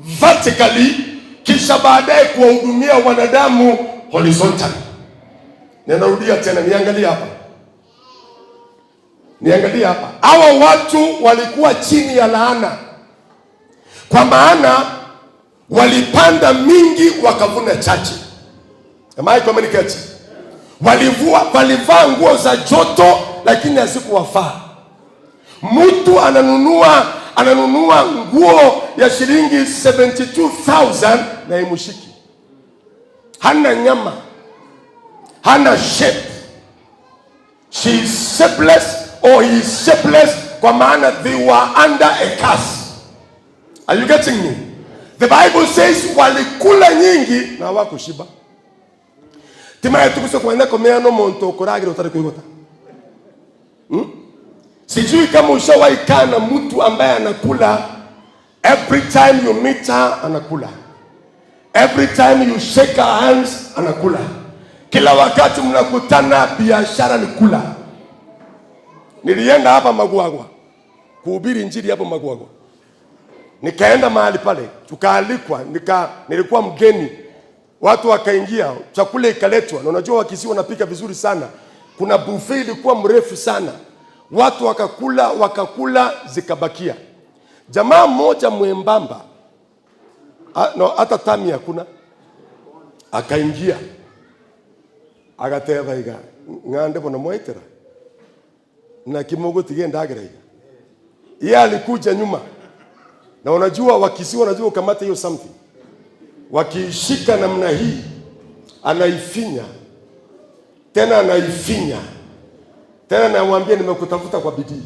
vertically, kisha baadaye kuwahudumia wanadamu horizontally. Ninarudia tena, niangalie hapa, niangalie hapa. Hawa watu walikuwa chini ya laana, kwa maana walipanda mingi wakavuna chache. Am I communicating? Walivaa nguo za joto lakini hazikuwafaa. Mtu ananunua nguo ya shilingi 72,000 na imushiki, hana nyama, hana shape. She is shapeless or he is shapeless, kwa maana they were under a curse. Are you getting me? The Bible says walikula nyingi na hawakushiba. Timaye tukuse kwenda komea no muntu ukuragira utari kuigota. Sijui kama ushawahi kaa na mtu ambaye anakula, every time you meet her anakula. Every time you shake her hands anakula. Kila wakati mnakutana biashara ni kula. Nilienda hapa Magwagwa kuhubiri injili hapo Magwagwa. Nikaenda mahali pale, tukaalikwa, nilikuwa mgeni. Watu wakaingia, chakula ikaletwa, na unajua Wakisii wanapika vizuri sana. Kuna buffet ilikuwa mrefu sana, watu wakakula, wakakula, zikabakia. Jamaa mmoja mwembamba, no, hata tami hakuna, akaingia agateba iga ng'ande bona mwaitera na kimogo ndagira iga. Yeye alikuja nyuma, na unajua Wakisii wanajua ukamata hiyo something, wakiishika namna hii, anaifinya tena, anaifinya tena, namwambia nimekutafuta kwa bidii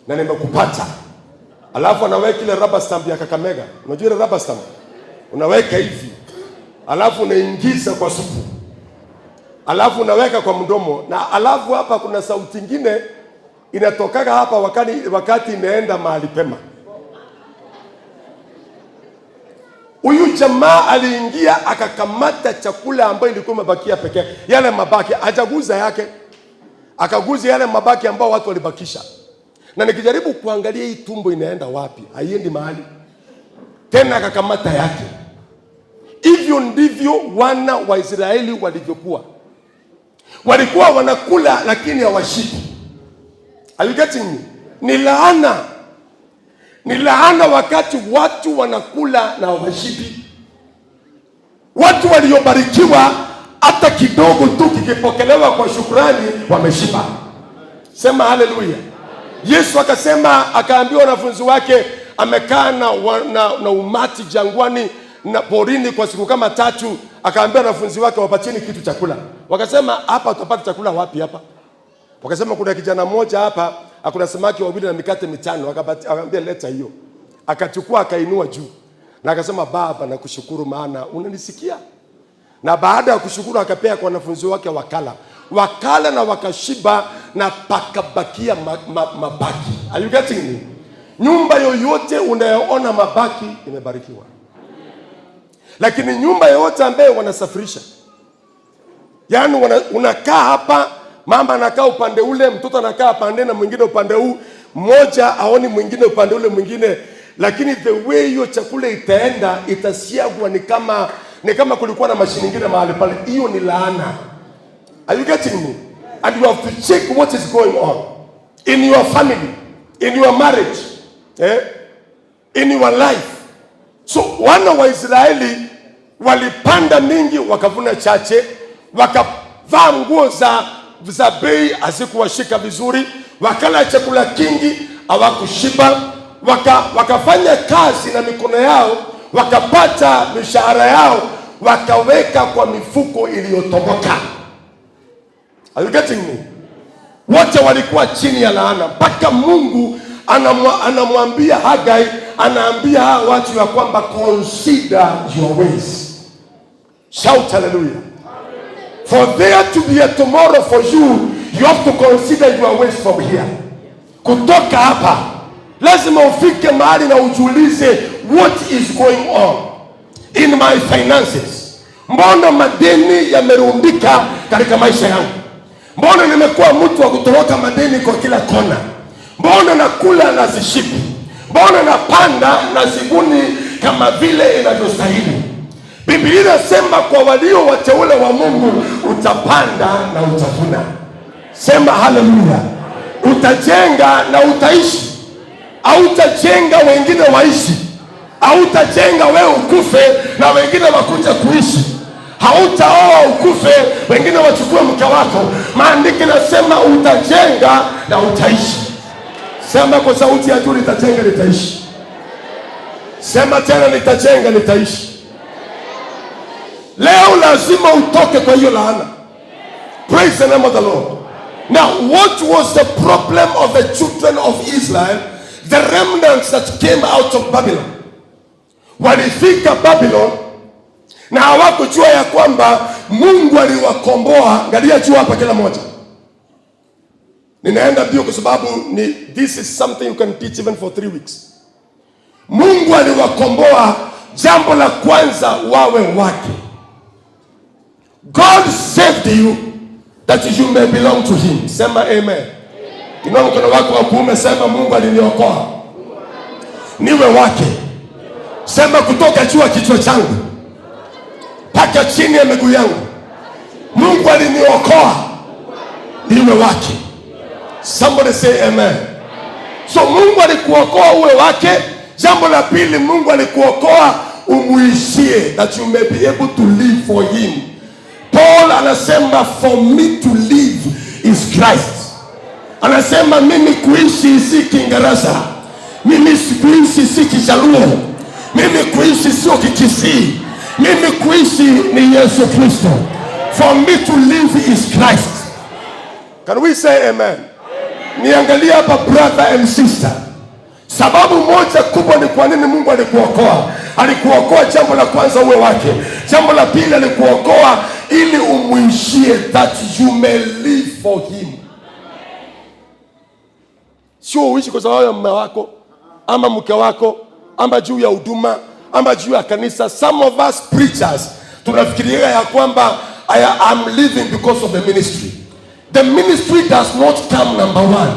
na nimekupata. Alafu anaweka ile rubber stamp ya Kakamega. Unajua ile rubber stamp unaweka hivi, alafu unaingiza kwa supu, alafu unaweka kwa mdomo, na alafu hapa kuna sauti ingine inatokaga hapa wakati imeenda mahali pema. Huyu jamaa aliingia akakamata chakula ambayo ilikuwa imebakia pekee, yale mabaki, hajaguza yake, akaguza yale mabaki ambao watu walibakisha. Na nikijaribu kuangalia hii tumbo inaenda wapi, haiendi mahali tena, akakamata yake. Hivyo ndivyo wana wa Israeli walivyokuwa, walikuwa wanakula lakini hawashibi. Are you getting me? Ni laana, ni laana wakati watu wanakula na hawashibi. Watu waliobarikiwa hata kidogo tu kikipokelewa kwa shukrani wameshiba. Sema haleluya. Yesu akasema, akaambia wanafunzi wake, amekaa na umati jangwani na porini kwa siku kama tatu, akaambia wanafunzi wake wapatieni kitu chakula. Wakasema hapa tutapata chakula wapi hapa? Wakasema kuna kijana mmoja hapa akuna samaki wawili na mikate mitano. Akamwambia leta hiyo. Akachukua akainua juu na akasema, Baba nakushukuru maana unanisikia. Na baada ya kushukuru akapea kwa wanafunzi wake, wakala wakala na wakashiba na pakabakia mabaki. Are you getting me? Nyumba yoyote unayoona mabaki imebarikiwa, lakini nyumba yoyote ambayo wanasafirisha, yaani unakaa hapa, mama anakaa upande ule, mtoto anakaa pande na mwingine upande huu, mmoja aoni mwingine upande ule mwingine, lakini the way hiyo chakula itaenda itasiagwa, ni kama kulikuwa na mashine nyingine mahali pale. Hiyo ni laana. Are you getting me? And you have to check what is going on in your family, in your marriage, eh? In your life. So wana wa Israeli walipanda mingi wakavuna chache, wakavaa nguo za bei hazikuwashika vizuri, wakala chakula kingi hawakushiba, wakafanya kazi na mikono yao, wakapata mishahara yao, wakaweka kwa mifuko iliyotoboka. Are you getting me? Wote walikuwa chini ya laana mpaka Mungu anamwambia Hagai, anaambia hawa watu ya kwamba consider your ways. Shout hallelujah. For there to be a tomorrow for you, you have to consider your ways from here. Kutoka hapa lazima ufike mahali na ujiulize what is going on in my finances. Mbona madeni yamerundika katika maisha yangu? Mbona nimekuwa mtu wa kutoroka madeni kwa kila kona? Mbona nakula na sishibi? Mbona napanda na sivuni kama vile inavyostahili. Biblia inasema kwa walio wateule wa Mungu utapanda na utavuna. Sema haleluya. Utajenga na utaishi. Hautajenga wengine waishi. Hautajenga wewe ukufe na wengine wakuja kuishi. Hautaoa ukufe wengine wachukue mke wako. Maandiko nasema utajenga na utaishi. Sema kwa sauti ya juu, nitajenga nitaishi. Sema tena, nitajenga nitaishi. Leo lazima utoke kwa hiyo laana. Praise the name of the Lord. Now, what was the problem of the children of Israel, the remnants that came out of Babylon? Walifika Babylon na hawakujua ya kwamba Mungu aliwakomboa. Angalia juu hapa, kila moja. Ninaenda mbio kwa sababu ni this is something you can teach even for 3 weeks. Mungu aliwakomboa, jambo la kwanza wawe wake. God saved you that you may belong to him. Sema amen. Inua mkono wako wa kuume, sema Mungu aliniokoa niwe wake. Sema kutoka juu ya kichwa changu mpaka chini ya miguu yangu, Mungu aliniokoa niwe wake. Somebody say amen. So Mungu alikuokoa uwe wake. Jambo la pili, Mungu alikuokoa umuishie, that you may be able to live for him. Paul anasema, "For me to live is Christ." Anasema mimi kuishi si Kiingereza, mimi kuishi si Kijaluo, mimi kuishi sio Kikisii, mimi kuishi ni Yesu Kristo. For me to live is Christ. Can we say amen? Niangalie hapa, brother and sister. Sababu moja kubwa ni kwa nini Mungu alikuokoa. Alikuokoa jambo la kwanza uwe wake. Jambo la pili, alikuokoa ili umwishie, that you may live for him. Sio uishi kwa sababu ya mume wako ama mke wako ama juu ya huduma ama juu ya kanisa. Some of us preachers tunafikiria ya kwamba I am living because of the ministry. The ministry does not come number one.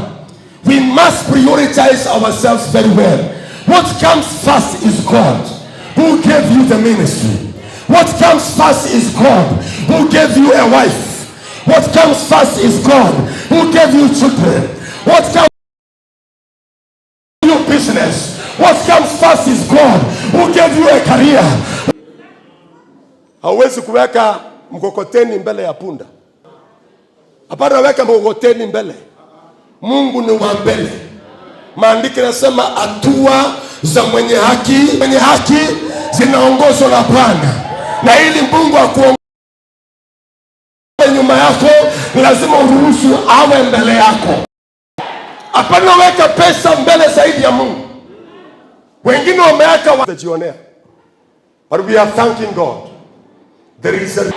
We must prioritize ourselves very well. What comes first is God who gave you the ministry. What comes first is God who gave you a wife. What comes first is God who gave you children. What comes you business. What comes first is God who gave you a career. Hauwezi kuweka mkokoteni mbele ya punda. Hapana, weka mkokoteni mbele. Mungu ni wa mbele. Maandiko yanasema hatua za mwenye haki zinaongozwa na Bwana, na ili Mungu akuongoze nyuma yako, ni lazima uruhusu awe mbele yako. Hapana, weka pesa mbele zaidi ya Mungu. Wengine wameweka watajionea. But we are thanking God. There is a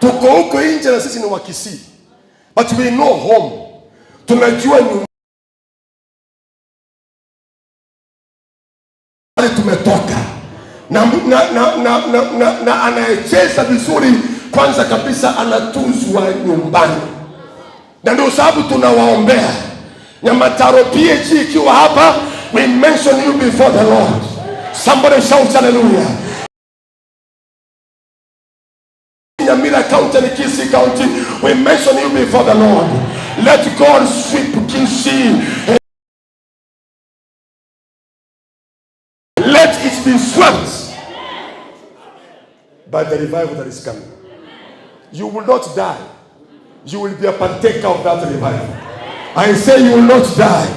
tuko huko nje na sisi ni Wakisii. But we know home. Tunajua nyumbani tumetoka na anayecheza vizuri kwanza kabisa anatuzwa nyumbani, na ndio sababu tunawaombea. Nyamataro PAG ikiwa hapa, we mention you before the Lord. Somebody shout hallelujah. Nyamira County and Kisii County, we mention you before the Lord. Let God sweep Kisii. Let it be swept by the revival that is coming. You will not die. You will be a partaker of that revival. I say you will not die.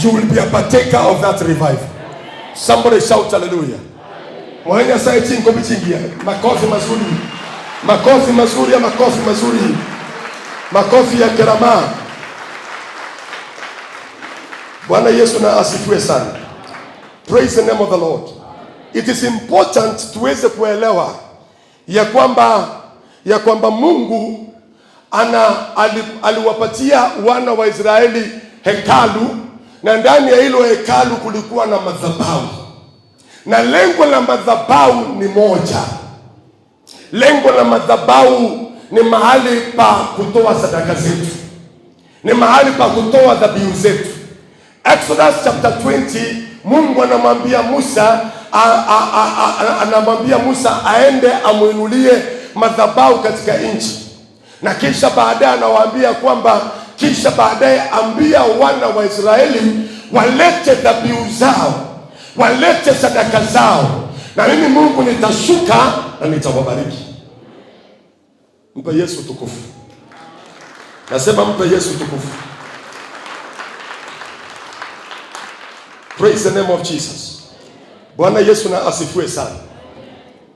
You will be a partaker of that revival. Somebody shout hallelujah. Mwenye sai chingo bichingia. Makofi mazuri. Makofi mazuri ya makofi mazuri. Makofi ya kerama. Bwana Yesu na asifiwe sana. Praise the name of the Lord. It is important tuweze kuelewa ya kwamba Mungu aliwapatia wana wa Israeli hekalu, na ndani ya hilo hekalu kulikuwa na madhabahu, na lengo la madhabahu ni moja. Lengo la madhabahu ni mahali pa kutoa sadaka zetu, ni mahali pa kutoa dhabihu zetu. Exodus chapter 20, Mungu anamwambia Musa anamwambia Musa aende amuinulie madhabahu katika nchi, na kisha baadaye anawaambia kwamba, kisha baadaye ambia wana wa Israeli walete dhabihu zao, walete sadaka zao, na mimi Mungu nitashuka na nitawabariki. Mpe Yesu tukufu. Nasema mpe Yesu tukufu. Praise the name of Jesus. Bwana Yesu na asifiwe sana.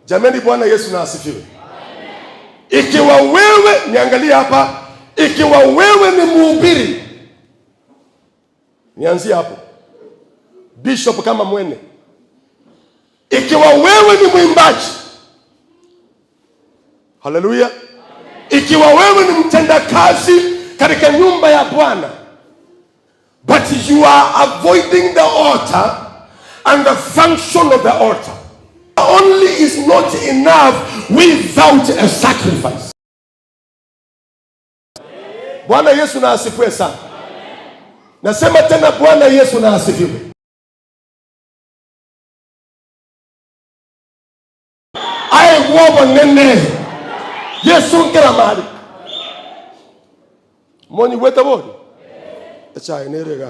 Jamani, Bwana Yesu na asifiwe. Ikiwa wewe, niangalie hapa, ikiwa wewe ni mhubiri, nianzie hapo, bishop kama mwene, ikiwa wewe ni mwimbaji, haleluya, ikiwa wewe ni mtendakazi katika nyumba ya Bwana, but you are avoiding the altar and the function of the altar. Only is not enough without a sacrifice. Bwana Yesu na asifiwe sana. Nasema tena Bwana Yesu na asifiwe. Aye wobo nene. Yesu nkera mali. Moni weta bodi. Echa enerega.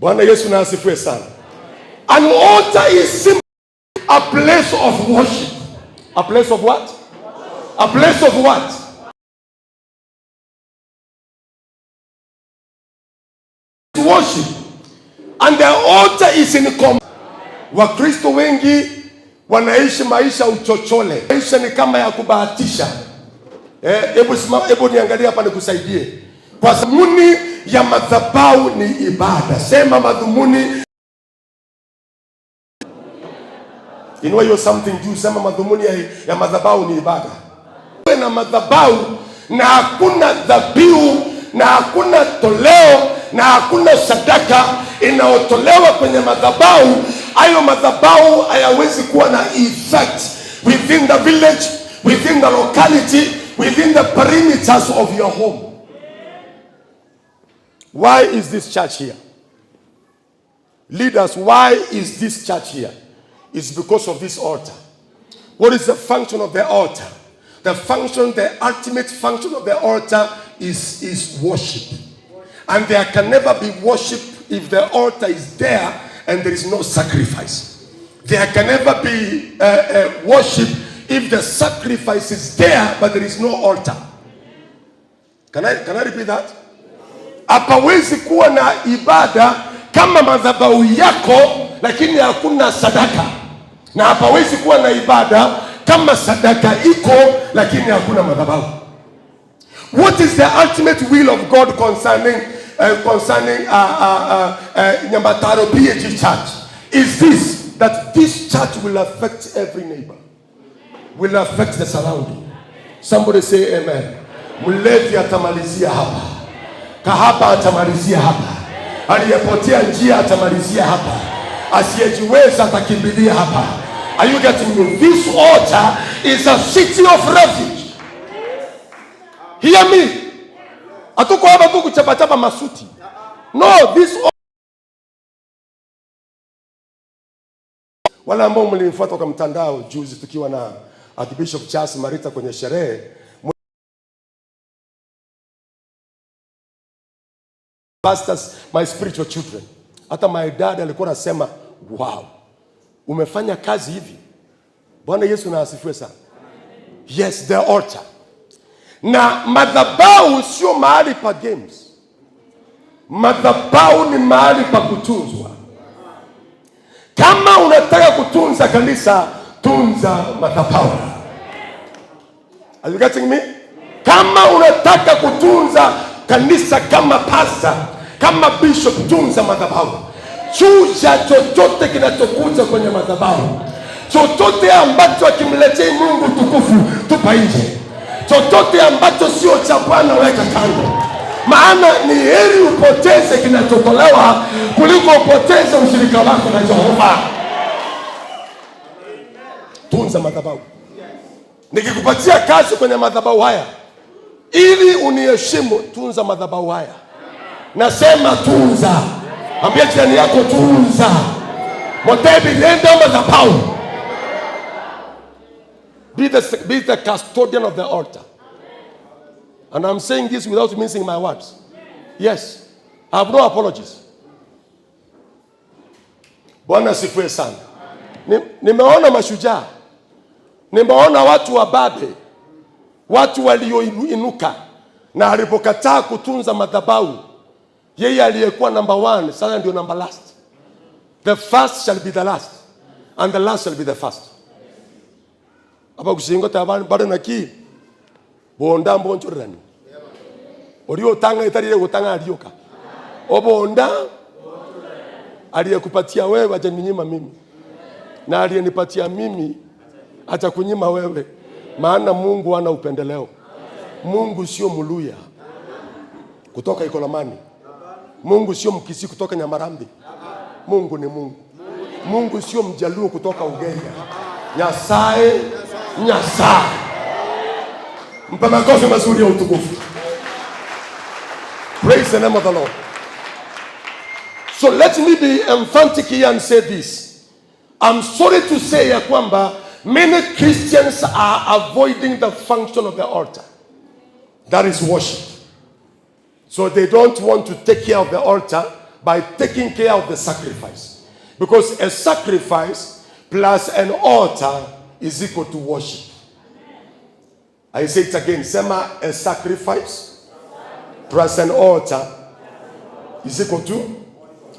Bwana Yesu na asifiwe sana. An altar is simply a place of worship. A place of what? A place of what? Worship. And the altar is in common. Wakristo wengi wanaishi maisha uchochole. Maisha ni kama ya kubahatisha. Hebu simama, hebu niangalie hapa nikusaidie. Kwa madhumuni ya madhabahu ni ibada. Sema madhumuni. Inua hiyo something juu, sema madhumuni ya madhabahu ni ibada. Uwe na madhabahu na hakuna dhabihu na hakuna toleo na hakuna sadaka inayotolewa kwenye madhabahu, hayo madhabahu hayawezi kuwa na effect within the village, within the locality, within the perimeters of your home. Why is this church here? Leaders, why is this church here? It's because of this altar. What is the function of the altar? The function, the ultimate function of the altar is worship. And there can never be worship if the altar is there and there is no sacrifice. There can never be worship if the sacrifice is there but there is no altar. Can I repeat that? Hapawezi kuwa na ibada kama madhabahu yako lakini hakuna sadaka. Na hapawezi kuwa na ibada kama sadaka iko lakini hakuna madhabahu. What is the ultimate will of God concerning Nyamataro PAG Church? Is this, that this church will affect every neighbor, will affect the surrounding. Somebody say amen. Mlevi atamalizia hapa, kahaba atamalizia hapa, aliyepotea njia atamalizia hapa, asiyejiweza atakimbilia hapa. Are you getting me? This altar is a city of refuge. Hear me. Hatuko hapa tu kuchapachapa masuti. No, this wale ambao mlinifuata kwa mtandao juzi tukiwa na Archbishop Charles Marita kwenye sherehe, pastors, my spiritual children. Hata my dad alikuwa anasema, wow, umefanya kazi hivi. Bwana Yesu na asifiwe sana. Yes, the altar. Na madhabahu sio mahali pa games. Madhabahu ni mahali pa kutunzwa. Kama unataka kutunza kanisa, tunza madhabahu. Are you getting me? Kama unataka kutunza kanisa kama pastor, kama bishop, tunza madhabahu. Chuja chochote kinachokuja kwenye madhabahu. Chochote ambacho hakimletei Mungu tukufu, tupa nje. Chochote ambacho sio cha Bwana weka kando. Maana ni heri upoteze kinachotolewa kuliko upoteze ushirika wako na Jehova. Tunza madhabahu. Nikikupatia kazi kwenye madhabahu haya, Ili uniheshimu, tunza madhabahu haya. Nasema tunza. Ambia jirani yako tunza. Motebi lenda madhabahu. Be the custodian of the altar. And I'm saying this without mincing my words. Yes. I have no apologies. Bwana asifiwe sana. Nimeona mashujaa, nimeona watu wa babe, watu walioinuka, na alipokataa kutunza madhabahu, yeye aliyekuwa number one sasa ndio number last. The first shall be the last and the last shall be the first. Apa kusingo tabani bado naki bonda mbonchorerani ori otanga itarire gutanga arioka obonda aliyekupatia wewe hajaninyima mimi na aliyenipatia mimi atakunyima wewe, maana Mungu ana upendeleo. Mungu sio Mluya kutoka Ikolomani. Mungu sio Mkisii kutoka Nyamarambi. Mungu ni Mungu. Mungu sio Mjaluo kutoka Ugenya. Nyasaye, Nyasaye. Mpe makofi mazuri ya utukufu. Praise the name of the Lord. So let me be emphatic here and say this. I'm sorry to say ya kwamba many Christians are avoiding the function of the altar. That is worship. So they don't want to take care of the altar by taking care of the sacrifice. Because a sacrifice plus an altar is equal to worship. I say it again. Sema, a sacrifice plus an altar is equal to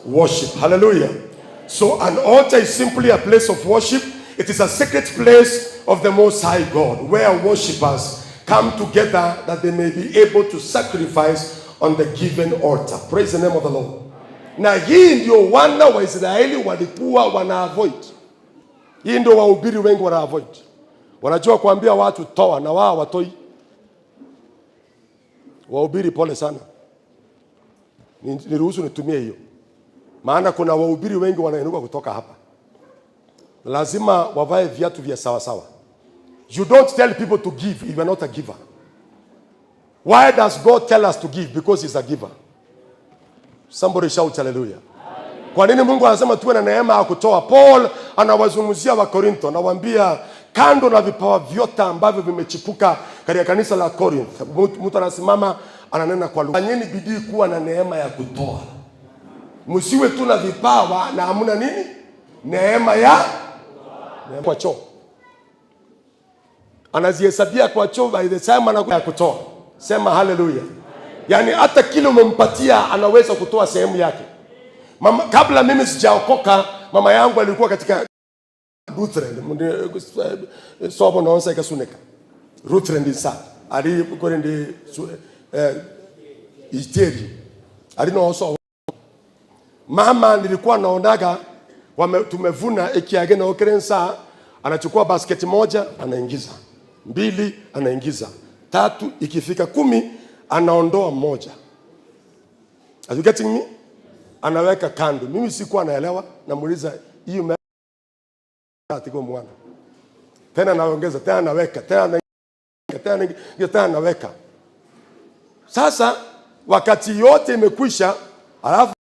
worship. Hallelujah. So an altar is simply a place of worship. It is a sacred place of the Most High God where worshippers come together that they may be able to sacrifice on the given altar. Praise the name of the Lord. Na hii ndio wana wa Israeli walikuwa wana avoid. Hii ndio wahubiri wengi wana avoid. Wanajua kuambia watu toa na wao watoi. Wahubiri, pole sana. Niruhusu nitumie hiyo. Maana kuna wahubiri wengi wanainuka kutoka hapa. Lazima wavae viatu vya sawa sawa. You don't tell people to give if you are not a giver. Why does God tell us to give? Because he's a giver. Somebody shout hallelujah. Kwa nini Mungu anasema tuwe na neema ya kutoa? Paul anawazungumzia wa Korinto, anawaambia kando na vipawa vyote ambavyo vimechipuka katika kanisa la Corinth, mtu anasimama ananena kwa lugha. Fanyeni bidii kuwa na neema ya kutoa. Msiwe tu na vipawa na hamna nini? Neema ya kwa choo. Anazihesabia kwa choo, by the time anakuja kutoa. Sema haleluya. Yaani hata kile umempatia anaweza kutoa sehemu yake. Mama, kabla mimi sijaokoka, mama yangu alikuwa katika Lutheran, sobo naonsa ikasuneka. Lutheran sa ali kore ndi iteri ali noso mama nilikuwa naonaga wame, tumevuna ekiage na okerensa, anachukua basketi moja anaingiza, mbili anaingiza, tatu, ikifika 10 anaondoa moja. Are you getting me? Anaweka kando. Mimi sikuwa naelewa, namuuliza, hiyo atiko mwana tena, naongeza tena, naweka tena, naingiza tena, naingiza tena, naweka. Sasa wakati yote imekwisha, alafu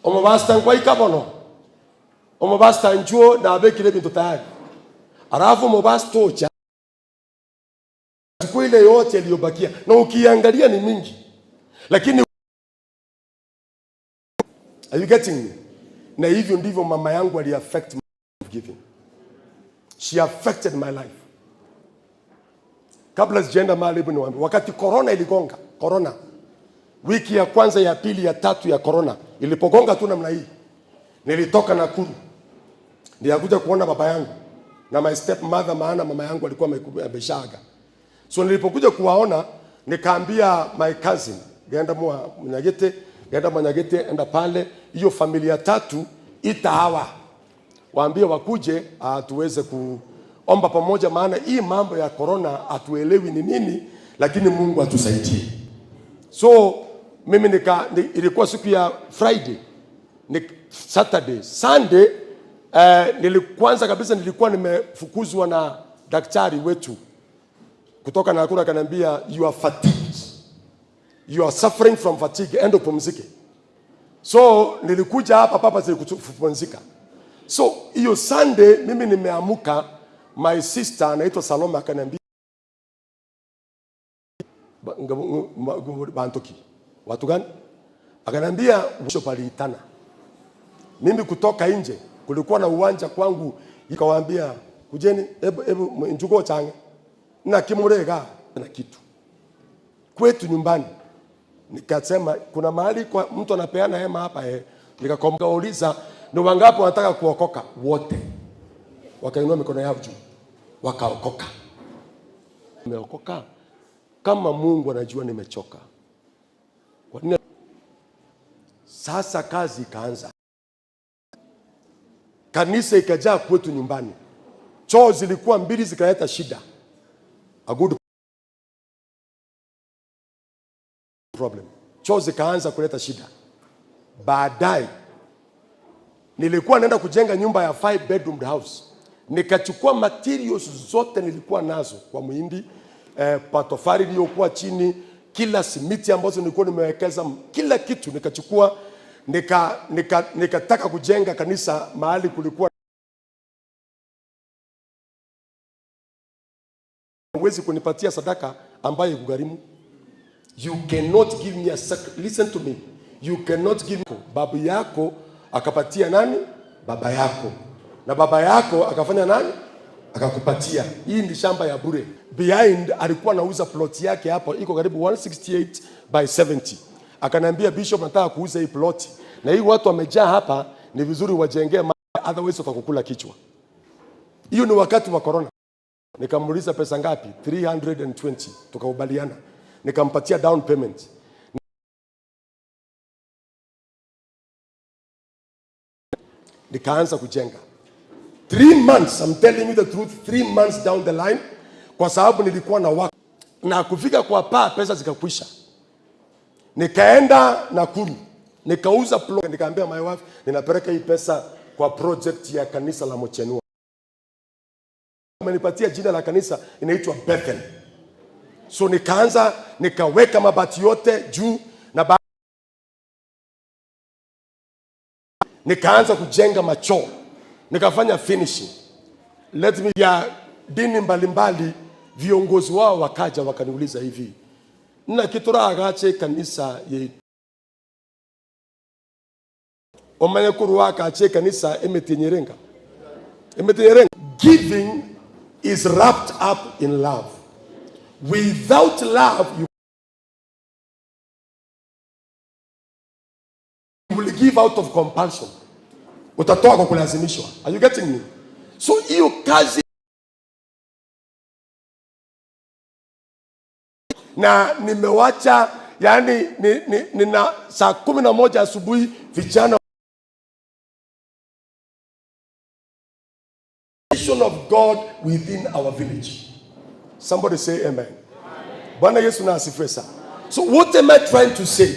omobasta nkwaika bono omobasta nchuo nabekire bintu tayari, alafu omobasta ocha chukua ile yote iliyobakia, na ukiangalia ni mingi, lakini are you getting me? Na hivyo ndivyo mama yangu ali affect my giving. She affected my life. Kabla sijaenda mahali, hebu niwaambie, wakati corona iligonga, corona, wiki ya kwanza, ya pili, ya tatu ya corona ilipogonga tu namna hii, nilitoka Nakuru nikakuja kuona baba yangu na my step mother, maana mama yangu alikuwa ameshaaga. So nilipokuja kuwaona nikaambia my cousin, genda mwa Mnyagete, genda Mnyagete, enda pale, hiyo familia tatu ita hawa waambie wakuje, tuweze kuomba pamoja, maana hii mambo ya corona hatuelewi ni nini, lakini Mungu atusaidie. So mimi ilikuwa siku ya Friday ni Saturday, Sunday. Kwanza kabisa nilikuwa nimefukuzwa na daktari wetu kutoka Nakuru, akaniambia, "You are fatigued, you are suffering from fatigue, enda upumzike." So nilikuja hapa papa kupumzika. So hiyo Sunday mimi nimeamuka, my sister anaitwa Salome akaniambia, "Bantoki watu gani?" Akaniambia bishop aliitana. Mimi kutoka nje, kulikuwa na uwanja kwangu, ikawaambia, "Kujeni, hebu hebu njugo change na kimurega na kitu kwetu nyumbani." Nikasema kuna mahali kwa mtu anapeana hema hapa eh. Nikauliza, "Ni wangapi wanataka kuokoka?" Wote wakainua mikono yao juu, wakaokoka. Nimeokoka kama Mungu anajua nimechoka. Kwa nini? Sasa kazi ikaanza, kanisa ikajaa kwetu nyumbani. Choo zilikuwa mbili zikaleta shida, a good problem. Choo zikaanza kuleta shida. Baadaye nilikuwa naenda kujenga nyumba ya five bedroom house, nikachukua materials zote nilikuwa nazo kwa muhindi, patofari iliyokuwa chini, kila simiti ambazo nilikuwa nimewekeza, kila kitu nikachukua, nikataka kujenga kanisa mahali kulikuwa. Huwezi kunipatia sadaka ambayo ikugharimu. You cannot give me a listen to me. You cannot give me. Babu yako akapatia nani? Baba yako. Na baba yako akafanya nani? Akakupatia. Hii ni shamba ya bure. Behind alikuwa anauza plot yake hapo iko karibu 168 by 70. Akaniambia, "Bishop, nataka kuuza hii plot. Na hii watu wamejaa hapa, ni vizuri wajengee, otherwise watakukula kichwa." Hiyo ni wakati wa corona. Nikamuuliza, "Pesa ngapi?" 320. Tukakubaliana. Nikampatia down payment. Nikaanza kujenga. 3 months, I'm telling you the truth, 3 months down the line, kwa sababu nilikuwa na waka na kufika kwa paa, pesa zikakwisha. Nikaenda Nakuru, nikauza plot, nikaambia my wife, "Ninapeleka hii pesa kwa project ya kanisa la Mochenua." Amenipatia jina la kanisa, inaitwa Bethel. So nikaanza, nikaweka mabati yote juu na nikaanza kujenga machoo, nikafanya finishing. Let me ya dini mbalimbali, viongozi wao wakaja wakaniuliza hivi, "Na kituragache kanisa ye omanye kurwakache kanisa emetinyerenga emetinyerenga?" Giving is wrapped up in love. Without love, you will give out of compulsion. Utatoa kwa kulazimishwa. Are you getting me? So hiyo kazi na nimewacha, yani nina saa 11 asubuhi vijana of God within our village. Somebody say amen. Bwana Yesu na asifiwe sana. So what am I trying to say?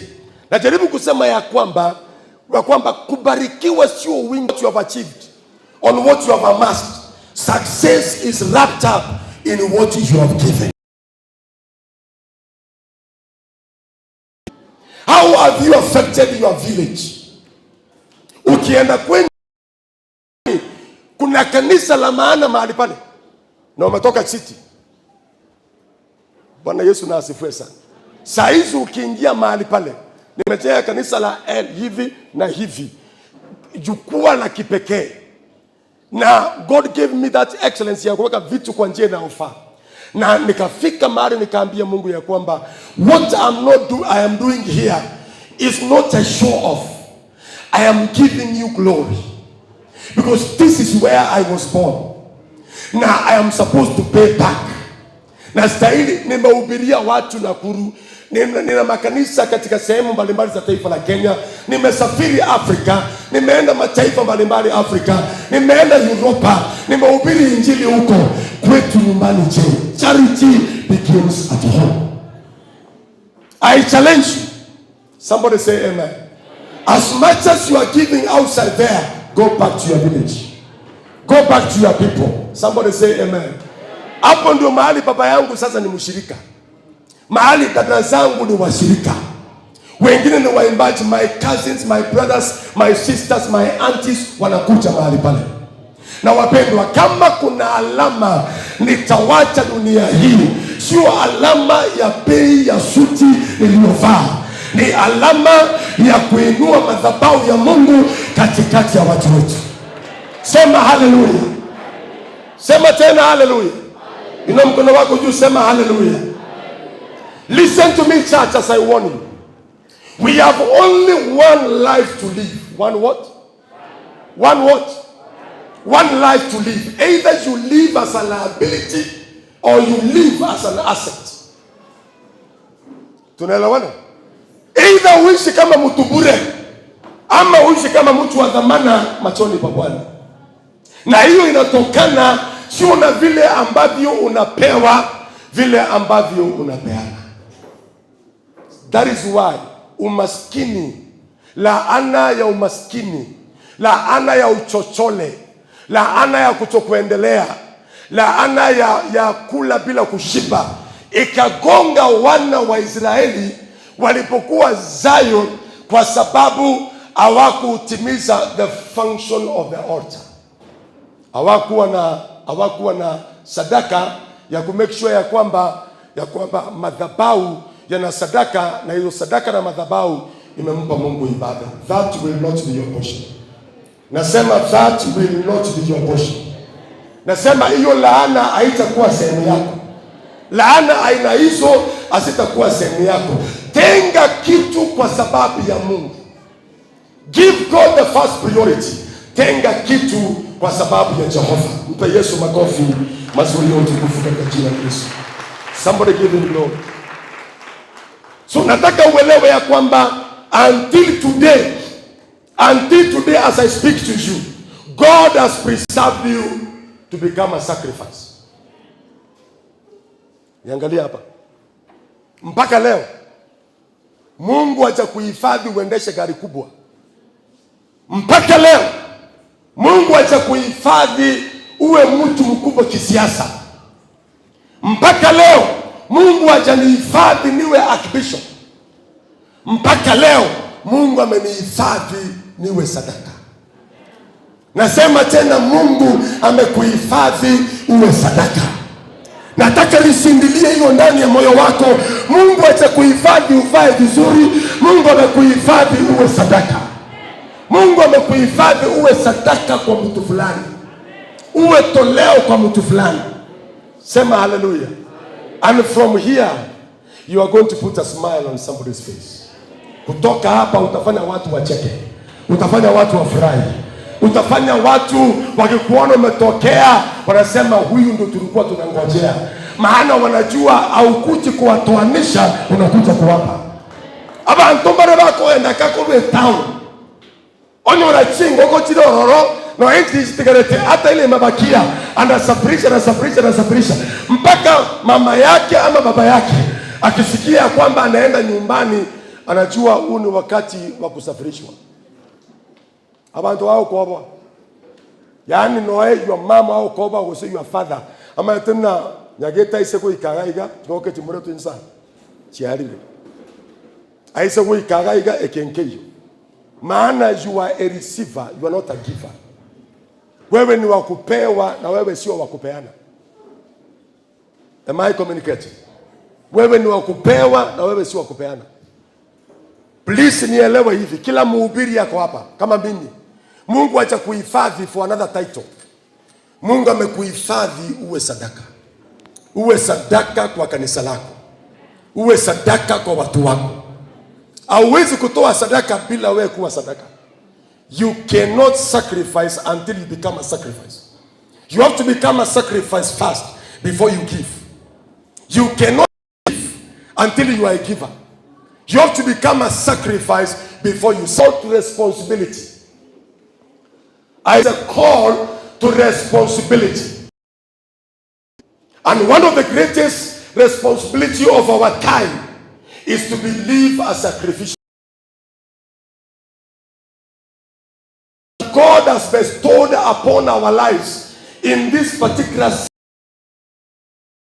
Najaribu kusema ya kwamba kubarikiwa sio wingi what you have achieved on what you have amassed. Success is wrapped up in what you have given. How have you affected your village? Ukienda kwenye kuna kanisa la maana mahali pale na umetoka city. Bwana Yesu na asifiwe sana. Saa hizi ukiingia mahali pale, nimejenga kanisa la L hivi na hivi, jukwaa la kipekee, na God gave me that excellence ya kuweka vitu kwa njia inayofaa, na nikafika mahali nikaambia Mungu ya kwamba what I'm not do, I am doing here is not a show off. I am giving you glory because this is where I was born. Now I am supposed to pay back. Na stahili nimehubiria watu Nakuru, nina makanisa katika sehemu mbalimbali za taifa la Kenya, nimesafiri Afrika, nimeenda mataifa mbalimbali Afrika, nimeenda Europa, nimehubiri injili huko. Kwetu nyumbani je? Charity begins at home. I challenge you. Somebody say amen. As much as you are giving outside there, go back to your village. Go back to your people. Somebody say amen. Hapo ndio mahali baba yangu sasa ni mshirika, mahali dada zangu ni washirika, wengine ni waimbaji. My cousins, my brothers, my sisters, my aunties wanakuja mahali pale. Na wapendwa, kama kuna alama nitawacha dunia hii, sio alama ya bei ya suti niliyovaa, ni alama ya kuinua madhabahu ya Mungu katikati ya watu wetu. Sema haleluya! Sema tena haleluya! Inua mkono wako juu, sema haleluya. Listen to me, church, as I warn you. We have only one life to live. One what? One what? One life to live. Either you live as a liability or you live as an asset. Tunaelewana? Either uishi kama mtu bure ama uishi kama mtu wa dhamana machoni pa Bwana, na hiyo inatokana sio na vile ambavyo unapewa, vile ambavyo unapeana. That is why umaskini, laana ya umaskini, laana ya uchochole, laana ya kutokuendelea, laana ya kula bila kushiba ikagonga wana wa Israeli walipokuwa Zion, kwa sababu hawakutimiza the function of the altar. Hawakuwa na sadaka ya ku make sure ya kwamba madhabahu yana sadaka, na hiyo sadaka na madhabahu imempa Mungu ibada. That will not be your portion. Nasema that will not be your portion. Nasema hiyo laana haitakuwa sehemu yako. Laana aina hizo hazitakuwa sehemu yako. Tenga kitu kwa sababu ya Mungu. Give God the first priority. Tenga kitu kwa sababu ya Jehova. Mpe Yesu makofi mazuri ya utukufu katika jina la Yesu. Somebody give him glory. So nataka uelewe ya kwamba until today as I speak to you, God has preserved you to become a sacrifice. Niangalie hapa. Mpaka leo Mungu hajakuhifadhi uendeshe gari kubwa. Mpaka leo Mungu hajakuhifadhi uwe mtu mkubwa kisiasa. Mpaka leo Mungu hajanihifadhi niwe archbishop. Mpaka leo Mungu amenihifadhi niwe sadaka. Nasema tena, Mungu amekuhifadhi uwe sadaka. Nataka nisindilie hiyo ndani ya moyo wako. Mungu hajakuhifadhi uvae vizuri. Mungu amekuhifadhi uwe sadaka. Mungu amekuhifadhi uwe sadaka kwa mtu fulani, uwe toleo kwa mtu fulani. Sema haleluya. And from here you are going to put a smile on somebody's face. Kutoka hapa utafanya watu wacheke, utafanya watu wafurahi, utafanya watu wakikuona umetokea wanasema huyu ndo tulikuwa tunangojea, maana wanajua haukuji kuwatoanisha, unakuja kuwapa. Abantu bare bakoenda kakorwe town onyora chingoko chirororo na enti zitigarete hata ile imebakia, anasafirisha, anasafirisha, anasafirisha mpaka mama yake ama baba yake akisikia kwamba anaenda nyumbani, anajua huu ni wakati wa kusafirishwa. Abantu wao koba, yani noe your mama au koba gose your father ama tena nyageta ise kuikaga iga ngoke chimure twinsa chiarire aise kuikaga iga ekenkeyo, maana you are a receiver, you are not a giver. Wewe ni wa kupewa na wewe sio wa kupeana. Am I communicating? Wewe ni wa kupewa na wewe sio wa kupeana. Please nielewe hivi, kila mhubiri yako hapa kama mimi, Mungu acha kuhifadhi for another title. Mungu amekuhifadhi uwe sadaka, uwe sadaka kwa kanisa lako, uwe sadaka kwa watu wako. Hauwezi kutoa sadaka bila wewe kuwa sadaka. You cannot sacrifice until you become a sacrifice. You have to become a sacrifice first before you give. You cannot give until you are a giver. You have to become a sacrifice before you call to responsibility. It's a call to responsibility. And one of the greatest responsibility of our time is to believe a sacrificial. God has bestowed upon our lives in this particular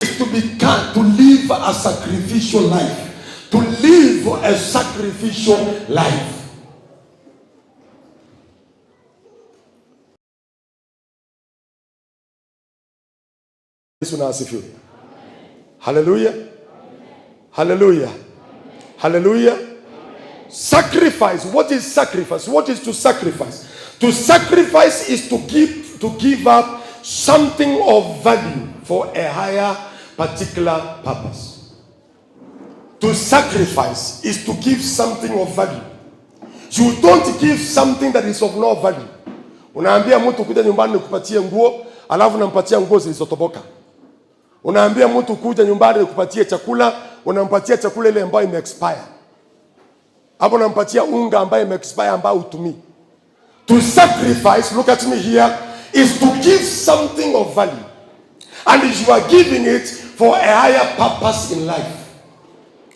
is to become, to live a sacrificial life, to live a sacrificial life. Yesu na asifiwe. Hallelujah. Hallelujah. Hallelujah. Sacrifice. What is sacrifice? What is to sacrifice? To sacrifice is to give up something of value for a higher particular purpose. To sacrifice is to give something of value. You don't give something that is of no value. Unaambia mtu kuja nyumbani nikupatie nguo, alafu unampatia nguo zilizotoboka. Unaambia mtu kuja nyumbani nikupatie chakula, unampatia chakula ile ambayo ime-expire. Hapo unampatia unga ambayo ime-expire ambayo hutumii. To sacrifice, look at me here, is to give something of value. And you are giving it for a higher purpose in life.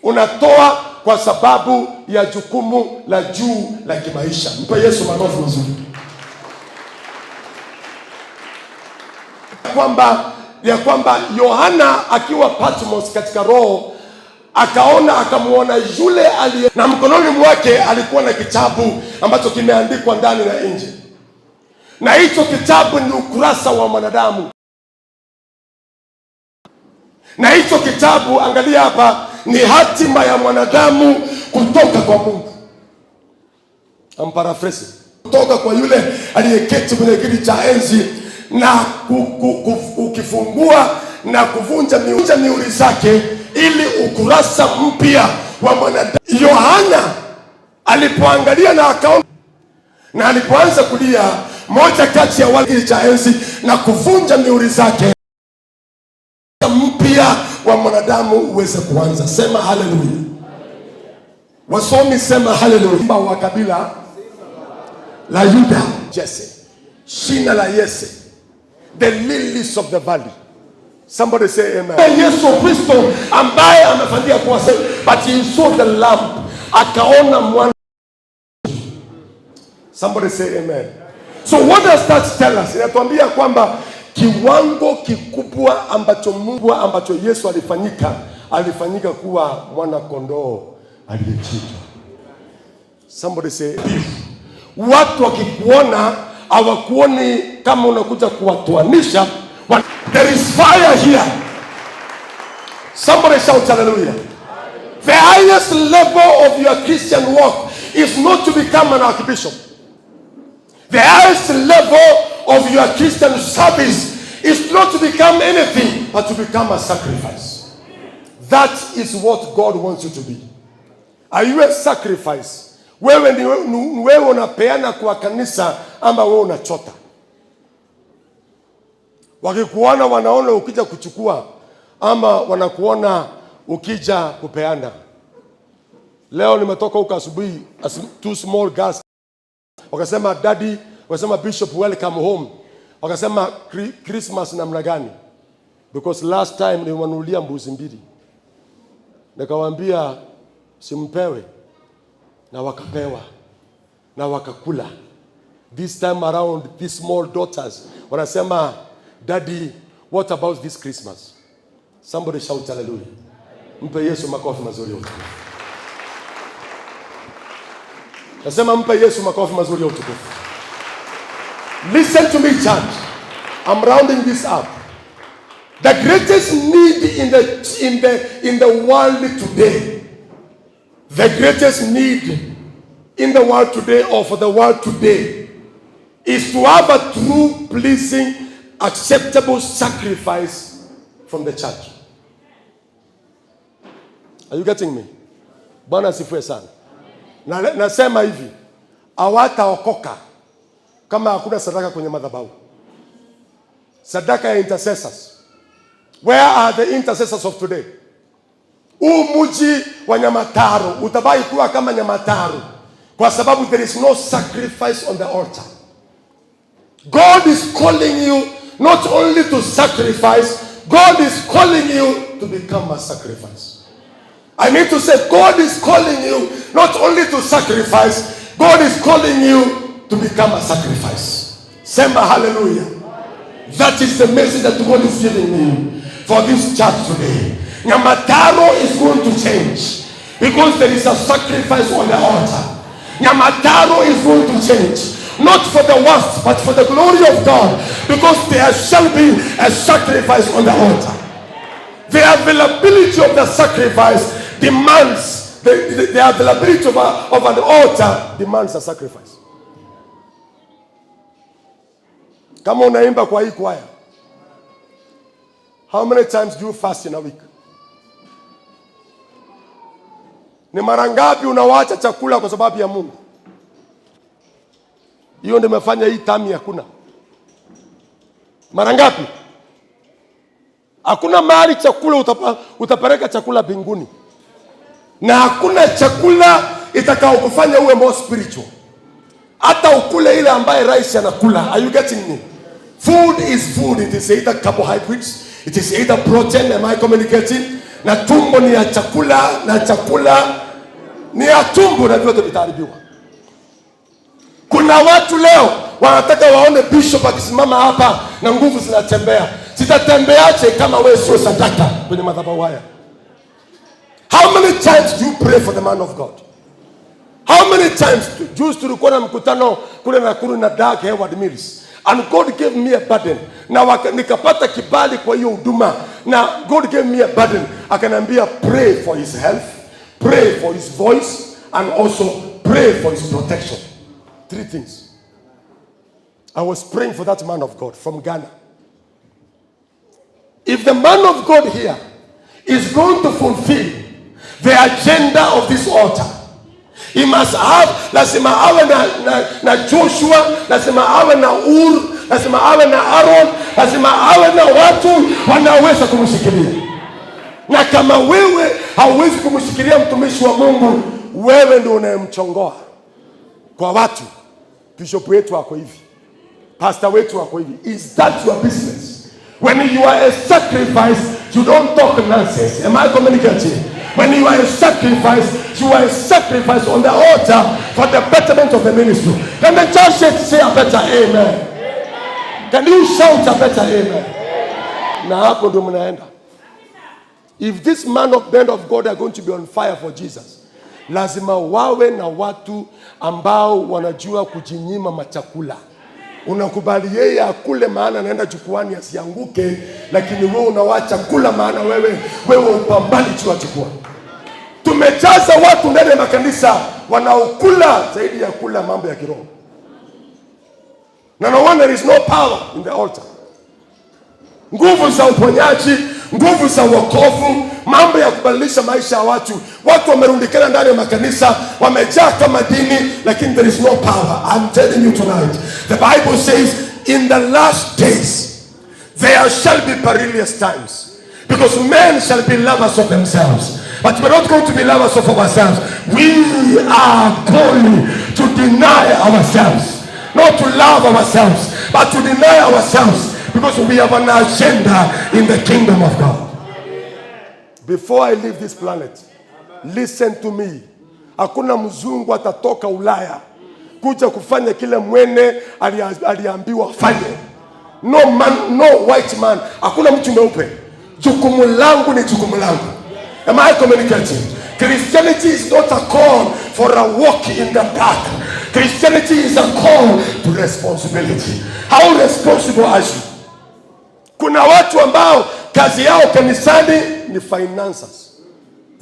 Unatoa kwa sababu ya jukumu la juu la kimaisha. Mpe Yesu makofi mazuri. Ya kwamba Yohana akiwa Patmos katika roho akaona, akamuona yule aliye na mkononi mwake alikuwa na kitabu ambacho kimeandikwa ndani na nje, na hicho kitabu ni ukurasa wa mwanadamu. Na hicho kitabu, angalia hapa, ni hatima ya mwanadamu kutoka kwa Mungu. I'm paraphrasing. Kutoka kwa yule aliyeketi kwenye kiti cha enzi na kukifungua na kuvunja mihuri zake ili ukurasa mpya wa mwanadamu. Yohana alipoangalia na akaona, na alipoanza kulia, moja kati ya wale kiti cha enzi na kuvunja mihuri zake, mpya wa mwanadamu uweze kuanza. Sema haleluya. Wasomi sema haleluya. Simba wa kabila la Yuda, Jesse, shina la Yese, the lilies of the valley. Somebody say amen. Yesu Kristo ambaye amefanyia kuwa sema, but he saw the lamb, akaona mwana. Somebody say amen. So what does that tell us? Inatuambia kwamba kiwango kikubwa ambacho Mungu, ambacho Yesu alifanyika kuwa mwana kondoo aliyechinjwa. Somebody say beef. Watu wakikuona hawakuoni kama unakuja kuwatoanisha. There is fire here. Somebody shout hallelujah. The highest level of your Christian walk is not to become an archbishop. The highest level of your Christian service is not to become anything, but to become a sacrifice. That is what God wants you to be. Are you a sacrifice? Wewe ni wewe unapeana kwa kanisa ama wewe unachota? Wakikuona wanaona ukija kuchukua ama wanakuona ukija kupeana. Leo nimetoka huko asubuhi, two small girls wakasema daddy, wakasema bishop welcome home. Wakasema Christmas namna gani? Because last time niliwanunulia mbuzi mbili. Nikawaambia simpewe, na wakapewa na wakakula. This time around these small daughters wanasema daddy, what about this Christmas? Somebody shout hallelujah. Mpe Yesu makofi mazuri ya utukufu. Nasema mpe Yesu makofi mazuri ya utukufu. Listen to me, church. I'm rounding this up. The greatest need in the world today, the greatest need in the world today, or for the world today, is to have a true, pleasing, acceptable sacrifice from the church. Are you getting me? Bwana asifiwe sana. Nasema hivi, hawataokoka kama hakuna sadaka kwenye madhabahu. Sadaka ya intercessors. Where are the intercessors of today? Huu mji wa Nyamataro utabaki kuwa kama Nyamataro kwa sababu there is no sacrifice on the altar. God is calling you not only to sacrifice, God is calling you to become a sacrifice. I mean to say, God is calling you not only to sacrifice, God is calling you to become a sacrifice. Sema hallelujah. That is the message that God is giving me for this church today. Nyamataro is going to change because there is a sacrifice on the altar. Nyamataro is going to change. Not for the worst, but for the glory of God, because there shall be a sacrifice on the altar. The availability of the sacrifice demands, the availability of an altar demands a sacrifice. Kama unaimba kwa hii kwaya, how many times do you fast in a week? Ni mara ngapi unawacha chakula kwa sababu ya Mungu? Hiyo ndio imefanya hii tami hakuna. Mara ngapi? Hakuna mahali chakula utapeleka chakula mbinguni. Na hakuna chakula itakao kufanya uwe more spiritual. Hata ukule ile ambaye rais anakula. Are you getting me? Food is food. It is either carbohydrates, it is either protein. Am I communicating? Na tumbo ni ya chakula, na chakula ni ya tumbo, na vyote vitaharibiwa. Kuna watu leo wanataka waone bishop akisimama hapa na nguvu zinatembea. Zitatembeaje kama wewe sio sadaka kwenye madhabahu haya? How many times do you pray for the man of God? How many times? Juzi tulikuwa na mkutano kule Nakuru na Dag Heward Mills, and God gave me a burden. Na nikapata kibali kwa hiyo huduma. Na God gave me a burden. Akaniambia pray for his health, pray for his voice, and also pray for his protection. Three things. I was praying for that man of God from Ghana. If the man of God here is going to fulfill the agenda of this altar, he must have, lazima awe na Joshua, lazima awe na Ur, lazima awe na Aaron, lazima awe na watu wanaoweza kumshikilia. Na kama wewe hauwezi kumshikilia mtumishi wa Mungu, wewe ndio unayemchongoa kwa watu. Bishop wetu ako hivi, pastor wetu ako hivi. Is that your business? When you are a sacrifice, you don't talk nonsense. Am I communicating? When you are a sacrifice, you are a sacrifice on the altar for the betterment of the ministry. Can the church say a better amen? Can you shout a better amen? Na hapo ndio mnaenda. If this man of men of God are going to be on fire for Jesus, lazima wawe na watu ambao wanajua kujinyima machakula. Unakubali yeye akule maana anaenda jukwani asianguke, lakini wewe unawacha kula maana wewe upambani juu ya jukwaa. Tumejaza watu ndani ya makanisa wanaokula zaidi ya kula mambo ya kiroho. Na no wonder there is no power in the altar. Nguvu za uponyaji, nguvu za wokovu, mambo ya kubadilisha maisha ya watu. Watu wamerundikana ndani ya makanisa, wamejaa kama dini, lakini there is no power. I'm telling you tonight. The Bible says in the last days there shall be perilous times, because men shall be lovers of themselves. But we're not going to be lovers of ourselves. We are going to deny ourselves. Not to love ourselves, but to deny ourselves, because we have an agenda in the kingdom of God. Before I leave this planet, listen to me. Hakuna mzungu atatoka Ulaya kuja kufanya kile mwene aliambiwa afanye. No man, no white man. Hakuna mtu mweupe. Jukumu langu ni jukumu langu. Am I communicating? Christianity is not a call for a walk in the park. Christianity is a call to responsibility. How responsible are you? Kuna watu ambao kazi yao kanisani ni financiers.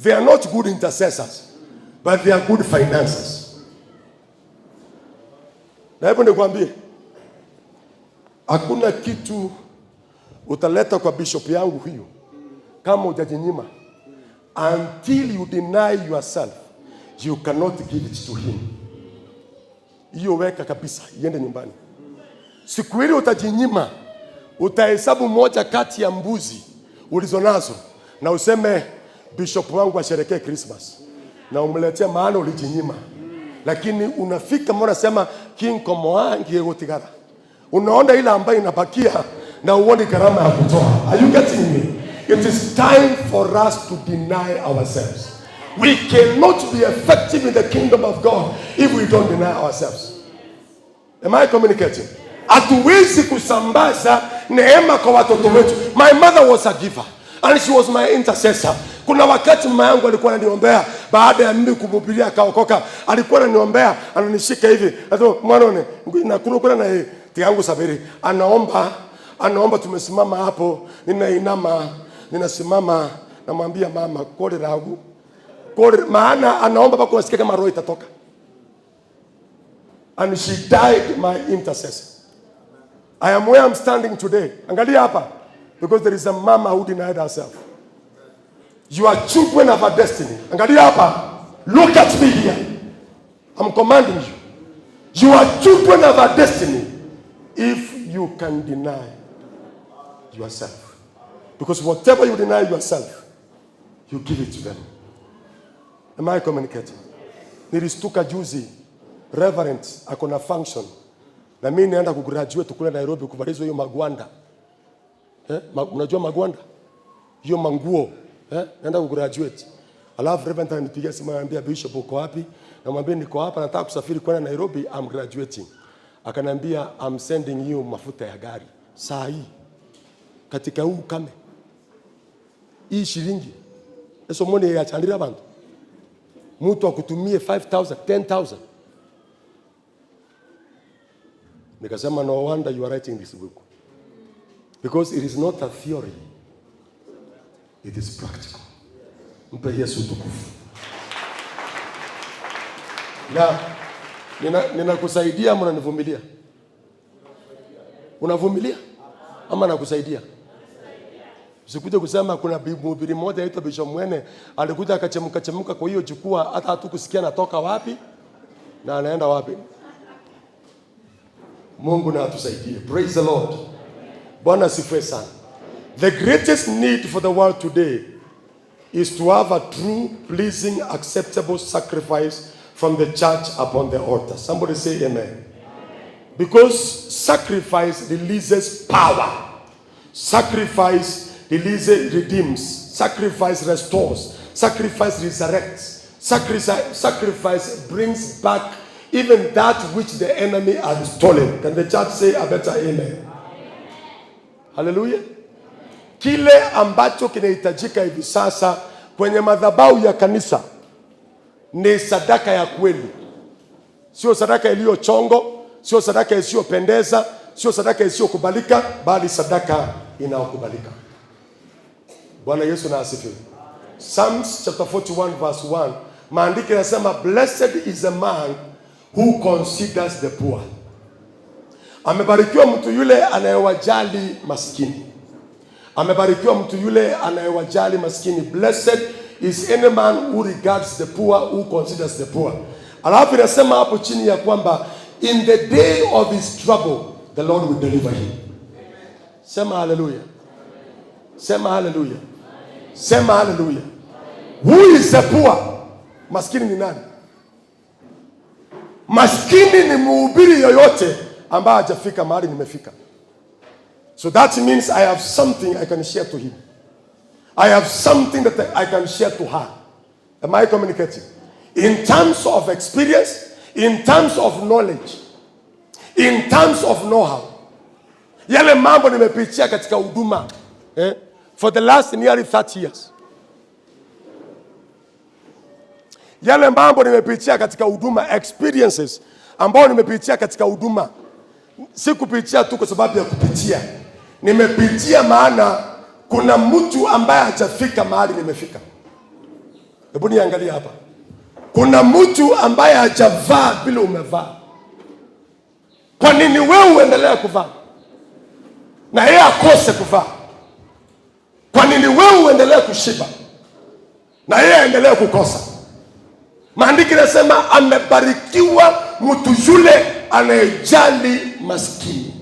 They are not good intercessors, but they are good financiers. Na hebu nikwambie, hakuna kitu utaleta kwa bishop yangu huyu kama hujajinyima. Until you deny yourself, you cannot give it to him. Hiyo weka kabisa, iende nyumbani. Siku ile utajinyima, utahesabu moja kati ya mbuzi ulizonazo na useme bishop wangu asherekee Christmas, na umletea, maana ulijinyima. Lakini unafika mbona sema King komoangi gutigara, unaona ile ambayo inabakia na uone gharama ya kutoa. Are you getting me? It is time for us to deny ourselves. We cannot be effective in the kingdom of God if we don't deny ourselves. Am I communicating? Hatuwezi kusambaza neema kwa watoto wetu. My mother was a giver and she was my intercessor. Kuna wakati mama yangu alikuwa ananiombea baada ya mimi kumhubiria akaokoka, alikuwa ananiombea, ananishika hivi, anasema mwana na kuna na tiangu sabiri, anaomba anaomba, tumesimama hapo, ninainama, ninasimama, namwambia mama, kole ragu kole, maana anaomba mpaka unasikia kama roho itatoka. And she died my intercessor. I am where I'm standing today. Angalia hapa. Because there is a mama who denied herself. You are children of a destiny. Angalia hapa. Look at me here. I'm commanding you. You are children of a destiny if you can deny yourself. Because whatever you deny yourself, you give it to them. Am I communicating? Nilistuka juzi, Reverend ako na function na mimi naenda kugraduate kule Nairobi kuvalizwa hiyo magwanda eh? Unajua magwanda hiyo manguo eh? Naenda kugraduate, alafu Reverend ananipigia simu ananiambia, "Bishop, uko wapi?" Namwambia, "Niko hapa, nataka kusafiri kwenda Nairobi, I'm graduating." Akanambia, "I'm sending you mafuta ya gari saa hii katika huu ukame, hii shilingi esomoni yachandira bantu, mtu akutumie 5000 10,000." Nikasema, "No wonder you are writing this book. Because it is not a theory. It is practical." Mpe Yesu utukufu. Na ninakusaidia ama unanivumilia? Unavumilia ama nakusaidia? Usikuje kusema kuna mhubiri mmoja anaitwa Bishop Mwene alikuja akachemka chemka kwa hiyo jukwaa, hata hatukusikia anatoka wapi na anaenda wapi. Mungu na atusaidie. Praise the Lord. Bwana asifiwe sana. The greatest need for the world today is to have a true, pleasing, acceptable sacrifice from the church upon the altar. Somebody say amen. Because sacrifice releases power. Sacrifice releases, redeems. Sacrifice restores. Sacrifice resurrects. Sacrifice brings back even that which the enemy has stolen. Can the church say a better amen? Hallelujah. Kile ambacho kinahitajika hivi sasa kwenye madhabahu ya kanisa ni sadaka ya kweli, sio sadaka iliyo chongo, sio sadaka isiyopendeza, sio sadaka isiyokubalika, bali sadaka inayokubalika. Bwana Yesu na asifiwe. Psalms chapter 41 verse 1, maandiko yanasema, "Blessed is a man who considers the poor." Amebarikiwa mtu yule anayewajali maskini. Amebarikiwa mtu yule anayewajali maskini. Blessed is any man who regards the poor, who considers the poor. Alafu inasema hapo chini ya kwamba in the day of his trouble the Lord will deliver him. Sema haleluya. Sema haleluya. Sema haleluya. Who is the poor? Maskini ni nani? Maskini ni mhubiri yoyote ambaye hajafika mahali nimefika. So that means I have something I can share to him. I have something that I can share to her. Am I communicating? In terms of experience, in terms of knowledge, in terms of know-how. Yale mambo nimepitia katika huduma, eh, for the last nearly 30 years. Yale mambo nimepitia katika huduma, experiences ambayo nimepitia katika huduma, si kupitia tu kwa sababu ya kupitia, nimepitia maana kuna mtu ambaye hajafika mahali nimefika. Hebu niangalie hapa, kuna mtu ambaye hajavaa vile umevaa. Kwa nini wewe uendelea kuvaa na yeye akose kuvaa? Kwa nini wewe uendelee kushiba na yeye aendelee kukosa? Maandiko yanasema amebarikiwa mtu yule anayejali maskini.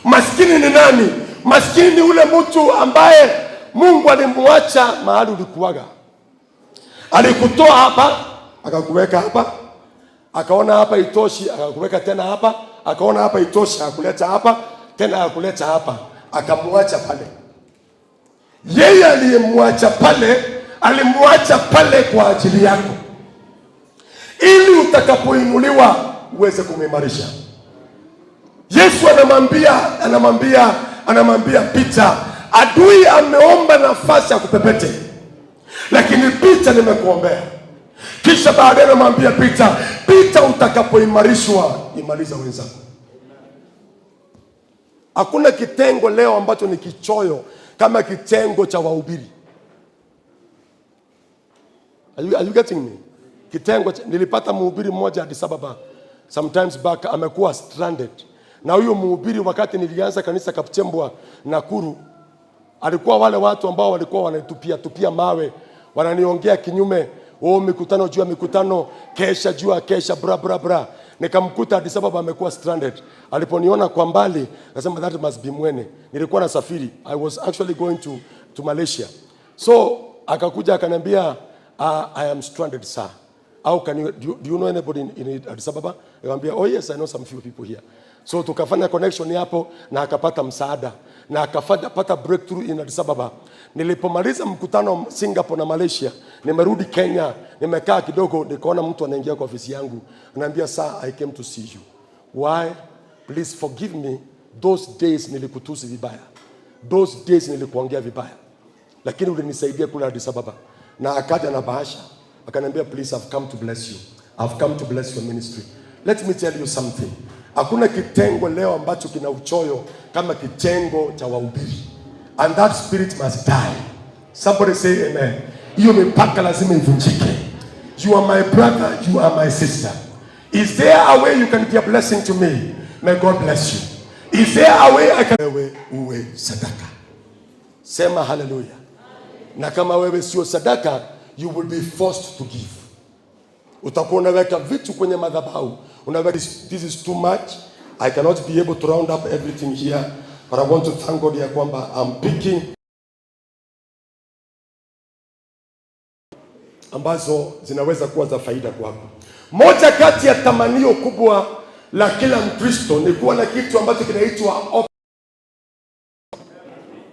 Maskini ni nani? Maskini ni ule mtu ambaye Mungu alimwacha mahali ulikuwaga, alikutoa hapa akakuweka hapa, akaona hapa itoshi, akakuweka tena hapa, akaona hapa itoshi, akakuleta hapa tena, akakuleta hapa, akamwacha pale. Yeye aliyemwacha pale, alimwacha pale kwa ajili yako, ili utakapoinuliwa uweze kumuimarisha. Yesu anamwambia Peter, adui ameomba nafasi ya kupepete, lakini Peter, nimekuombea. Kisha baadaye anamwambia Peter, Peter, utakapoimarishwa imaliza wenzako. Hakuna kitengo leo ambacho ni kichoyo kama kitengo cha wahubiri. Are you getting me? Kitengo nilipata mhubiri mmoja Addis Ababa sometimes back, amekuwa stranded. Na huyo mhubiri wakati nilianza kanisa Kapchembwa Nakuru, alikuwa wale watu ambao walikuwa wananitupia tupia mawe, wananiongea kinyume, oh, mikutano juu ya mikutano, kesha juu ya kesha, bra bra bra. Nikamkuta Addis Ababa amekuwa stranded. Aliponiona kwa mbali, akasema that must be Mwene. Nilikuwa nasafiri. I was actually going to Malaysia. So akakuja akaniambia, I am stranded, sir. How can you, do you know anybody in Addis Ababa? Nikamwambia, oh yes, I know some few people here. So tukafanya connection hapo na akapata msaada na akapata breakthrough in Addis Ababa. Nilipomaliza mkutano Singapore na Malaysia, nimerudi Kenya, nimekaa kidogo, nikaona mtu anaingia kwa ofisi yangu, ananiambia, sir, I came to see you. Why? Please forgive me, those days nilikutusi vibaya, those days nilikuongea vibaya, lakini ulinisaidia kule Addis Ababa. Na akaja na bahasha akaniambia, please, I've come to bless you, I've come to bless your ministry. Let me tell you something. Hakuna kitengo leo ambacho kina uchoyo kama kitengo cha wahubiri, and that spirit must die. Somebody say amen. Hiyo mipaka lazima ivunjike. You are my brother, you are my sister. Is there a way you can be a blessing to me? May God bless you. Is there a way I can... Wewe uwe sadaka. Sema hallelujah. Na kama wewe sio sadaka, you will be forced to give. Utakuwa unaweka vitu kwenye madhabahu. Unaweka, this is too much. I cannot be able to round up everything here, but I want to thank God ya kwamba I'm picking ambazo zinaweza kuwa za faida kwako. Moja kati ya tamanio kubwa la kila Mkristo ni kuwa na kitu ambacho kinaitwa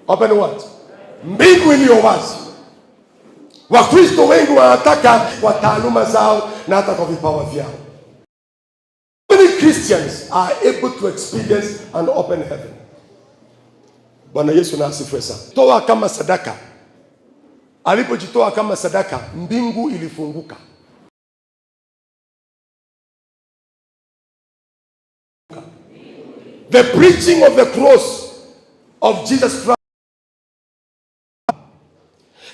open what? Mbingu iliyo wazi. Wakristo wengi wanataka kwa taaluma zao na hata kwa vipawa vyao. Many Christians are able to experience an open heaven. Bwana Yesu na asifiwe sana. Toa kama sadaka. Alipojitoa kama sadaka, mbingu ilifunguka. The preaching of the cross of Jesus Christ.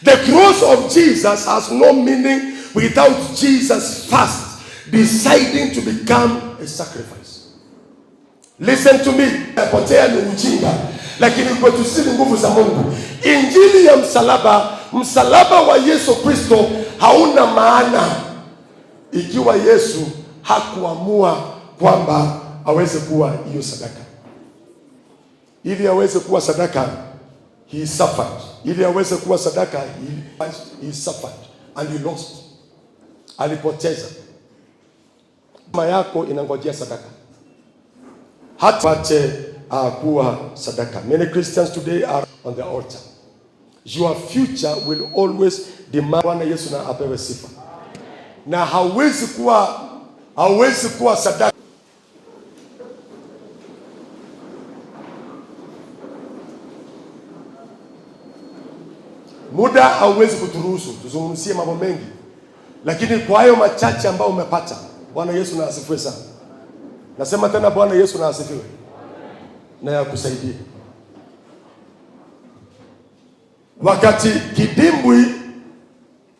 The cross of Jesus has no meaning without Jesus first deciding to become a sacrifice. Listen to me. Potea ni ujinga, lakini kwetu sisi ni nguvu za Mungu. Injili ya msalaba, msalaba wa Yesu Kristo hauna maana ikiwa Yesu hakuamua kwamba aweze kuwa hiyo sadaka. Ili aweze kuwa sadaka, he suffered. Ili aweze kuwa sadaka, he suffered and he lost. Alipoteza. Mama yako inangojea sadaka. Hata pate kuwa sadaka. Many Christians today are on the altar. Your future will always demand. Bwana Yesu na apewe sifa. Na hauwezi kuwa sadaka. Muda hauwezi kuturuhusu tuzungumzie mambo mengi, lakini kwa hayo machache ambayo umepata, Bwana Yesu na asifiwe sana. Nasema tena Bwana Yesu na asifiwe. Na yakusaidie. Wakati kidimbwi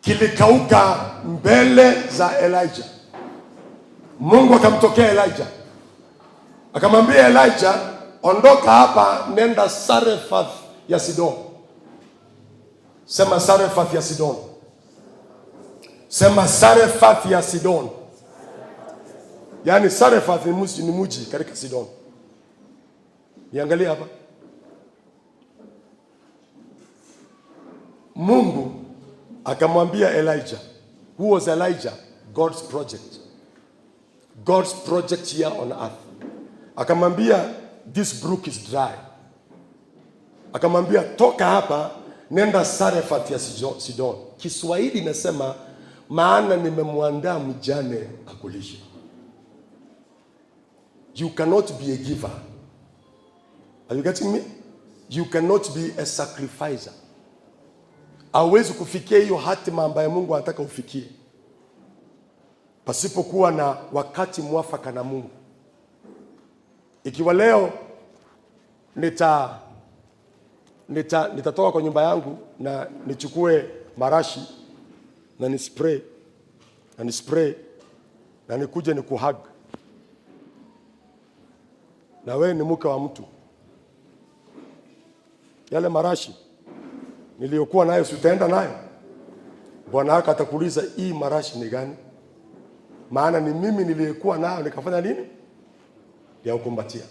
kilikauka mbele za Elijah, Mungu akamtokea Elijah akamwambia Elijah, ondoka hapa, nenda Sarephath ya Sidon. Sema Sarephath ya Sidon. Sema Sarephath ya Sidon. Yaani Sarephath ni mji katika Sidon. Niangalie hapa. Mungu akamwambia Elijah. Who was Elijah? God's project. God's project here on earth. Akamwambia this brook is dry. Akamwambia toka hapa nenda Sarephath ya Sidon. Kiswahili nasema maana nimemwandaa mjane akulishe. You cannot be a giver. Are you getting me? You cannot be a sacrificer. Hauwezi kufikia hiyo hatima ambayo Mungu anataka ufikie pasipokuwa na wakati mwafaka na Mungu. Ikiwa leo nitatoka kwa nyumba yangu na nichukue marashi na ni spray na nikuje nikuhug, na wewe ni mke wa mtu, yale marashi niliyokuwa nayo, si utaenda nayo? Bwana wako atakuuliza, "Hii marashi ni gani?" Maana ni mimi niliyekuwa nayo nikafanya nini? Ya kukumbatia.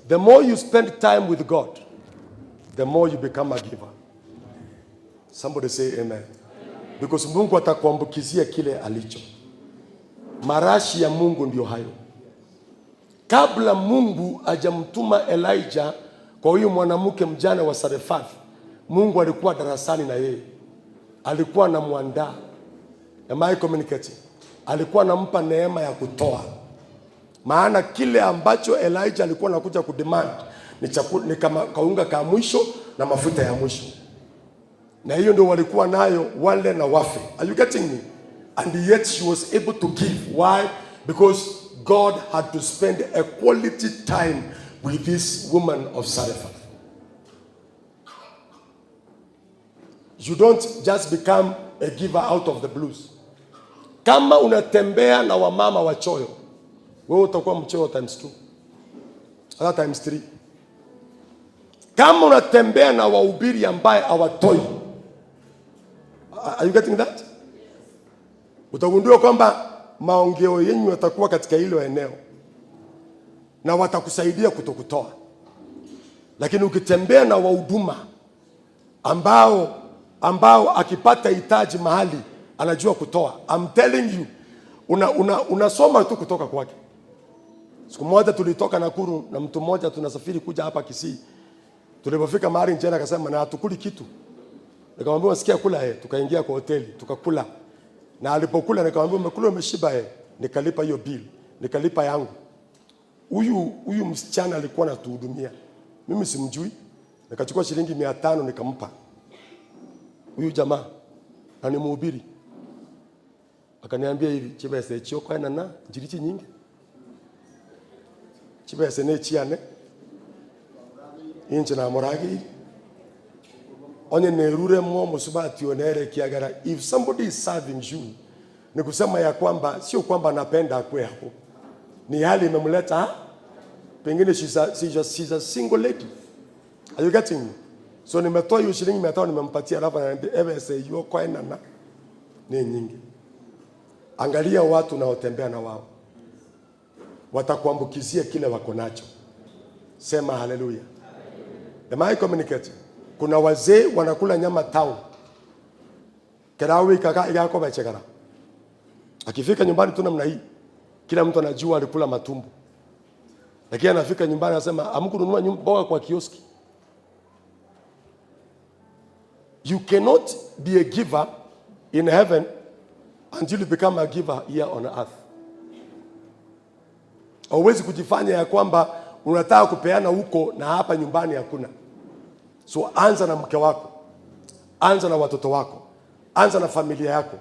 The more you spend time with God, the more you become a giver. Somebody say amen. Because Mungu atakuambukizia kile alicho. Marashi ya Mungu ndio hayo. Kabla Mungu hajamtuma Elijah kwa huyu mwanamke mjane wa Sarefath, Mungu alikuwa darasani na yeye, alikuwa anamwandaa. Am I communicating? Alikuwa anampa neema ya kutoa, maana kile ambacho Elijah alikuwa anakuja kudemand ni kama kaunga ka mwisho na mafuta ya mwisho, na hiyo ndio walikuwa nayo wale na wafe. Are you getting me? And yet she was able to give. Why? Because God had to spend a quality time with this woman of Zarephath. You don't just become a giver out of the blues. Kama unatembea na wamama wachoyo, wewe utakuwa mchoyo times two, hata times three. Kama unatembea na wahubiri ambaye hawatoi, are you getting that? Utagundua kwamba maongeo yenu yatakuwa katika hilo eneo na watakusaidia kutokutoa. Lakini ukitembea na wahuduma ambao akipata hitaji mahali anajua kutoa, I'm telling you, unasoma tu kutoka kwake. Siku moja tulitoka Nakuru na mtu mmoja tunasafiri kuja hapa Kisii. Tulipofika mahali njiani akasema, "Na hatukuli kitu." Nikamwambia, "Unasikia kula eh?" Tukaingia kwa hoteli tukakula. Na alipokula nikamwambia, "Umekula, umeshiba eh?" Nikalipa hiyo bill, nikalipa yangu. Huyu msichana alikuwa anatuhudumia. Mimi simjui. Nikachukua shilingi 500 nikampa huyu jamaa na ni mhubiri. Akaniambia hivi, "Chibesa echio kwaenana njirichi nyingi. Chibesa ne chiane. Inche namuragiri. Onye nerure mwo musubati onere kiagara." If somebody is serving you, ni kusema ya kwamba sio kwamba anapenda akwe hapo. Ni hali imemleta, pengine she's a single lady. Are you getting me? So nimetoa hiyo shilingi 500 nimempatia, alafu ananiambia, "Ebese hiyo kwaenana ni nyingi." Angalia watu unaotembea na wao, watakuambukizia kile wako nacho. Sema haleluya. Am I communicating? Kuna wazee wanakula nyama town. Kerawi kaka igako bechekara. Akifika nyumbani tu namna hii, kila mtu anajua alikula matumbo. Lakini anafika nyumbani anasema, "Hamkununua mboga kwa kioski?" You cannot be a giver in heaven until you become a giver here on earth. Hauwezi kujifanya ya kwamba unataka kupeana huko na hapa nyumbani hakuna. So anza na mke wako, anza na watoto wako, anza na familia yako.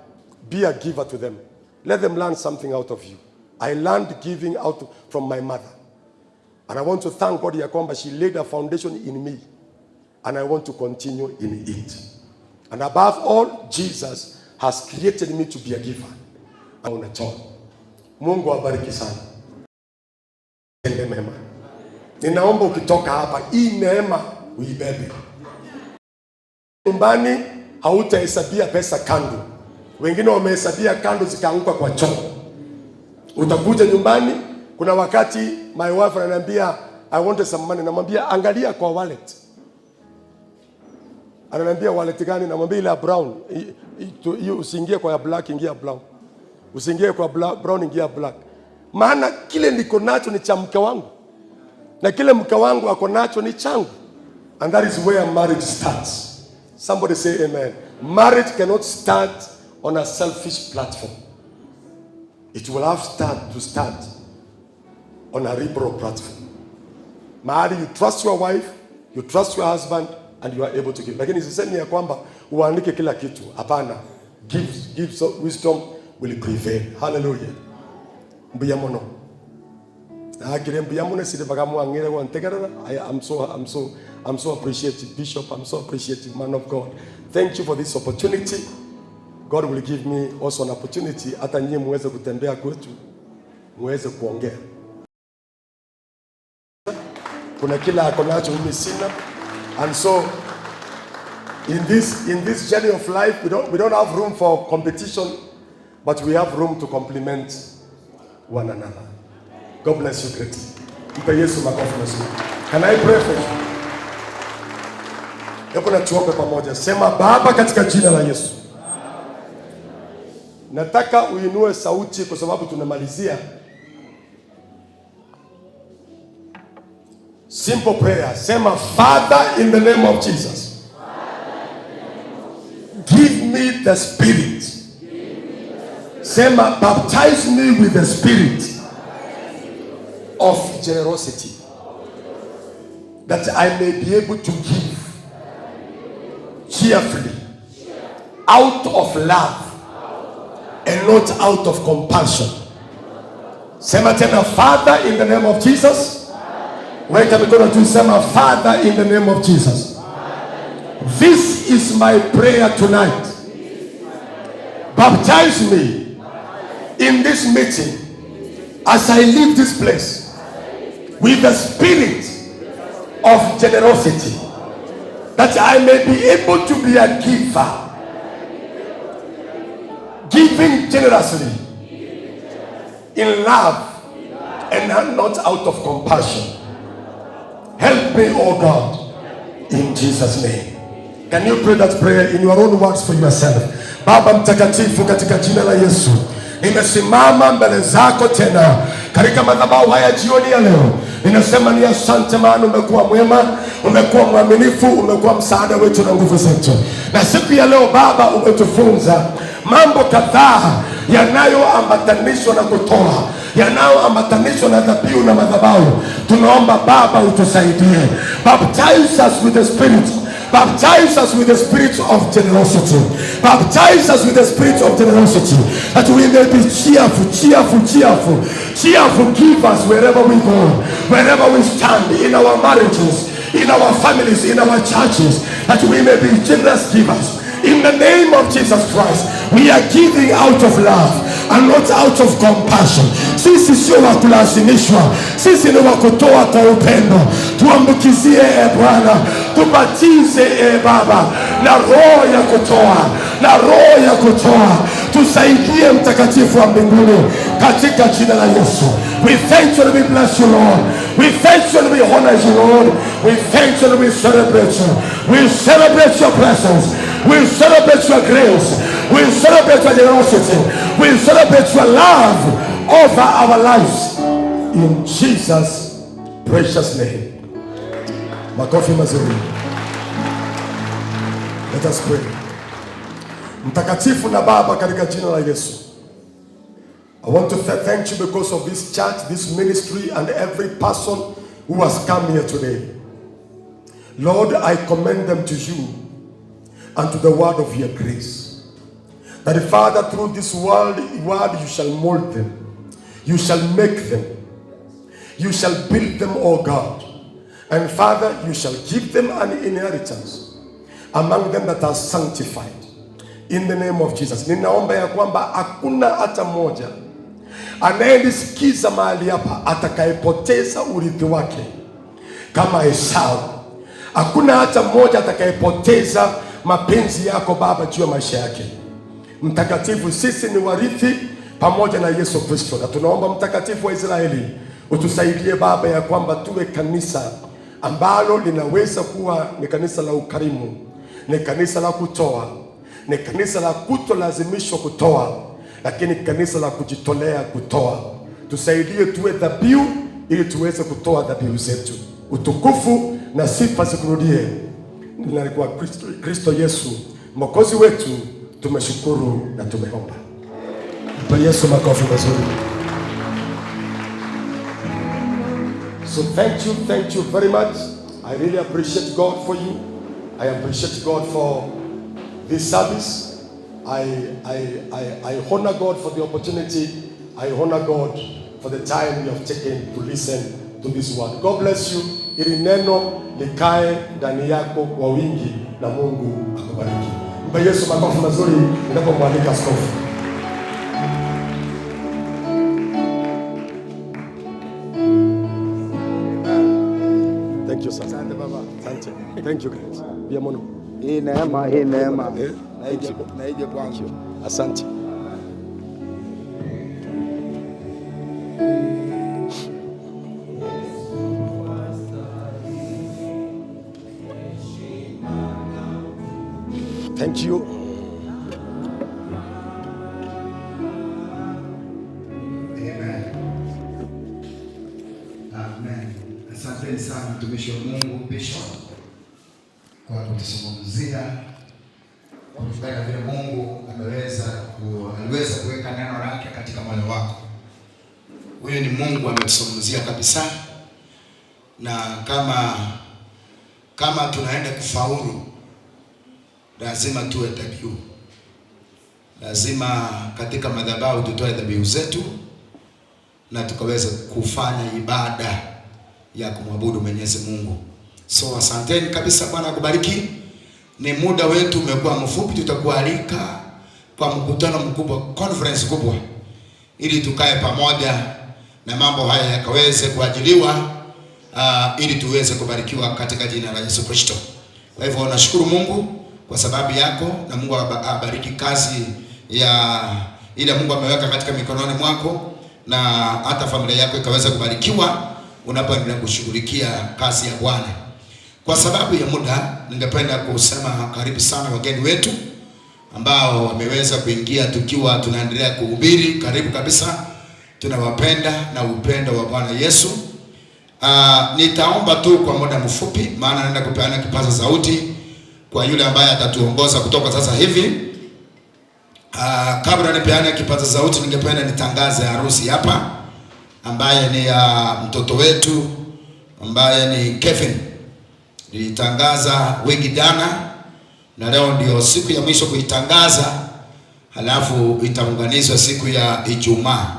Be a giver to them. Let them learn something out of you. I learned giving out from my mother. And I want to thank God ya kwamba she laid a foundation in me. And I want to continue in it. And above all, Jesus has created me to be a giver. Unatoa. Mungu awabariki sana. Tende mema. Ninaomba ukitoka hapa, hii neema uibebe. Nyumbani hautahesabia pesa kando. Wengine wamehesabia kando zikaanguka kwa choo. Utakuja nyumbani, kuna wakati my wife ananiambia, "I wanted some money." Namwambia, "Angalia kwa wallet." Ananiambia, "Wallet gani?" Namwambia, "Ile ya brown." Hiyo usiingie kwa ya black, ingia brown. Usiingie kwa brown, ingia black. Maana kile niko nacho ni cha mke wangu. Na kile mke wangu ako nacho ni changu. And that is where marriage starts. Somebody say amen. Marriage cannot start on a selfish platform. It will have to start on a On a liberal platform. Mahali you trust your wife, you trust your husband and you are able to give. Lakini sisemi ya kwamba uandike kila kitu. Hapana. Give, give so wisdom will prevail. Hallelujah. Mbuya mono. Akire mbuya mono sire bakamwangire gwantegerera. I am so I'm so appreciative, Bishop. I'm so appreciative, man of God. Thank you for this opportunity. God will give me also an opportunity hata nyie muweze kutembea kwetu, muweze kuongea. Kuna kila ako nacho mimi sina. And so in this journey of life we don't have room for competition, but we have room to complement one another. God bless you greatly. Mpe Yesu makofi mazuri. Can I pray for you? Hebu na tuombe pamoja. Sema, Baba, katika jina la Yesu. Nataka uinue sauti kwa sababu tunamalizia. Simple prayer. Sema, Father, in the name of Jesus. Give me the spirit. Sema, baptize me with the spirit of generosity, that I may be able to give cheerfully out of love and not out of compulsion. Sema tena, Father, in the name of Jesus. Weka mikono tu, sema, Father, in the name of Jesus. This is my prayer tonight. Baptize me in this meeting as I leave this place with the spirit of generosity, that I may be able to be a giver, giving generously in love and not out of compassion. Help me, oh God, in Jesus' name. Can you pray that prayer in your own words for yourself? Baba Mtakatifu, katika jina la Yesu, nimesimama mbele zako tena katika madhabahu haya jioni ya leo. Ninasema ni asante, maana umekuwa mwema, umekuwa mwaminifu, umekuwa msaada wetu na nguvu zetu. Na siku ya leo Baba, umetufunza mambo kadhaa yanayoambatanishwa na kutoa, yanayoambatanishwa na dhabihu na madhabahu. Tunaomba Baba utusaidie. Baptize us with the Spirit. Baptize us with the spirit of generosity. Baptize us with the spirit of generosity, that we may be cheerful, cheerful, cheerful, cheerful givers wherever we go, wherever we stand, in our marriages, in our families, in our churches, that we may be generous givers. In the name of Jesus Christ, we are giving out of love and not out of compassion. Sisi sio wa kulazimishwa, sisi ni wa kutoa kwa upendo. Tuambukizie, e Bwana, tubatize, e Baba, na roho ya kutoa, na roho ya kutoa. Tusaidie, Mtakatifu wa mbinguni, katika jina la Yesu. We thank you and we bless you, Lord. We thank you and we honor you, Lord. We thank you and we celebrate you. We celebrate your presence. We celebrate your grace. We celebrate your generosity. We celebrate your love over our lives. In Jesus' precious name. Makofi mazuri. Let us pray. Mtakatifu na Baba, katika jina la Yesu. I want to thank you because of this church, this ministry, and every person who has come here today. Lord, I commend them to you and to the word of your grace. That, Father, through this word you shall mold them, you shall make them, you shall build them, O God. And Father, you shall give them an inheritance among them that are sanctified. In the name of Jesus. Ninaomba ya kwamba hakuna hata mmoja anayenisikiza mahali hapa atakayepoteza urithi wake kama Esau. Hakuna hata mmoja atakayepoteza mapenzi yako Baba juu ya maisha yake. Mtakatifu, sisi ni warithi pamoja na Yesu Kristo, na tunaomba, Mtakatifu wa Israeli, utusaidie Baba ya kwamba tuwe kanisa ambalo linaweza kuwa ni kanisa la ukarimu, ni kanisa la kutoa, ni kanisa la kutolazimishwa kutoa, lakini kanisa la kujitolea kutoa. Tusaidie tuwe dhabihu ili tuweze kutoa dhabihu zetu. Utukufu na sifa zikurudie na kwa Kristo, Kristo Yesu Mwokozi wetu, tumeshukuru na tumeomba. Mpe Yesu makofi mazuri. So thank you very much. I really appreciate God for you. I appreciate God for this service. I honor God for the opportunity. I honor God for the time you have taken to listen to this word. God bless you. Ili neno likae ndani yako kwa wingi na Mungu akubariki. Mpe Yesu makofi mazuri ninapomwalika askofu. Thank you, sir. Asante baba. Asante. Thank you guys. Bia mono. Hii neema, hii neema. Eh, Na ije, thank you. na ije kwangu. Asante. Thank you. Amen. Amen. Asanteni sana mtumishi wa Mungu Bishop kwa kutuzungumzia kulingana vile Mungu aliweza kuweka neno lake katika moyo wako. Huyu ni Mungu ametuzungumzia kabisa, na kama tunaenda kufaulu lazima tuwe dhabihu. Lazima katika madhabahu tutoe dhabihu zetu na tukaweza kufanya ibada ya kumwabudu Mwenyezi Mungu. So asanteni kabisa, Bwana akubariki. Ni muda wetu umekuwa mfupi, tutakualika kwa mkutano mkubwa, conference kubwa, ili tukae pamoja na mambo haya yakaweze kuajiliwa, ili tuweze kubarikiwa katika jina la Yesu Kristo. Kwa hivyo nashukuru Mungu kwa sababu yako, na Mungu abariki kazi ya ile Mungu ameweka katika mikononi mwako, na hata familia yako ikaweza kubarikiwa unapoendelea kushughulikia kazi ya Bwana. Kwa sababu ya muda, ningependa kusema karibu sana wageni wetu ambao wameweza kuingia tukiwa tunaendelea kuhubiri. Karibu kabisa, tunawapenda na upendo wa Bwana Yesu. Nitaomba tu kwa muda mfupi, maana naenda kupeana kipaza sauti kwa yule ambaye atatuongoza kutoka sasa hivi. Kabla nipeane kipaza sauti, ningependa nitangaze harusi hapa ambaye ni ya mtoto wetu ambaye ni Kevin. Nilitangaza wiki jana na leo ndio siku ya mwisho kuitangaza, halafu itaunganishwa siku ya Ijumaa.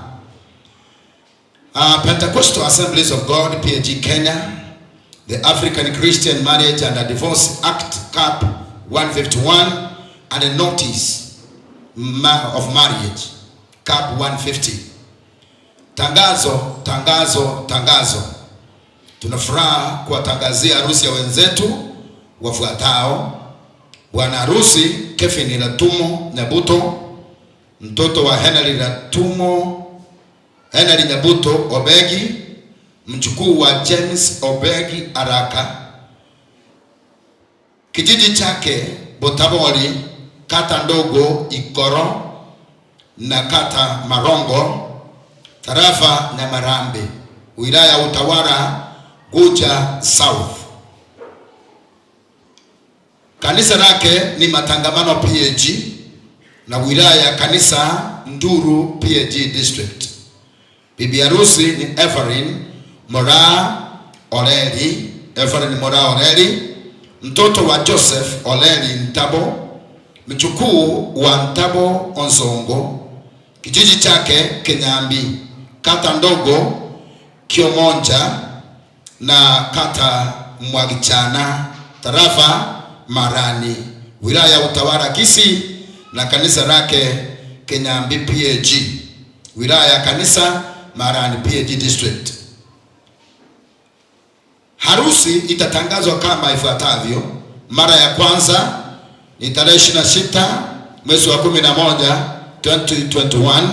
Pentecostal Assemblies of God PAG Kenya, the African Christian Marriage and Divorce Act CAP 151 and a Notice of Marriage CAP 150. Tangazo, tangazo, tangazo. Tuna furaha kuwatangazia harusi ya wenzetu wafuatao: bwana harusi Kevin Latumo Nyabuto, mtoto wa Henry Latumo, Henry Nyabuto Obegi, mjukuu wa James Obegi Araka, kijiji chake Botabori, kata ndogo Ikoro na kata Marongo, tarafa Nyamarambe, wilaya Utawala, Gucha South. Kanisa lake ni Matangamano PAG na wilaya ya kanisa Nduru PAG District. Bibi harusi ni Evelyn Mora Oreli, Evelyn Mora Oreli, mtoto wa Joseph Oreli Ntabo, mjukuu wa Ntabo Onzongo, kijiji chake Kenyambi, kata ndogo Kiomonja na kata Mwagichana, tarafa Marani, wilaya ya Utawala Kisii, na kanisa lake Kenyambi PAG, wilaya ya kanisa Marani PAG District. Harusi itatangazwa kama ifuatavyo. Mara ya kwanza ni tarehe 26 mwezi wa 11 2021,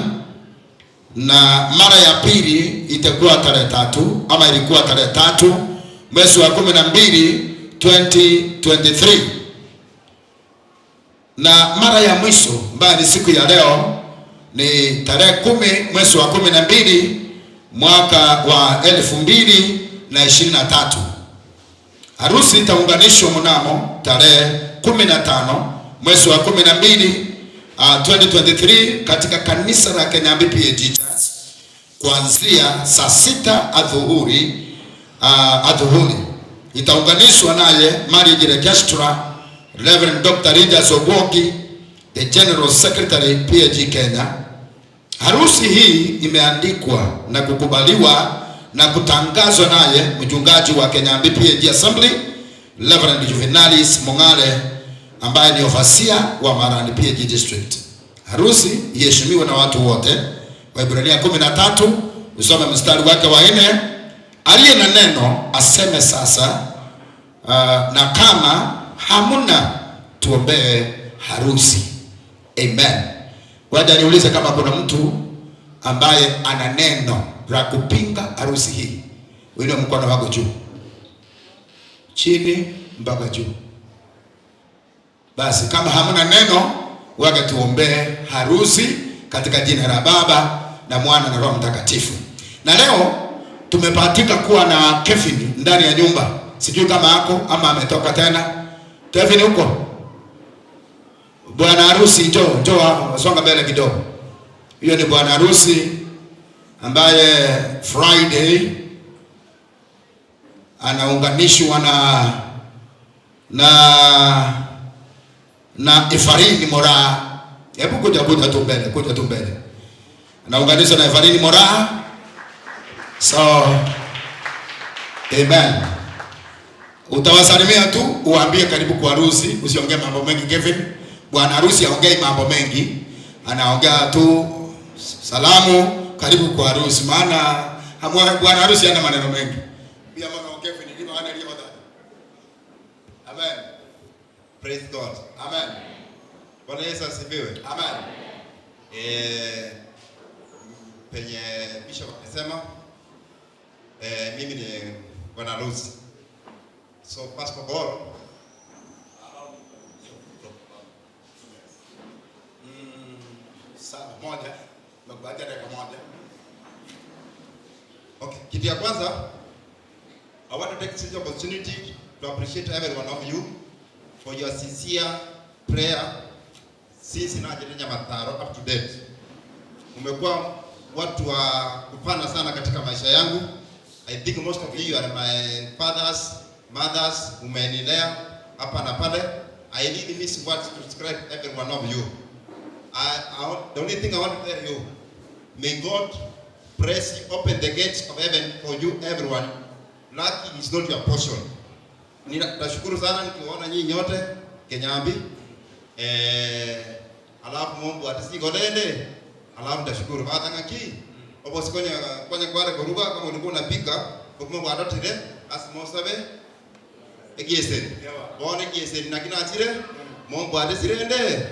na mara ya pili itakuwa tarehe 3, ama ilikuwa tarehe 3 mwezi wa 12 2023, na mara ya mwisho ambayo ni siku ya leo ni tarehe 10 mwezi wa 12 mwaka wa 2023. Harusi itaunganishwa mnamo tarehe 15 mwezi wa 12 2023 katika kanisa la Kenyambi PAG Church kuanzia saa 6 adhuhuri adhuhuri. Itaunganishwa naye Marriage Registrar Reverend Dr. Rogers Obwogi, the General Secretary PAG Kenya. Harusi hii imeandikwa na kukubaliwa na kutangazwa naye mchungaji wa Kenyambi PAG Assembly Reverend Juvenalis Mong'are ambaye ni overseer wa Marani PAG District. Harusi iheshimiwe na watu wote. Waibrania 13 usome mstari wake wa 4. Aliye na neno aseme sasa, na kama hamuna tuombee harusi. Amen. Wacha niulize kama kuna mtu ambaye ana neno la kupinga harusi hii. Uinue mkono wako juu, chini mpaka juu. Basi kama hamna neno, wacha tuombee harusi katika jina la Baba na Mwana na Roho Mtakatifu. Na leo tumebahatika kuwa na Kevin ndani ya nyumba. Sijui kama ako ama ametoka tena. Kevin huko? Bwana harusi njoo, njoo hapo, songa mbele kidogo. Hiyo ni bwana harusi ambaye Friday anaunganishwa na Efarini Moraa. Hebu kuja tu mbele, kuja tu mbele. Anaunganishwa na Efarini Moraa. So, amen. Utawasalimia tu, uambie karibu kwa harusi, usiongee mambo mengi Kevin. Bwana harusi haongei mambo mengi, anaongea tu salamu, karibu kwa harusi, maana bwana harusi hana maneno mengi. Pia maana Kevin ni maana ile wadada. Amen. Praise God. Amen. Bwana Yesu asifiwe. Amen. Penye bishop amesema, mimi ni bwana harusi. So first of all, Sawa, moja. Nimekupatia dakika moja. Okay, kitu ya kwanza, I want to take this opportunity to appreciate every one of you for your sincere prayer since Najeri Nyamataro up to date. Umekuwa watu wa kupana sana katika maisha yangu. I think most of you are my fathers, mothers, umenilea hapa na pale. I really miss words to describe every one of you. The only thing I want to tell you, may God bless you, open the gates of heaven for you everyone. Lucky is not your portion. Nashukuru sana nikiwaona nyinyi nyote Kenyambi. Alafu Mungu atisigolende. Alafu ndashukuru. Baada ngaki. Obo sikonya kwanya kware koruga kama ulikuwa unapika, Mungu atotire asimosabe egieseri. Bona egieseri na kinachire Mungu atisirende.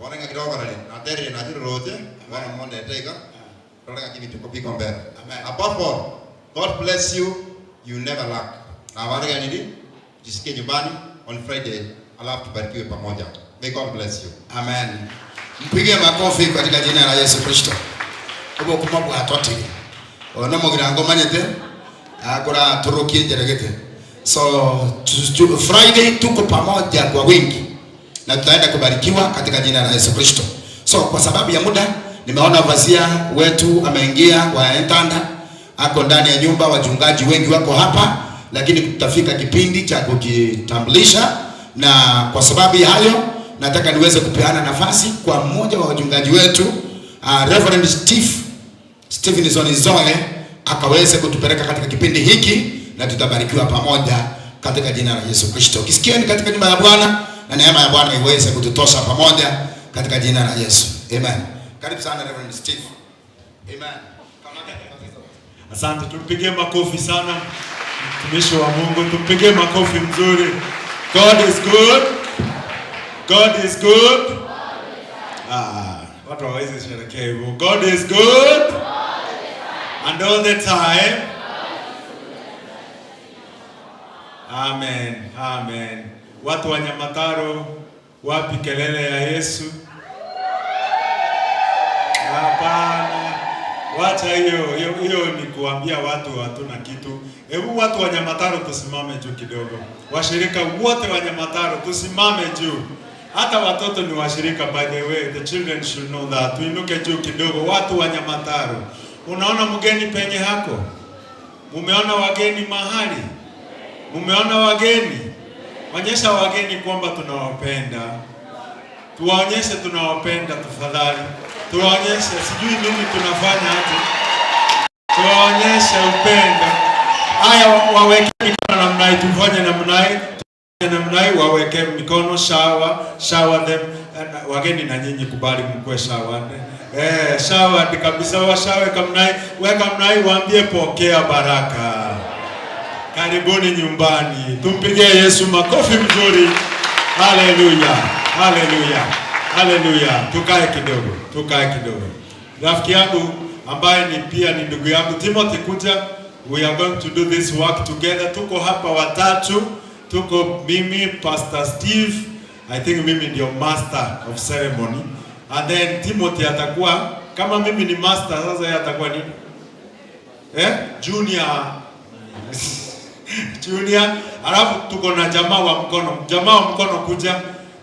Bona ngakidogo nani. Natere na chiro rote. Bona monde tega. Rola ngakibitu kopiko mbele. Amen. Above all, God bless you. You never lack. Na wale gani jisikie nyumbani on Friday, alafu tubarikiwe pamoja. May God bless you. Amen. Mpige makofi katika jina la Yesu Kristo. Obo kuma bwatotire. Ona mugirango manyete akora turukie njeregete. So Friday tuko pamoja kwa wingi na tutaenda kubarikiwa katika jina la Yesu Kristo. So kwa sababu ya muda nimeona vazia wetu ameingia wa Entanda, ako ndani ya nyumba, wachungaji wengi wako hapa, lakini tutafika kipindi cha kujitambulisha, na kwa sababu ya hayo nataka niweze kupeana nafasi kwa mmoja wa wachungaji wetu, Reverend Stephenson Zoe akaweze kutupeleka katika kipindi hiki na tutabarikiwa pamoja katika jina la Yesu Kristo. Kisikieni katika nyumba ya Bwana na neema ya Bwana iweze kututosha pamoja katika jina la Yesu. Amen. Karibu sana Reverend Steve. Amen. Asante, tumpigie makofi sana mtumishi wa Mungu, tumpigie makofi mzuri. God is good. God is good. Watu hawawezi sherehekea hivyo. God is good. And all the time. Amen. Amen. Watu wa Nyamataro, wapi kelele ya Yesu? Hapana. Wacha hiyo ni kuambia watu hatuna kitu. Hebu watu wa Nyamataro tusimame juu kidogo. Washirika wote wa Nyamataro tusimame juu. Hata watoto ni washirika, by the way, the children should know that. Tuinuke juu kidogo, watu wa Nyamataro. Unaona mgeni penye hako? Mumeona wageni mahali? Mumeona wageni? Onyesha wageni kwamba tunawapenda. Tuwaonyeshe tunawapenda tafadhali. Tuwaonyeshe, sijui nini tunafanya hapo. Tuwaonyeshe upendo. Haya, waweke mikono namna hii, tufanye namna hii, tufanye namna hii, waweke mikono, shower, shower them. Wageni na nyinyi kubali mkue shower. Shower kabisa, washawe kamna hii, weka namna hii, waambie pokea baraka. Karibuni nyumbani. Tumpigie Yesu makofi mzuri. Haleluya. Haleluya. Haleluya. Tukae kidogo. Tukae kidogo. Rafiki yangu ambaye ni pia ni ndugu yangu Timothy, kuja. We are going to do this work together. Tuko hapa watatu. Tuko mimi, Pastor Steve. I think mimi ndio master of ceremony. And then Timothy atakuwa, kama mimi ni master, sasa yeye atakuwa nini? Junior. Junior. Alafu tuko na jamaa wa mkono. Jamaa wa mkono kuja.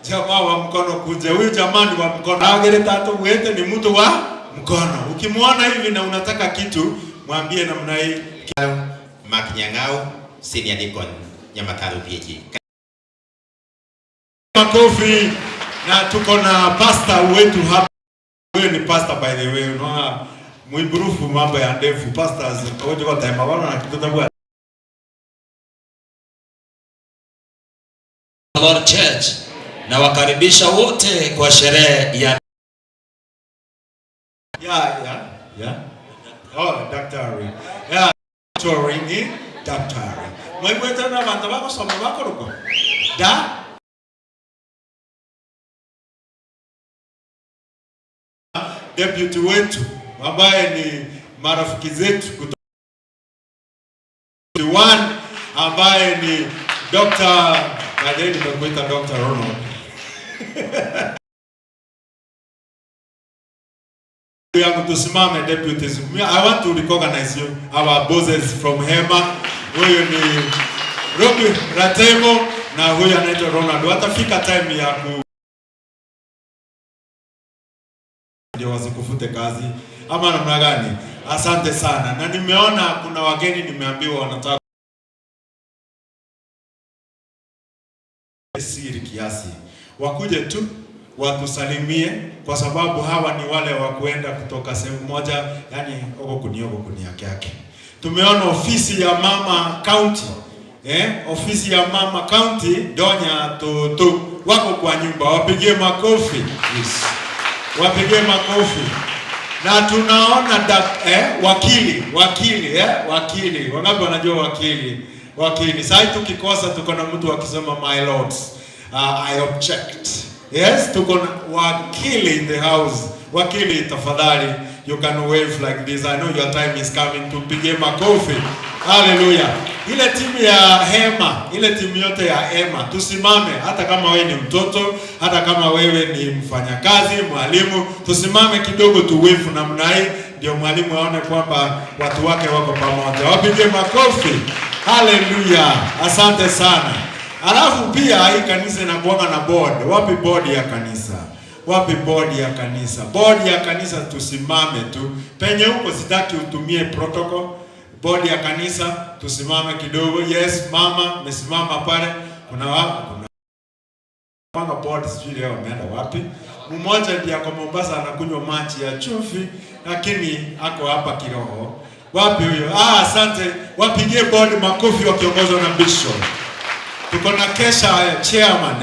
Jamaa wa mkono kuja. Huyu jamaa ni wa mkono. Agere tatu wete ni mtu wa mkono. Ukimwona hivi na unataka kitu, mwambie namna hii. Mark Nyang'au, Senior Deacon, Nyamataro PAG. Makofi. Na tuko na pastor wetu hapa. Huyu ni pastor by the way. Unaona muimprove mambo ya ndefu. Pastors wote kwa time wana na kitu tabu. Lord Church, na wakaribisha wote kwa sherehe ya Yeah. Oh, daktari. Yeah, daktari ni daktari. Mwebwete na bantu bakosoma bakorokwa. Da? Deputy wetu ambaye ni marafiki zetu kutoka one ambaye ni Dr. Baadaye nimekuita Dr. Ronald. Yangu tusimame deputies. I want to recognize you, our bosses from Hema. Huyu ni Robi Ratemo na huyu anaitwa Ronald. Watafika time ya ku ndio wasikufute kazi ama namna gani? Asante sana. Na nimeona kuna wageni nimeambiwa wanataka siri kiasi, wakuje tu watusalimie, kwa sababu hawa ni wale wa kuenda kutoka sehemu moja, yani oko kuni yake yake. Tumeona ofisi ya mama county, ofisi ya mama county Donya Toto wako kwa nyumba, wapigie makofi. Yes. Wapigie makofi. Na tunaona wakili, wakili. Wangapi wanajua wakili? Wakili. Sasa tukikosa tuko na mtu akisema my lords, I object. Yes, tuko na wakili in the house. Wakili, tafadhali, you can wave like this. I know your time is coming. Tupige makofi. Hallelujah. Ile timu ya Hema, ile timu yote ya Hema, tusimame. Hata kama wewe ni mtoto, hata kama wewe ni mfanyakazi, mwalimu, tusimame kidogo tu wave namna hii, ndio mwalimu aone kwamba watu wake wako pamoja. Wapige makofi. Hallelujah. Asante sana. Alafu pia hii kanisa inakuwa na board. Wapi board ya kanisa? Wapi board ya kanisa? Board ya kanisa tusimame tu. Penye huko sitaki utumie protocol. Board ya kanisa tusimame kidogo. Yes, mama mesimama pale. Kuna wapi? Kuna panga board sijui leo ameenda wapi. Mmoja ndiye ako Mombasa anakunywa maji ya chumvi, lakini ako hapa kiroho. Wapi huyo? Asante. Wapigie board makofi wakiongozwa na bishop. Tuko na Kesha chairman,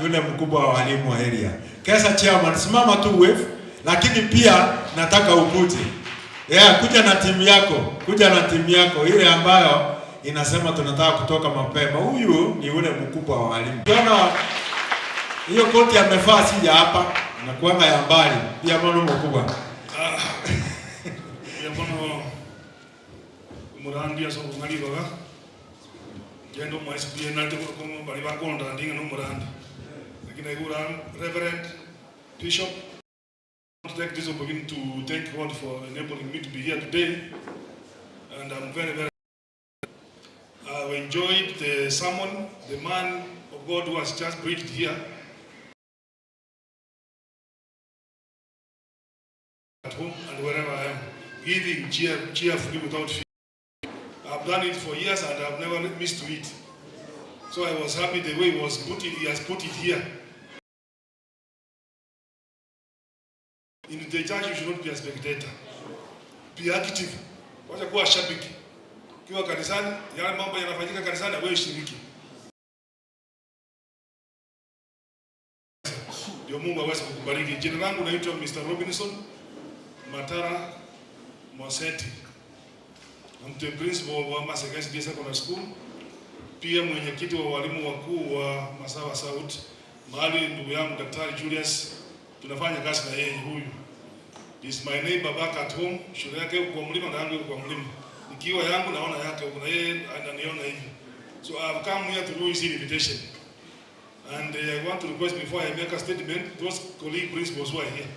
yule mkubwa wa walimu wa area. Kesha chairman, simama tu wave, lakini pia nataka ukuje. Yeah, kuja na timu yako, kuja na timu yako ile ambayo inasema tunataka kutoka mapema. Huyu ni yule mkubwa wa walimu. Ukiona hiyo koti amevaa sija hapa, na kuanga ya mbali, pia mwana mkubwa. Ya bono murandi aso ngari baga. Jendo mwesi pia na to komo bali bakonda ndinga no murandi. Lakini igura Reverend Bishop, I want to take this opportunity to thank God for enabling me to be here today, and I'm very, very I've enjoyed the sermon, the man of God who has just preached here. At home and wherever I am, giving cheerfully without fear. I've done it for years and I've never missed to eat. So I was happy the way he has put it here. In the church you should not be a spectator. Be active. Wacha kuwa shabiki. Ukiwa kanisani, yale mambo yanafanyika kanisani, wewe shiriki. Ndio Mungu aweze kukubariki. Jina langu naitwa Mr. Robinson Matara Moseti. I'm the principal wa Masaka SDA Secondary School. Pia mwenyekiti wa walimu wakuu wa Masawa South. Mahali ndugu yangu Daktari Julius tunafanya kazi na yeye huyu. Is my neighbor back at home. Shule yake kwa mlima na yangu kwa mlima. Nikiwa yangu naona yake huko na yeye ananiona hivi. So I've come here to do his invitation. And I want to request before I make a statement, those colleague principals who are here,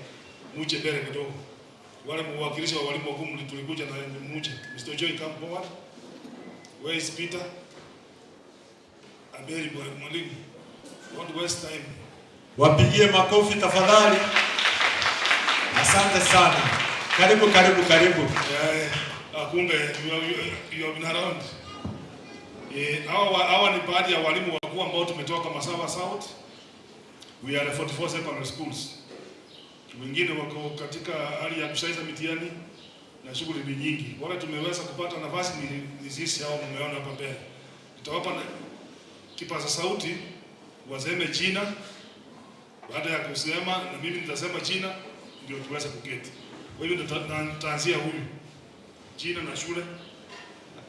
muje mbele kidogo. Wale mwakilishi wa walimu wakuu tulikuja na muje. Mr. Joy, come forward. Where is Peter? Abeli mwalimu. Don't waste time. Wapigie makofi tafadhali. Asante sana. Karibu, karibu, karibu. Kumbe you have been around. Hawa ni baadhi ya walimu wakuu ambao tumetoka Masawa South. We are 44 secondary schools. Wengine wako katika hali ya kusaidia mitihani na shughuli ni nyingi. Wale tumeweza kupata nafasi ni sisi hao mmeona hapa mbele. Nitawapa kipaza sauti waseme jina. Baada ya kusema na mimi nitasema jina ndio tuweze kuketi. Kwa hivyo nitaanzia huyu. Jina na shule.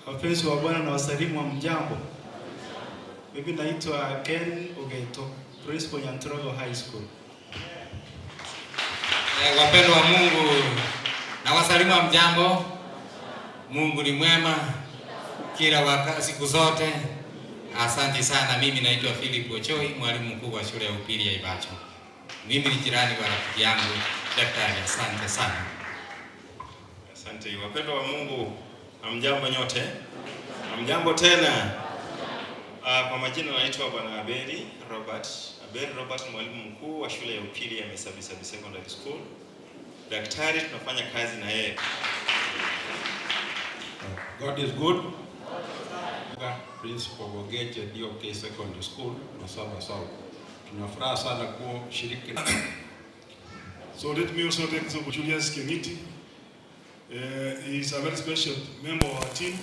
Wapenzi wa Bwana na wasalimu wa mjambo. Mimi naitwa Ken Ogeto, principal Nyantrogo High School. Wapendwa wa Mungu na wasalimu wa mjambo. Mungu ni mwema kila wakati, siku zote. Asante sana. Mimi naitwa Philip Ochoi, mwalimu mkuu wa shule ya upili ya Ibacho. Mimi ni jirani wa rafiki yangu daktari. Asante sana. Asante. Wapendwa wa Mungu, hamjambo nyote? Hamjambo tena. Kwa majina naitwa Bwana Abeli Robert. Abeli Robert ni mwalimu mkuu wa shule ya upili ya Mesabisabi Secondary School. Daktari tunafanya kazi na yeye. God is good. Principal Wogeche DOK Secondary School, Masawa South. Tunafuraha sana kushiriki. So let me also thank Julius Kengiti. He is a very special member of our team.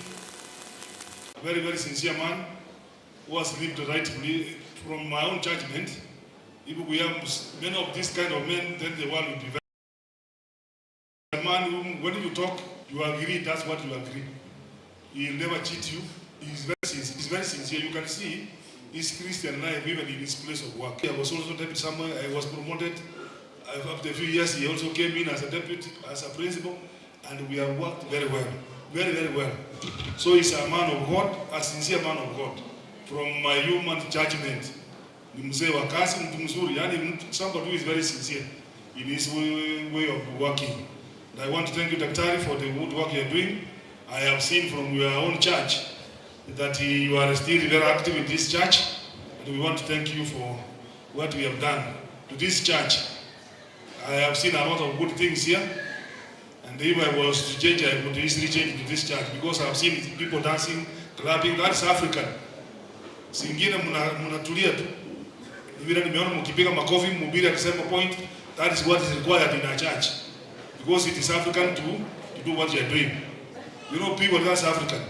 A very, very sincere man who has lived rightfully. From my own judgment, if we have many of this kind of men, then the world will be very. A man whom, when you talk, you agree, that's what you agree. He will never cheat you. He's very sincere. You can see his Christian life even in his place of work. I was also deputy somewhere. I was promoted. After a few years, he also came in as a deputy, as a principal, and we have worked very well. Very, very well. So he's a man of God, a sincere man of God. From my human judgment, ni mzee wa kazi, mtu mzuri, yani somebody who is very sincere in his way of working. And I want to thank you, Daktari, for the good work you are doing. I have seen from your own church that you are still very active in this church, and we want to thank you for what we have done to this church. I have seen a lot of good things here, and if I was to change, I would easily change to this church because I have seen people dancing, clapping. That's African. Singine mnatulia tu. Vile nimeona mkipiga makofi, mhubiri akisema point, that is what is required in our church. Because it is African to do what you are doing. You know people, that's African.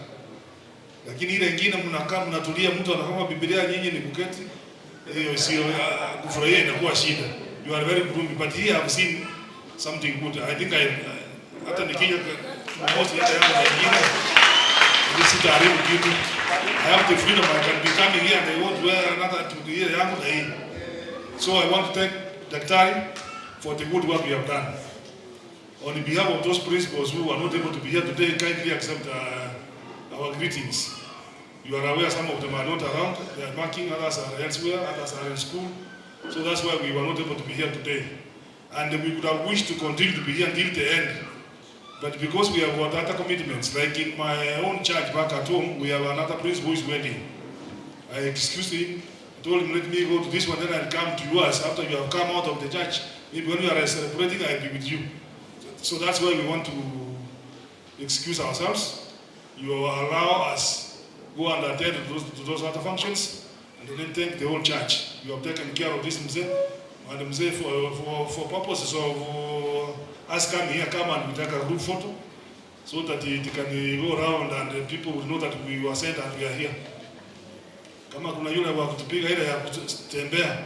Lakini ile nyingine mnakaa mnatulia, mtu anasoma Biblia, nyinyi ni kuketi. Hiyo sio kufurahia, inakuwa shida. You are very gloomy, but here I've seen something good. I think hata nikija Jumamosi hata yangu nyingine sitaharibu kitu. I have the freedom, I can be coming here and I want to wear another to the year yangu na hii. So I want to thank Daktari for the good work you have done. On behalf of those principals who are not able to be here today, kindly accept our greetings. You are aware some of them are not around, they are working, others are elsewhere, others are in school. So that's why we were not able to be here today. And we would have wished to continue to be here until the end. But because we have got other commitments, like in my own church back at home, we have another priest who is wedding. I excused him, I told him, let me go to this one, then I'll come to yours after you have come out of the church. Maybe when you are celebrating, I'll be with you. So that's why we want to excuse ourselves. You allow us go and attend to those other functions and then thank the whole church. You have taken care of this mzee and mzee for purposes of us coming here, come and we take a group photo so that it can go around and people will know that we were sent and we are here. Kama kuna yule wa kutupiga ile ya kutembea,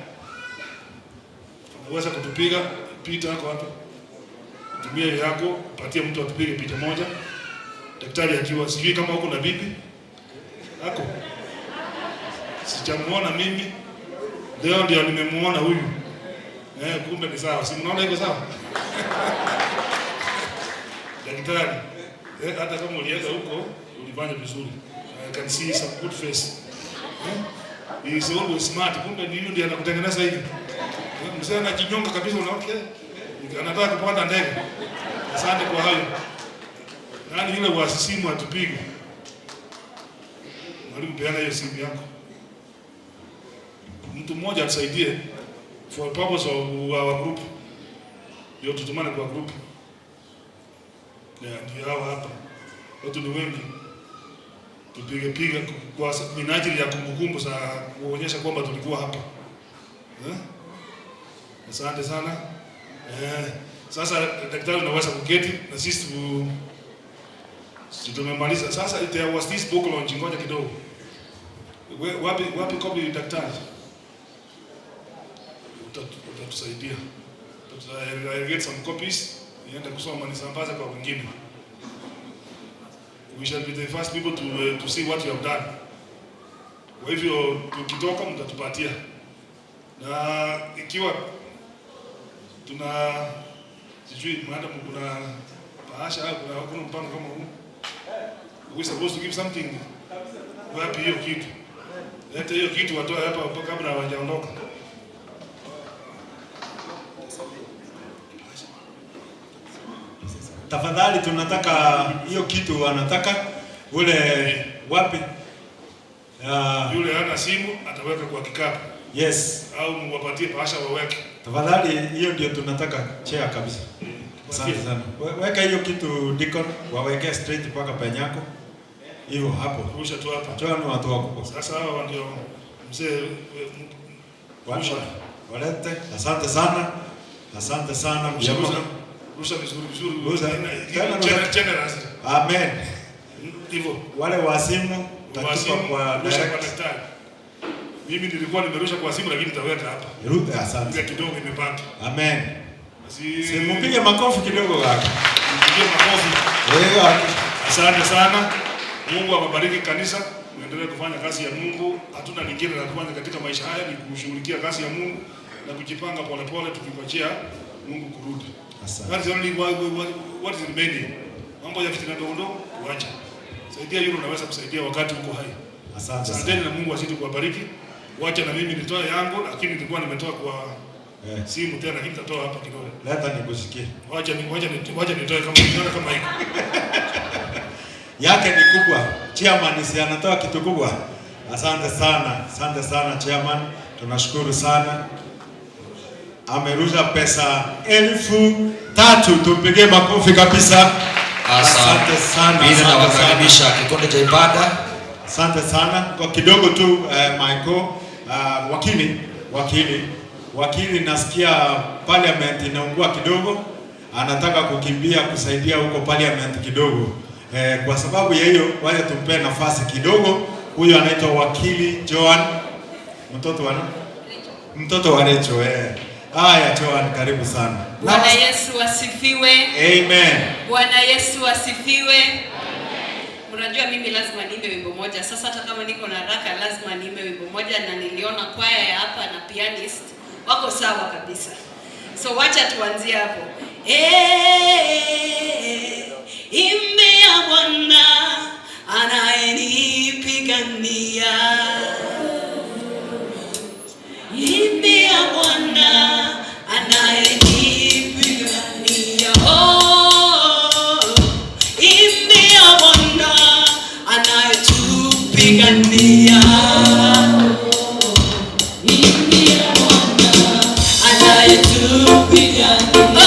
unaweza kutupiga picha yako hapa, tumia hiyo yako, patie mtu atupige picha moja. Daktari akiwa, sijui kama uko na bibi ako, sijamuona mimi leo, ndio nimemuona huyu. Eh, kumbe ni sawa, si mnaona iko sawa? Daktari, eh, hata kama ulienda huko ulifanya vizuri. I can see some good face. Eh? He is always smart. Kumbe ni huyu ndiye anakutengeneza hivi. Eh, mzee anajinyonga kabisa, unaona? Anataka kupanda ndege. Asante kwa hayo. Nani yule wa simu atupige? Mwalimu, peana hiyo simu yako. Mtu mmoja atusaidie for purpose of our group. Ndio tutumane kwa group. Yeah, ndio hawa hapa. Watu ni wengi. Tupige piga kwa minajili ya kumbukumbu za kuonyesha kwamba tulikuwa hapa. Eh? Asante sana. Eh, sasa daktari unaweza kuketi na sisi tumemaliza. Sasa there was this book launch, ngoja kidogo. Wapi wapi copy, daktari? Utatusaidia. I'll get some copies. Niende kusoma nisambaze kwa wengine. We shall be the first people to see what you have done. Kwa hivyo tukitoka mtatupatia. Na ikiwa tuna, sijui, madam, kuna bahasha au kuna mpango kama huu. We supposed to give something. Wapi hiyo kitu? Leta hiyo kitu watoe hapa kabla hawajaondoka. Tafadhali tunataka hiyo kitu wanataka ule wapi? Yule hana simu ataweka kwa kikapu. Yes. Au muwapatie bahasha waweke. Tafadhali hiyo ndio tunataka, chair kabisa. Asante sana. Weka hiyo kitu, Deacon, waweke straight mpaka penyako. Hivyo hapo. Rusha tu hapa. Toa ni watu wakubwa. Sasa hawa ndio mzee. Watu walete. Asante sana. Asante sana. Rusha, rusha, rusha vizuri vizuri. Rusha. Tena rusha. Generous. Amen. Hivyo. Wale wa simu tatupa Wasimu, kwa rusha kwa direct. daktari. Mimi nilikuwa nimerusha kwa simu lakini nitaweka hapa. Asante. Ile kidogo imebaki. Amen. Si Si mpige makofi kidogo kaka. Mpige makofi. Eh, kaka. Asante sana. Mungu awabariki kanisa. Muendelee kufanya kazi ya Mungu. Hatuna lingine la kufanya katika maisha haya, ni kushughulikia kazi ya Mungu na kujipanga polepole tukingojea Mungu kurudi. Asante. That is only what is remaining. Mambo ya fitina ndogo ndogo tuache. Saidia yule unaweza kusaidia wakati uko hai. Asante sana. Asanteni na Mungu azidi kuwabariki. Wacha na mimi nitoe yangu, lakini nilikuwa nimetoa kwa simu tena, lakini nitatoa hapa kidogo. Leta nikusikie. Wacha nitoe kama nione kama iko. Yake ni kubwa. Chairman si anatoa kitu kubwa. Asante sana. Asante sana, chairman. Tunashukuru sana. Amerusha pesa 3,000. Tumpigie makofi kabisa. Asante sana. Vile Asante nawakaribisha sana. kikundi cha ibada. Asante sana. Kwa kidogo tu, Michael, wakili, nasikia parliament inaungua kidogo, anataka kukimbia kusaidia huko parliament kidogo. Kwa sababu ya hiyo, wacha tumpe nafasi kidogo. Huyo anaitwa wakili Joan, mtoto wa mtoto wa Recho. Haya Joan, karibu sana. Bwana Yesu asifiwe. Amen. Bwana Yesu asifiwe. Unajua mimi lazima niimbe wimbo moja. Sasa hata kama niko na haraka lazima niimbe wimbo moja, na niliona kwaya ya hapa na pianist wako sawa kabisa. So wacha tuanzie hapo. Eh, imbia Bwana anayenipigania. Imbia Bwana anayenipigania. Oh, imbia Bwana anayetupigania. Imbia Bwana anayetupigania. Oh,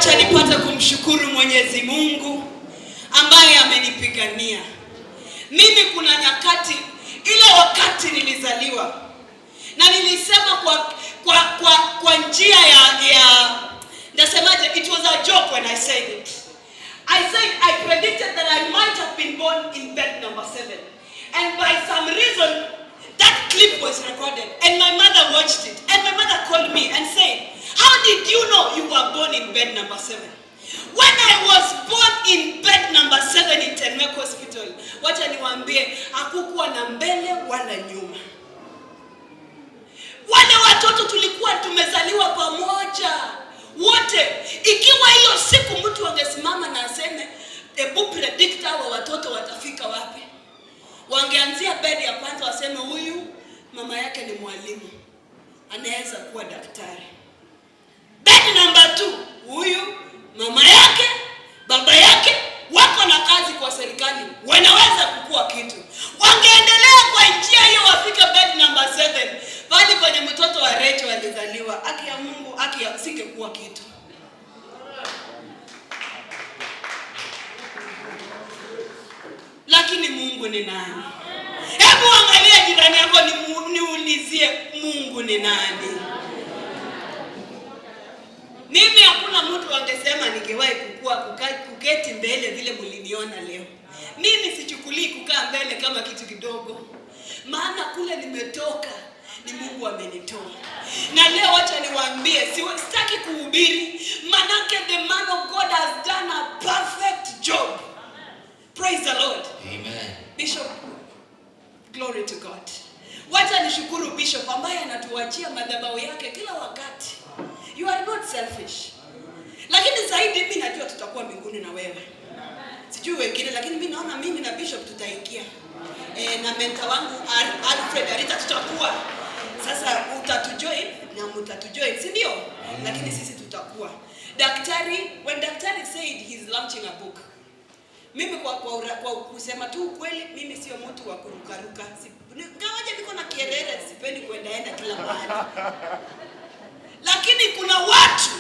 Wacha nipate kumshukuru Mwenyezi Mungu ambaye amenipigania. Mimi kuna nyakati, ile wakati nilizaliwa na nilisema kwa njia ya ndasemaje, it was a joke when I said it. I said I predicted that I might have been born in bed number 7. And by some reason, that clip was recorded and my mother watched it. And my mother called me and said, "How did you know you were born in bed number 7?" When I was born in bed number 7 in Tenwek Hospital, wacha niwaambie, hakukuwa na mbele wala nyuma. Wale watoto tulikuwa tumezaliwa pamoja wote. Ikiwa hiyo siku mtu angesimama na aseme, "Ebu predict hawa watoto watafika wapi?" Wangeanzia bed ya kwanza waseme, "Huyu mama yake ni mwalimu, anaweza kuwa daktari." Bed number 2, huyu mama yake, baba yake wako na kazi kwa serikali, wanaweza kukua kitu. Wangeendelea kwa njia hiyo wafike bed number 7, pale kwenye mtoto wa Rachel alizaliwa. Haki ya Mungu, haki ya singekuwa kitu. Lakini Mungu ni nani? Hebu angalia jirani yako, niulizie, Mungu ni nani? Mimi hakuna mtu angesema ningewahi kuketi mbele vile mliniona leo. Mimi sichukulii kukaa mbele kama kitu kidogo. Maana kule nimetoka ni Mungu amenitoa. Na leo wacha niwaambie, sitaki kuhubiri, manake the man of God has done a perfect job. Praise the Lord. Amen. Bishop, glory to God. Wacha nishukuru Bishop ambaye anatuachia madhabahu yake kila wakati. You are not selfish. Lakini zaidi mimi najua tutakuwa mbinguni na wewe. Sijui wengine, lakini mimi naona mimi na Bishop tutaingia. Na mentor wangu Alfred Arita tutakuwa. Sasa utatujoin na mtatujoin, si ndio? Lakini sisi tutakuwa. Daktari, when daktari said he's launching a book, mimi kwa kusema tu ukweli, mimi sio mtu wa kurukaruka. Ngawaje niko na kierere, sipendi kuendaenda kila mahali. Lakini kuna watu,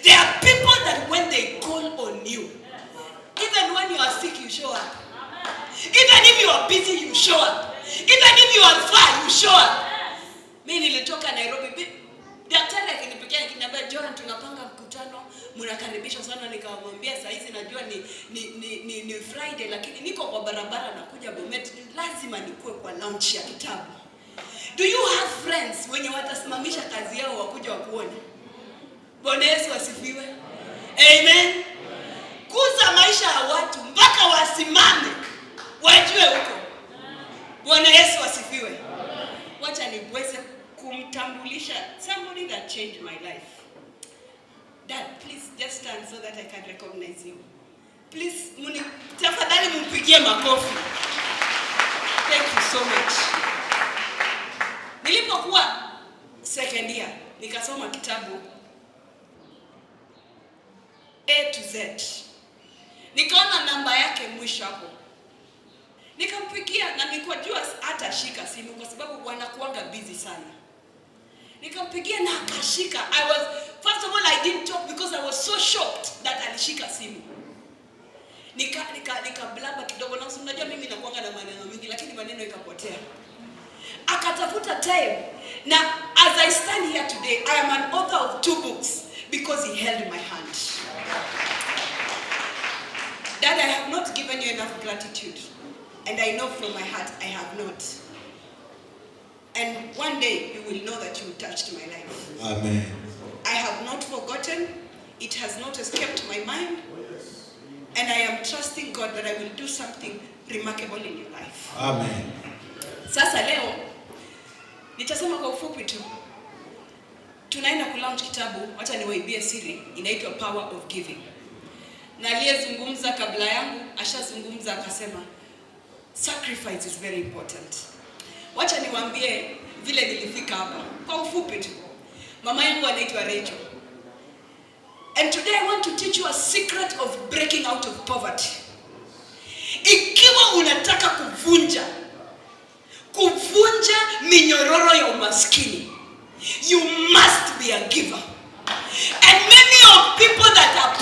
there are people that when they call on you, even when you are sick you show up. Even if you are busy you show up. Even if you are far you show up. Mimi nilitoka Nairobi, daktari akinipigia akiniambia, "Joan, tunapanga mkutano, mnakaribishwa sana." Nikamwambia saa hizi najua ni Friday, lakini niko kwa barabara nakuja Bomet, lazima nikue kwa launch ya kitabu. Do you have friends wenye watasimamisha kazi yao wakuja wakuone? Bwana Yesu asifiwe. Amen. Kuza maisha ya watu mpaka wasimame wajue huko. Bwana Yesu asifiwe. Wacha niweze kumtambulisha somebody that changed my life. Dad, please just stand so that I can recognize you. Please, tafadhali mumpigie makofi. Thank you so much. Nilipokuwa second year, nikasoma kitabu A to Z. Nikaona namba yake mwisho hapo. Nikampigia na nikajua hatashika simu kwa sababu wanakuanga busy sana. Nikampigia na akashika. First of all I didn't talk because I was so shocked that alishika simu. Nika blaba kidogo, na unajua mimi nakuanga na maneno mingi, lakini maneno ikapotea. Akatafuta time, na as I stand here today, I am an author of 2 books because he held my hand. Dad, I have not given you enough gratitude, and I know from my heart I have not. And one day you will know that you touched my life. Amen. I have not forgotten. It has not escaped my mind. And I am trusting God that I will do something remarkable in your life. Amen. Sasa leo nitasema kwa ufupi tu. Tunaenda kulaunch kitabu, wacha niwaibie siri, inaitwa Power of Giving. Na aliyezungumza kabla yangu ashazungumza akasema sacrifice is very important. Wacha niwaambie vile nilifika hapa kwa ufupi tu. Mama yangu anaitwa Rachel. And today I want to teach you a secret of breaking out of poverty. Ikiwa unataka kuvunja minyororo ya umaskini, you must be a giver. And many of people that are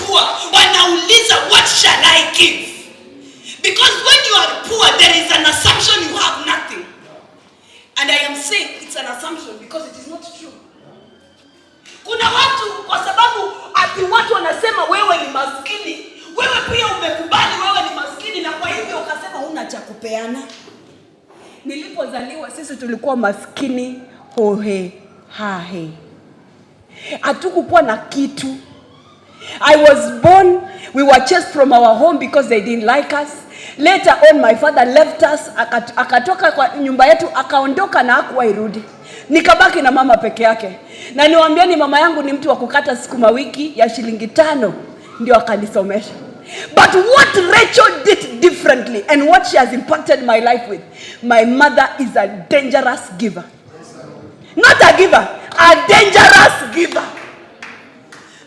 kupeana. Nilipozaliwa sisi tulikuwa maskini hohe hahe, hatukukuwa na kitu. I was born, we were chased from our home because they didn't like us. Later on my father left us, akatoka kwa nyumba yetu akaondoka na hakuwahi rudi. Nikabaki na mama peke yake. Na niwaambieni, mama yangu ni mtu wa kukata sukuma wiki ya shilingi 5 ndio akanisomesha. But what Rachel did differently and what she has impacted my life with, my mother is a dangerous giver. Not a giver, a dangerous giver.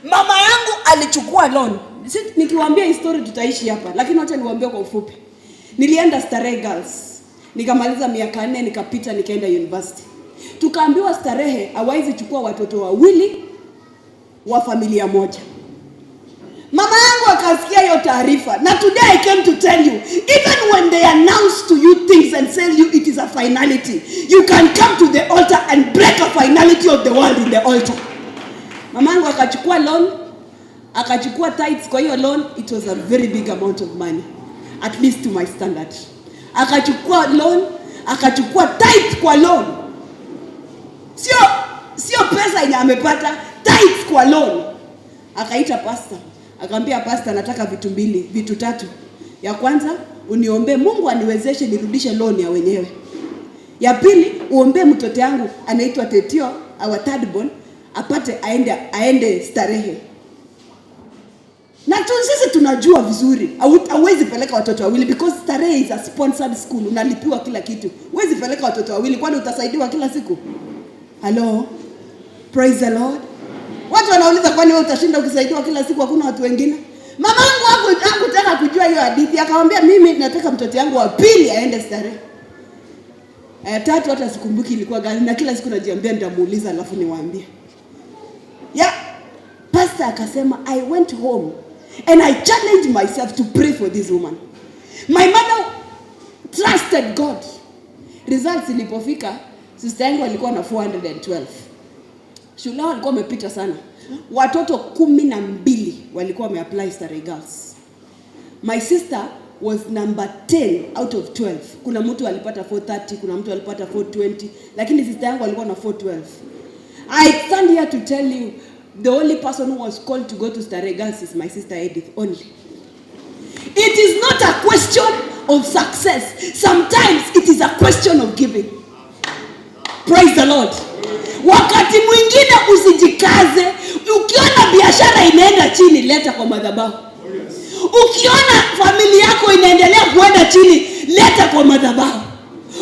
Mama yangu alichukua loan. Nikiwaambia hii story tutaishi hapa, lakini wacha niwaambie kwa ufupi. Nilienda Starehe Girls. Nikamaliza miaka 4, nikapita nikaenda university. Tukaambiwa Starehe hawaizi chukua watoto wawili wa familia moja. Mama yangu akasikia hiyo taarifa. Na today I came to tell you, even when they announce to you things and tell you it is a finality, you can come to the altar and break a finality of the world in the altar. Mama yangu akachukua loan, akachukua tithes kwa hiyo loan. It was a very big amount of money, at least to my standard. Akachukua loan, akachukua tithe kwa loan. Sio pesa yenye amepata, tithes kwa loan. Akaita pastor, akamwambia pastor, nataka vitu mbili, vitu tatu. Ya kwanza, uniombee Mungu aniwezeshe nirudishe loan ya wenyewe. Ya pili, uombee mtoto yangu anaitwa Tetio, our third born, apate aende Starehe. Na tu sisi tunajua vizuri, hauwezi peleka watoto wawili because Starehe is a sponsored school, unalipiwa kila kitu. Huwezi peleka watoto wawili, kwani utasaidiwa kila siku? Hello? Praise the Lord. Watu wanauliza, kwani wewe utashinda ukisaidiwa kila siku, hakuna watu wengine? Mamangu hakutaka kujua hiyo hadithi, akamwambia mimi nataka mtoto yangu wa pili aende Starehe. Tatu hata sikumbuki ilikuwa gani, na kila siku najiambia nitamuuliza alafu niwaambie. Yeah. Pastor akasema, I went home and I challenged myself to pray for this woman. My mother trusted God. Results ilipofika, sister yangu alikuwa na 412. Shule walikuwa wamepita sana. Watoto 12 walikuwa wameapply Starehe Girls. My sister was number 10 out of 12. Kuna mtu alipata 430, kuna mtu alipata 420, lakini sister yangu alikuwa na 412. I stand here to tell you, the only person who was called to go to Starehe Girls is my sister Edith only. It is not a question of success. Sometimes it is a question of giving. Praise the Lord. Wakati mwingine usijikaze. Ukiona biashara inaenda chini, leta kwa madhabahu. Ukiona familia yako inaendelea kuenda chini, leta kwa madhabahu.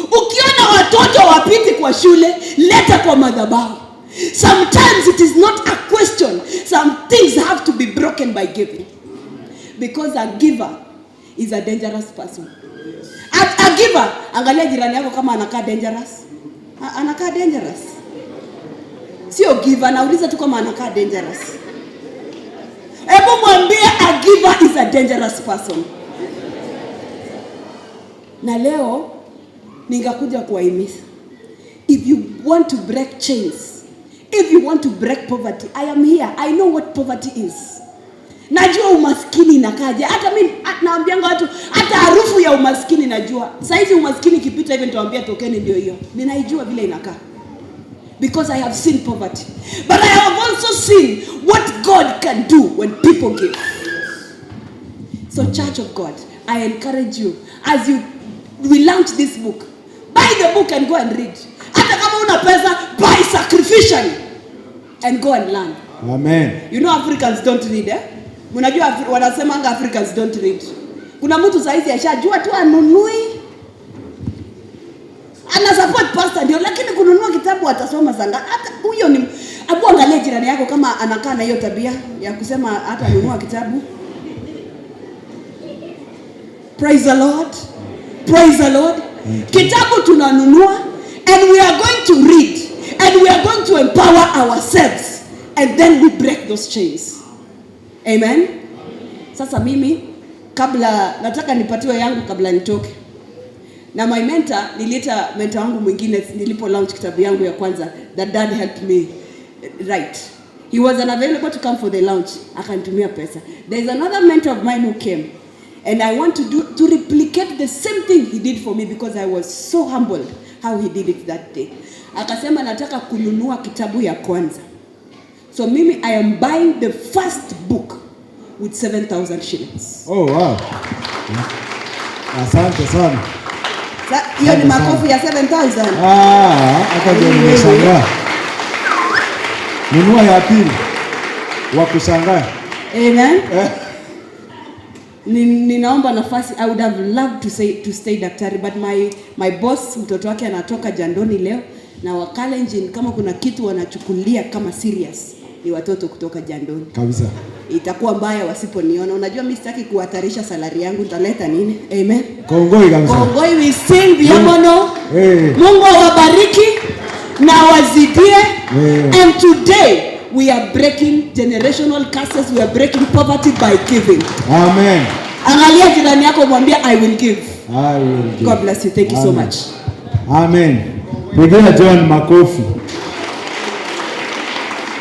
Ukiona watoto wapiti kwa shule, leta kwa madhabahu. Sometimes it is not a question. Some things have to be broken by giving. Because a giver is a dangerous person. A giver, angalia jirani yako kama anakaa dangerous. Anakaa dangerous. Sio giver, nauliza tu kama anakaa dangerous. Hebu mwambie a giver is a dangerous person. Na leo ningakuja kuwahimiza. If you want to break chains, if you want to break poverty, I am here. I know what poverty is. Najua umaskini inakaje. Hata mimi naambianga watu, hata harufu ya umaskini najua. Saizi umaskini ikipita hivi nitawaambia tokeni, ndio hiyo. Ninaijua vile inakaa. Because I have seen poverty. But I have also seen what God can do when people give. So Church of God, I encourage you, as you we launch this book, buy the book and go and read. Hata kama una pesa, buy sacrificially and go and learn. Amen. You know Africans don't read, eh? Mnajua wanasemanga Africans don't read. Kuna mtu saizi ashajua tu anunui. Ana support pastor ndio, lakini kununua kitabu atasoma sanga. Hata huyo ni, hebu angalia jirani yako kama anakaa na hiyo tabia ya kusema hata nunua kitabu. Praise the Lord. Praise the Lord. Kitabu tunanunua and we are going to read and we are going to empower ourselves and then we break those chains. Amen. Sasa mimi kabla nataka nipatiwe yangu kabla nitoke. Na my mentor, niliita mentor wangu mwingine nilipo launch kitabu yangu ya kwanza, that dad helped me write. He was unavailable to come for the launch, akanitumia pesa. There is another mentor of mine who came. And I want to replicate the same thing he did for me because I was so humbled how he did it that day. Akasema, "Nataka kununua kitabu ya kwanza." So mimi, I am buying the first book with 7,000 shillings. Oh, wow. Asante sana. Hiyo ni Asante sana. makofi ya 7,000. Ah, hata ndio nimeshangaa. Nunua ya pili. Wa kushangaa. Amen. Ninaomba nafasi. I would have loved to stay, daktari, but my boss, mtoto wake anatoka jandoni leo, na Wakalenjin kama kuna kitu wanachukulia kama serious ni watoto kutoka jandoni. Kabisa. Itakuwa mbaya wasiponiona. Unajua mimi sitaki kuhatarisha salary yangu, nitaleta nini? Amen. Kongoi kabisa. Kongoi, we sing Biamono. Mungu awabariki na wazidie. And today we are breaking generational curses, we are breaking poverty by giving. Amen. Angalia jirani yako, mwambie, "I will give." I will give. God bless you. Thank you so Amen. Much. Amen. Pigia John makofi.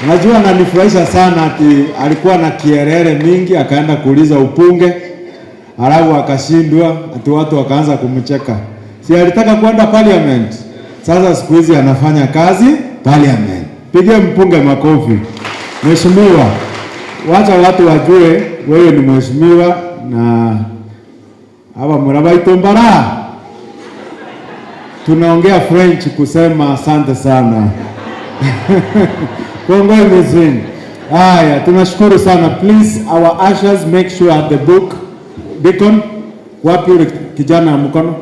Unajua ananifurahisha sana ati alikuwa na kierere mingi, akaenda kuuliza upunge, halafu akashindwa, ati watu wakaanza kumcheka. Si alitaka kwenda parliament? Sasa siku hizi anafanya kazi parliament. Pigie mpunge makofi. Mheshimiwa, wacha watu wajue wewe ni mheshimiwa na hawa murabaitombara. Tunaongea French kusema asante sana. Kongoi mizini. Haya, tunashukuru sana. Please, our ushers, make sure the book. Deacon, wapi yule kijana wa mkono?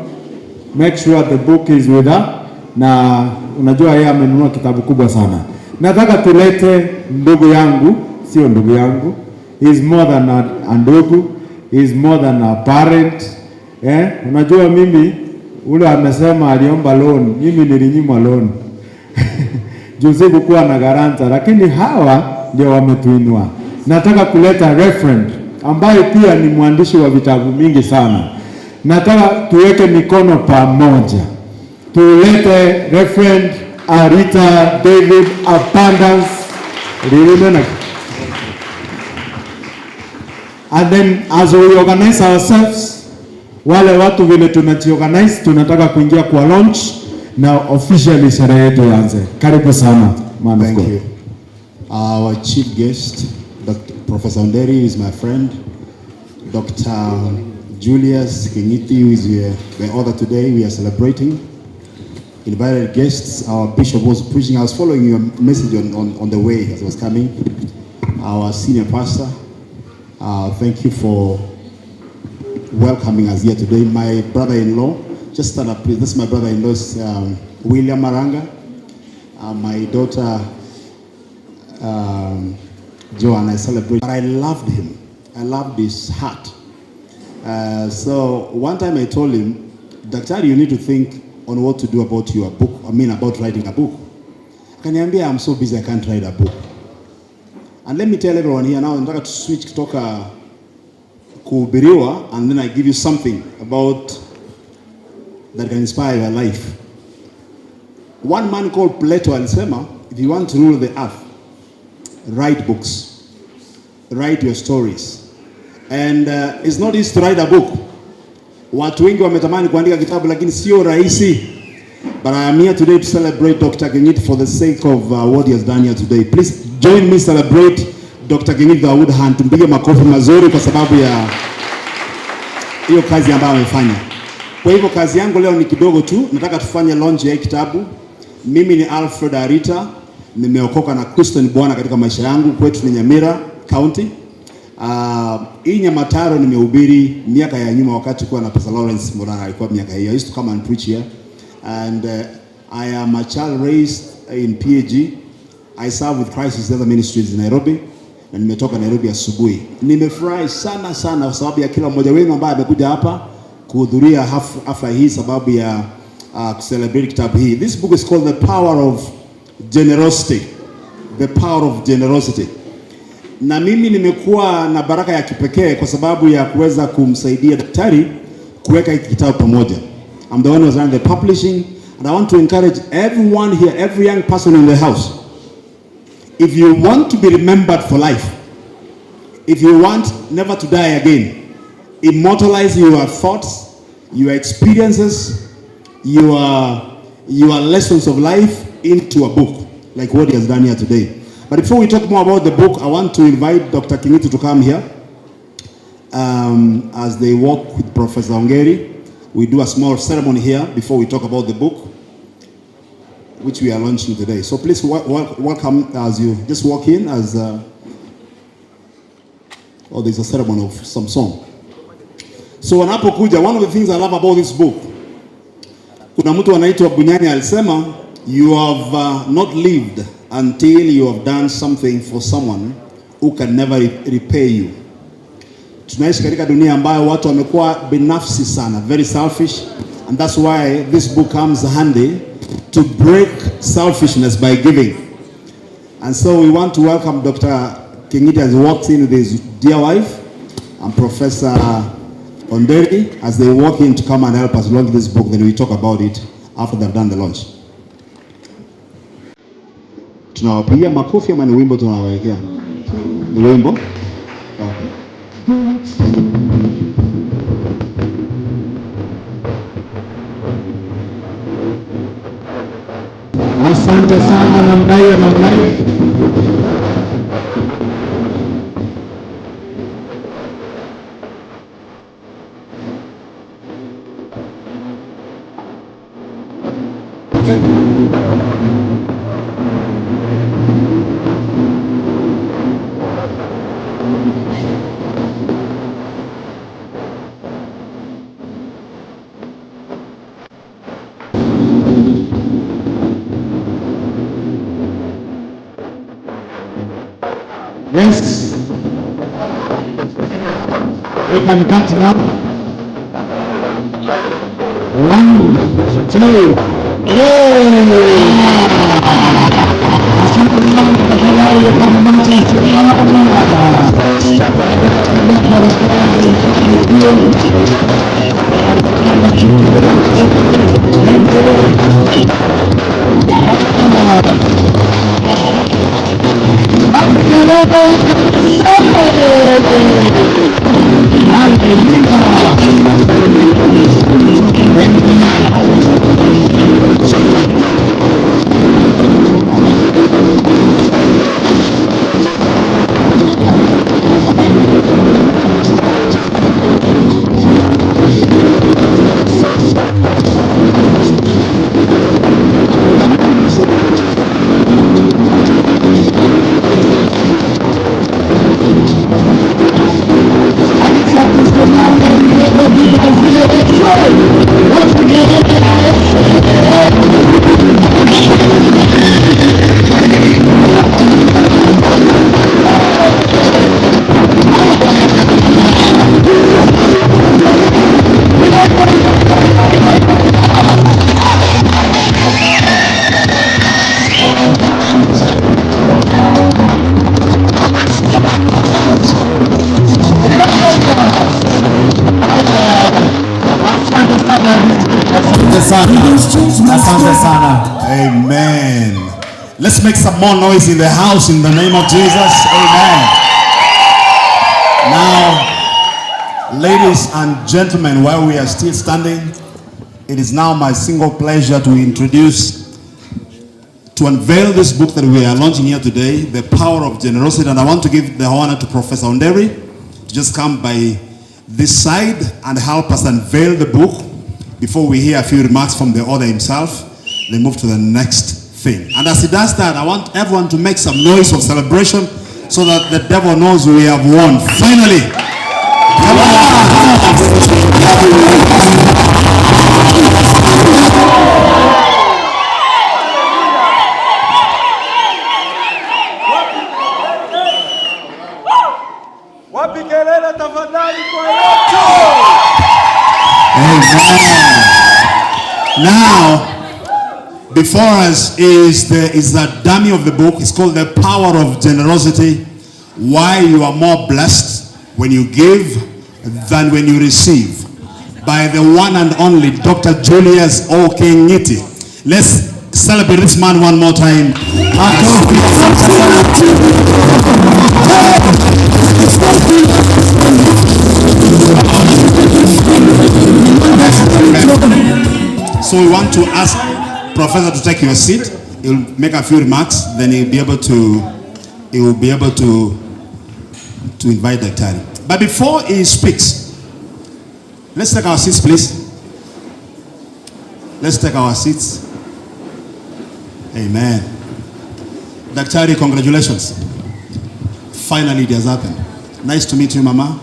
Make sure the book is with her. Na unajua yeye amenunua kitabu kubwa sana. Nataka tulete ndugu yangu, sio ndugu yangu. He is more than a ndugu, he is more than a parent. Eh, unajua mimi ule amesema aliomba loan, mimi nilinyimwa loan juu sikukuwa na guarantor, lakini hawa ndio wametuinua. Nataka kuleta reverend ambaye pia ni mwandishi wa vitabu mingi sana. Nataka tuweke mikono pamoja, tulete Reverend Arita David Abundance Lilimena. And then as we organize ourselves, wale watu vile tunajiorganize, tunataka kuingia kwa launch na officially sherehe yetu ianze. Karibu sana, man of Thank God. You. Our chief guest, Dr. Professor Onderi, is my friend. Dr. Julius Kingiti, who is here, the author today, we are celebrating. Invited guests, our bishop was preaching. I was following your message on the way as I was coming. Our senior pastor, thank you for welcoming us here today. My brother-in-law, just stand up, please. This is my brother-in-law, William Maranga. My daughter, Joan, I celebrate. But I loved him. I loved his heart. So one time I told him, "Doctor, you need to think on what to do about your book, I mean about writing a book." Akaniambia, "I'm so busy, I can't write a book." And let me tell everyone here now, nataka to switch kutoka kuhubiriwa and then I give you something about that can inspire your life. One man called Plato alisema, "If you want to rule the earth, write books, write your stories." And it's not easy to write a book. Watu wengi wametamani kuandika kitabu lakini sio rahisi. But I am here today to celebrate Dr. Kingiti for the sake of what he has done here today. Please join me celebrate Dr. Kingiti with a good hand. Tumpige makofi mazuri kwa sababu ya hiyo kazi ambayo amefanya. Kwa hivyo kazi yangu leo ni kidogo tu, nataka tufanye launch ya hii kitabu. Mimi ni Alfred Arita, nimeokoka na Kristo ni Bwana katika maisha yangu. Kwetu ni Nyamira County. Hii Nyamataro nimehubiri miaka ya nyuma wakati kuwa na Pastor Lawrence Morara, alikuwa miaka hiyo. I used to come and preach here. And I am a child raised in PAG. I serve with Christ is Other Ministries in Nairobi na nimetoka Nairobi asubuhi. Nimefurahi sana sana kwa sababu ya kila mmoja wenu ambaye amekuja hapa kuhudhuria hafla hii sababu ya celebrate kitabu hii. This book is called The Power of Generosity. The Power of Generosity. Na mimi nimekuwa na baraka ya kipekee kwa sababu ya kuweza kumsaidia daktari kuweka hiki kitabu pamoja. I'm the one who has done the publishing, and I want to encourage everyone here, every young person in the house. If you want to be remembered for life, if you want never to die again, Immortalize your thoughts, your experiences, your lessons of life into a book, like what he has done here today. But before we talk more about the book, I want to invite Dr. King'iti to come here. As they walk with Professor Ongeri, we do a small ceremony here before we talk about the book, which we are launching today. So please welcome as you just walk in as, oh, there's a ceremony of some song. So wanapokuja, one of the things I love about this book, kuna mtu anaitwa Bunyani alisema, you have not lived until you have done something for someone who can never repay you. Tunaishi katika dunia ambayo watu wamekuwa binafsi sana, very selfish, and that's why this book comes handy to break selfishness by giving. And so we want to welcome Dr. King'iti as he walks in with his dear wife and Professor Onderi as they walk in to come and help us launch this book. Then we talk about it after they've done the launch. Tunawapigia makofi ama ni wimbo tunawawekea? Ni wimbo? Okay. Asante sana, namna hiyo, namna hiyo. Yes. We can cut now. One, two, three. Asante sana tafadhali Asante sana. Asante sana. Amen. Let's make some more noise in the house in the name of Jesus. Amen. Now, ladies and gentlemen, while we are still standing, it is now my single pleasure to introduce, to unveil this book that we are launching here today, The Power of Generosity. And I want to give the honor to Professor Onderi to just come by this side and help us unveil the book before we hear a few remarks from the author himself. Then move to the next thing. And as he does that, I want everyone to make some noise of celebration so that the devil knows we have won. Finally. Come on. Wapi kelele tafadhali kwa Yesu? Amen. Now, before us is the dummy of the book. It's called The Power of Generosity. Why you are more blessed when you give than when you receive. By the one and only Dr. Julius O. King'iti. Let's celebrate this man one more time. Makofi. Asante sana. So we want to ask Professor to take your seat. He'll make a few remarks, then he will be able to invite Daktari. But before he speaks, let's take our seats, please. Let's take our seats. Amen. Daktari, congratulations. Finally, it has happened. Nice to meet you, Mama.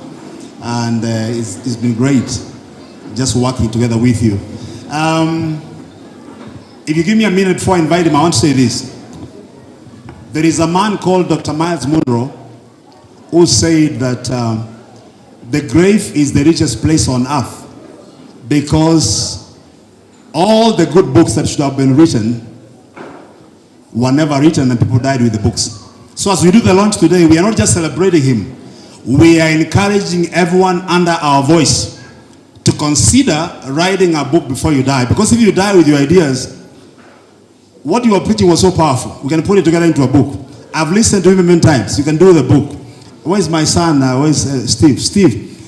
And it's been great just working together with you. If you give me a minute before I invite him, I want to say this. There is a man called Dr. Myles Munroe who said that the grave is the richest place on earth because all the good books that should have been written were never written and people died with the books. So as we do the launch today, we are not just celebrating him. We are encouraging everyone under our voice to consider writing a book before you die. Because if you die with your ideas, what you were preaching was so powerful. We can put it together into a book. I've listened to him many times. You can do the book. Where's my son? Where's Steve? Steve,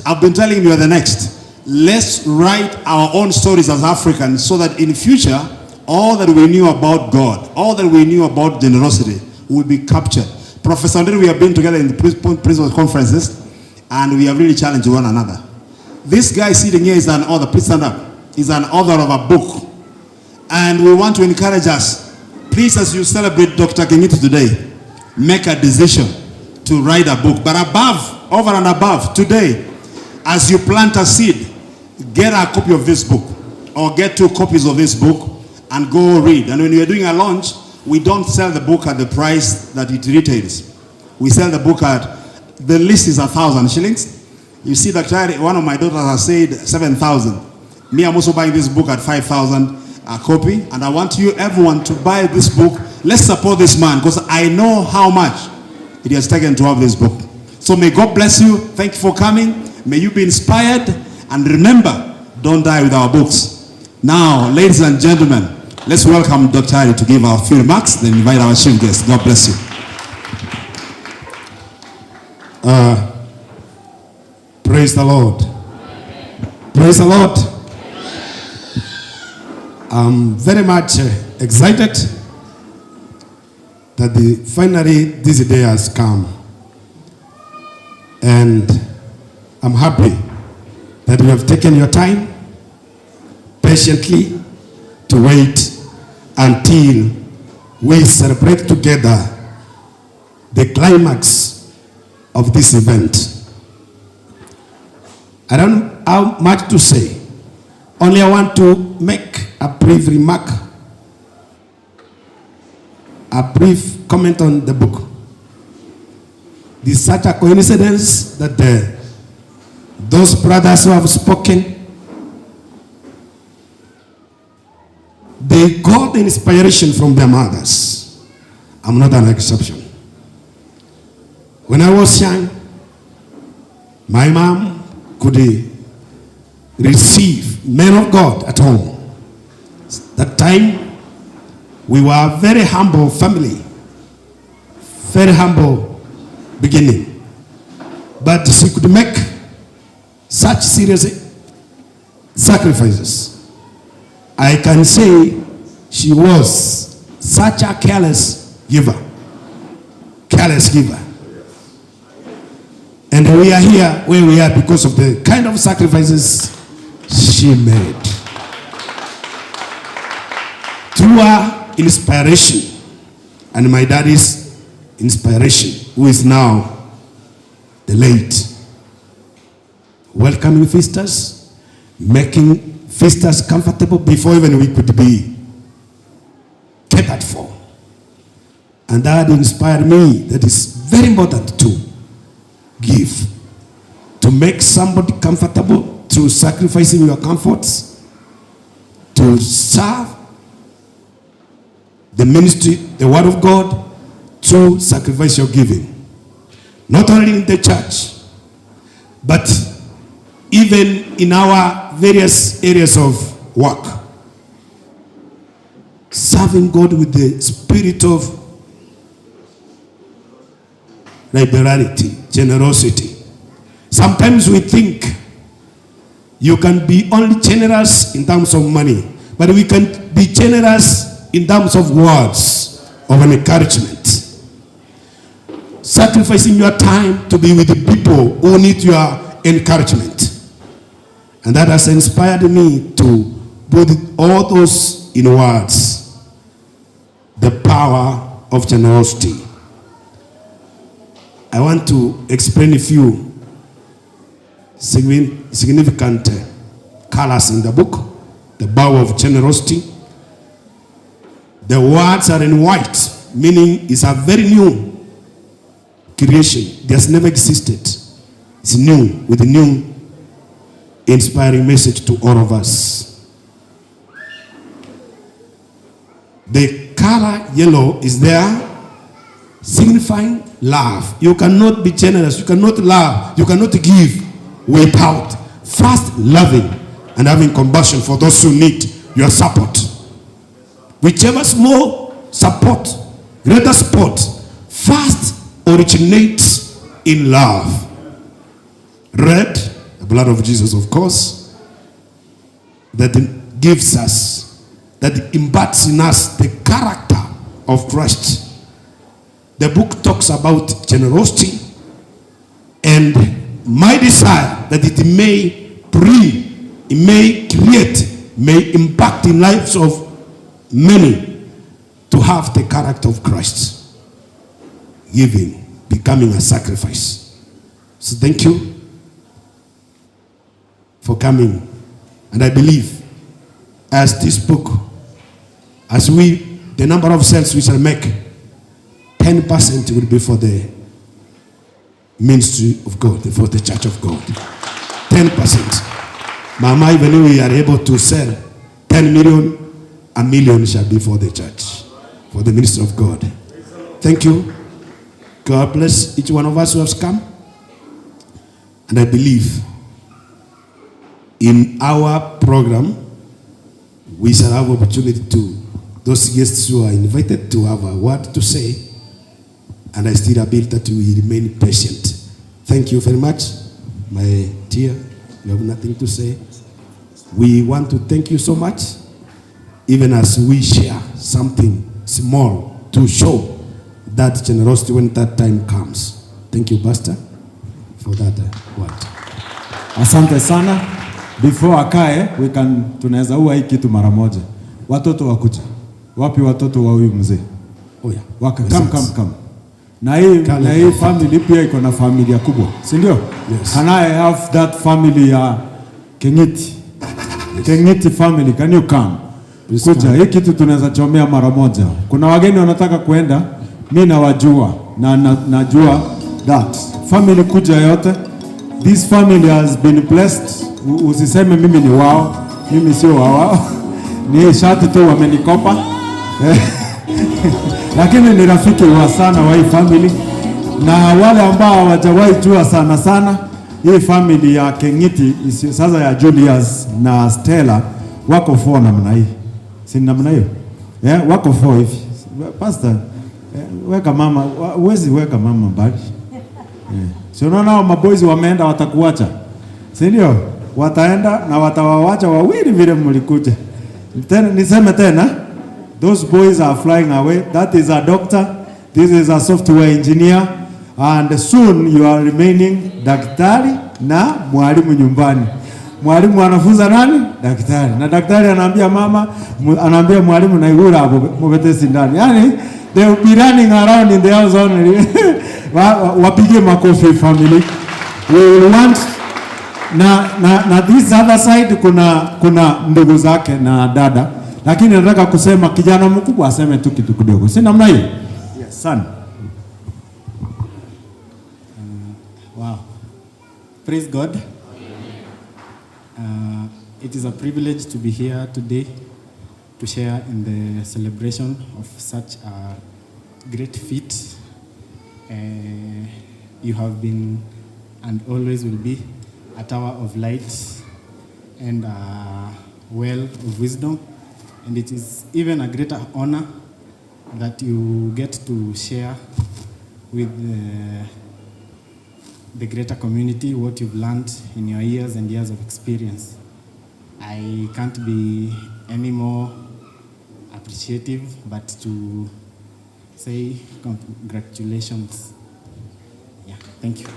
I've been telling him you are the next. Let's write our own stories as Africans so that in future, all that we knew about God, all that we knew about generosity will be captured. Professor Nderi, we have been together in the principal conferences, and we have really challenged one another. This guy sitting here is an author. Please stand up. He's an author of a book. And we want to encourage us. Please, as you celebrate Dr. King'iti today, make a decision to write a book. But above, over and above, today, as you plant a seed, get a copy of this book or get 2 copies of this book and go read. And when you are doing a launch, we don't sell the book at the price that it retails. We sell the book at, the list is 1,000 shillings. You see, Dr. one of my daughters has said 7,000. Me, I'm also buying this book at 5,000 a copy. And I want you, everyone, to buy this book. Let's support this man, because I know how much it has taken to have this book. So may God bless you. Thank you for coming. May you be inspired. And remember, don't die with our books. Now, ladies and gentlemen, let's welcome Dr. Hari to give our few remarks, then invite our chief guest. God bless you. Praise the Lord. Praise the Lord. I'm very much excited that finally this day has come. And I'm happy that you have taken your time patiently to wait until we celebrate together the climax of this event. I don't have much to say. Only I want to make a brief remark, a brief comment on the book. It is such a coincidence that those brothers who have spoken, they got the inspiration from their mothers. I'm not an exception. When I was young, my mom could receive men of God at home. That time, we were a very humble family, very humble beginning. But she could make such serious sacrifices. I can say she was such a careless giver. Careless giver. And we are here where we are because of the kind of sacrifices she made. Through her inspiration and my daddy's inspiration, who is now the late, welcoming visitors, making visitors comfortable before even we could be catered for. And that inspired me that it's very important to give, to make somebody comfortable through sacrificing your comforts, to serve the ministry, the word of God, to sacrifice your giving. Not only in the church, but even in our various areas of work. Serving God with the spirit of liberality, generosity. Sometimes we think you can be only generous in terms of money, But we can be generous in terms of words of encouragement. Sacrificing your time to be with the people who need your encouragement. And that has inspired me to put all those in words. The power of generosity. I want to explain a few significant colors in the book. The power of generosity. The words are in white, meaning it's a very new creation. It has never existed. It's new, with a new inspiring message to all of us. The color yellow is there, signifying love. You cannot be generous, you cannot love, you cannot give without first loving and having compassion for those who need your support. Whichever small support, greater support, first originates in love. Red, the blood of Jesus, of course, that gives us, that imparts in us the character of Christ. The book talks about generosity, and my desire that it may bring, it may create, may impact in lives of many to have the character of Christ. Giving, becoming a sacrifice. So thank you for coming. And I believe as this book, as we, the number of sales we shall make, 10% will be for the ministry of God, for the church of God. 10%. Mama, even if we are able to sell 10 million, a million shall be for the church, for the ministry of God. Thank you. God bless each one of us who has come. And I believe in our program, we shall have opportunity to those guests who are invited to have a word to say. And I still appeal that we remain patient. Thank you very much, my dear. You have nothing to say. We want to thank you so much, even as we share something small to show that generosity when that time comes. Thank you, Pastor, for that word. Asante sana. Before akae, we can tunaweza ua hii kitu mara moja. Watoto wakuja. Wapi watoto wa huyu mzee? Oh yeah. Waka, come, come, come. Na hii family pia iko na familia kubwa, si ndio? Yes. Can I have that family ya Kengiti? Yes. Kengiti family, can you come? Please Kuja, come. hii kitu tunaweza chomea mara moja. Kuna wageni wanataka kuenda, mi nawajua na najua that family kuja yote. This family has been blessed. Usiseme mimi ni wao, mimi sio wao. Ni shati tu wamenikopa. Lakini ni rafiki wa sana wa hii family, na wale ambao hawajawahi jua sana sana hii family ya Kengiti sasa ya Julius na Stella wako four namna hii, si namna hiyo? Yeah, wako four hivi. Pastor, weka mama, huwezi weka mama mbali. Yeah. Si unaona hao maboys wameenda watakuacha, si ndio? Wataenda na watawawacha wawili vile mlikuja. Tena niseme tena, those boys are flying away. That is a doctor, this is a software engineer, and soon you are remaining daktari na mwalimu nyumbani. Mwalimu anafunza nani? Daktari. Na daktari anaambia mama, anaambia mwalimu na igura hapo mubete sindani. Yani they will be running around in the house only. Wapige makofi family. We will want na this other side kuna ndugu zake na dada, lakini nataka kusema kijana mkubwa aseme tu kitu kidogo, si namna hiyo? Yes, son. Wow. Praise God. It is a privilege to be here today to share in the celebration of such a great feat. You have been and always will be a tower of light and a well of wisdom. And it is even a greater honor that you get to share with the greater community what you've learned in your years and years of experience. I can't be any more appreciative but to say congratulations. Yeah, thank you.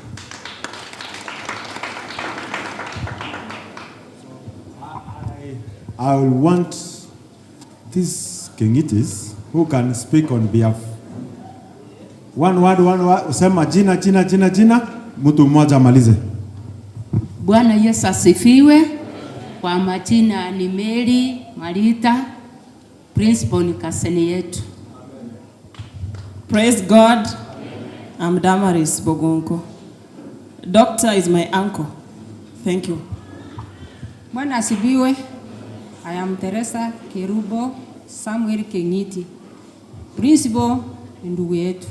I will want these Kengitis who can speak on behalf. One word, one word, usema jina, jina, jina, jina, mtu mmoja amalize. Bwana Yesu asifiwe. Kwa majina ni Mary Marita, principal ni cousin yetu. Praise God. I'm Damaris Bogonko. Doctor is my uncle. Thank you. Bwana asifiwe. I am Teresa Kerubo Samuel Kengiti. Principal ni ndugu yetu.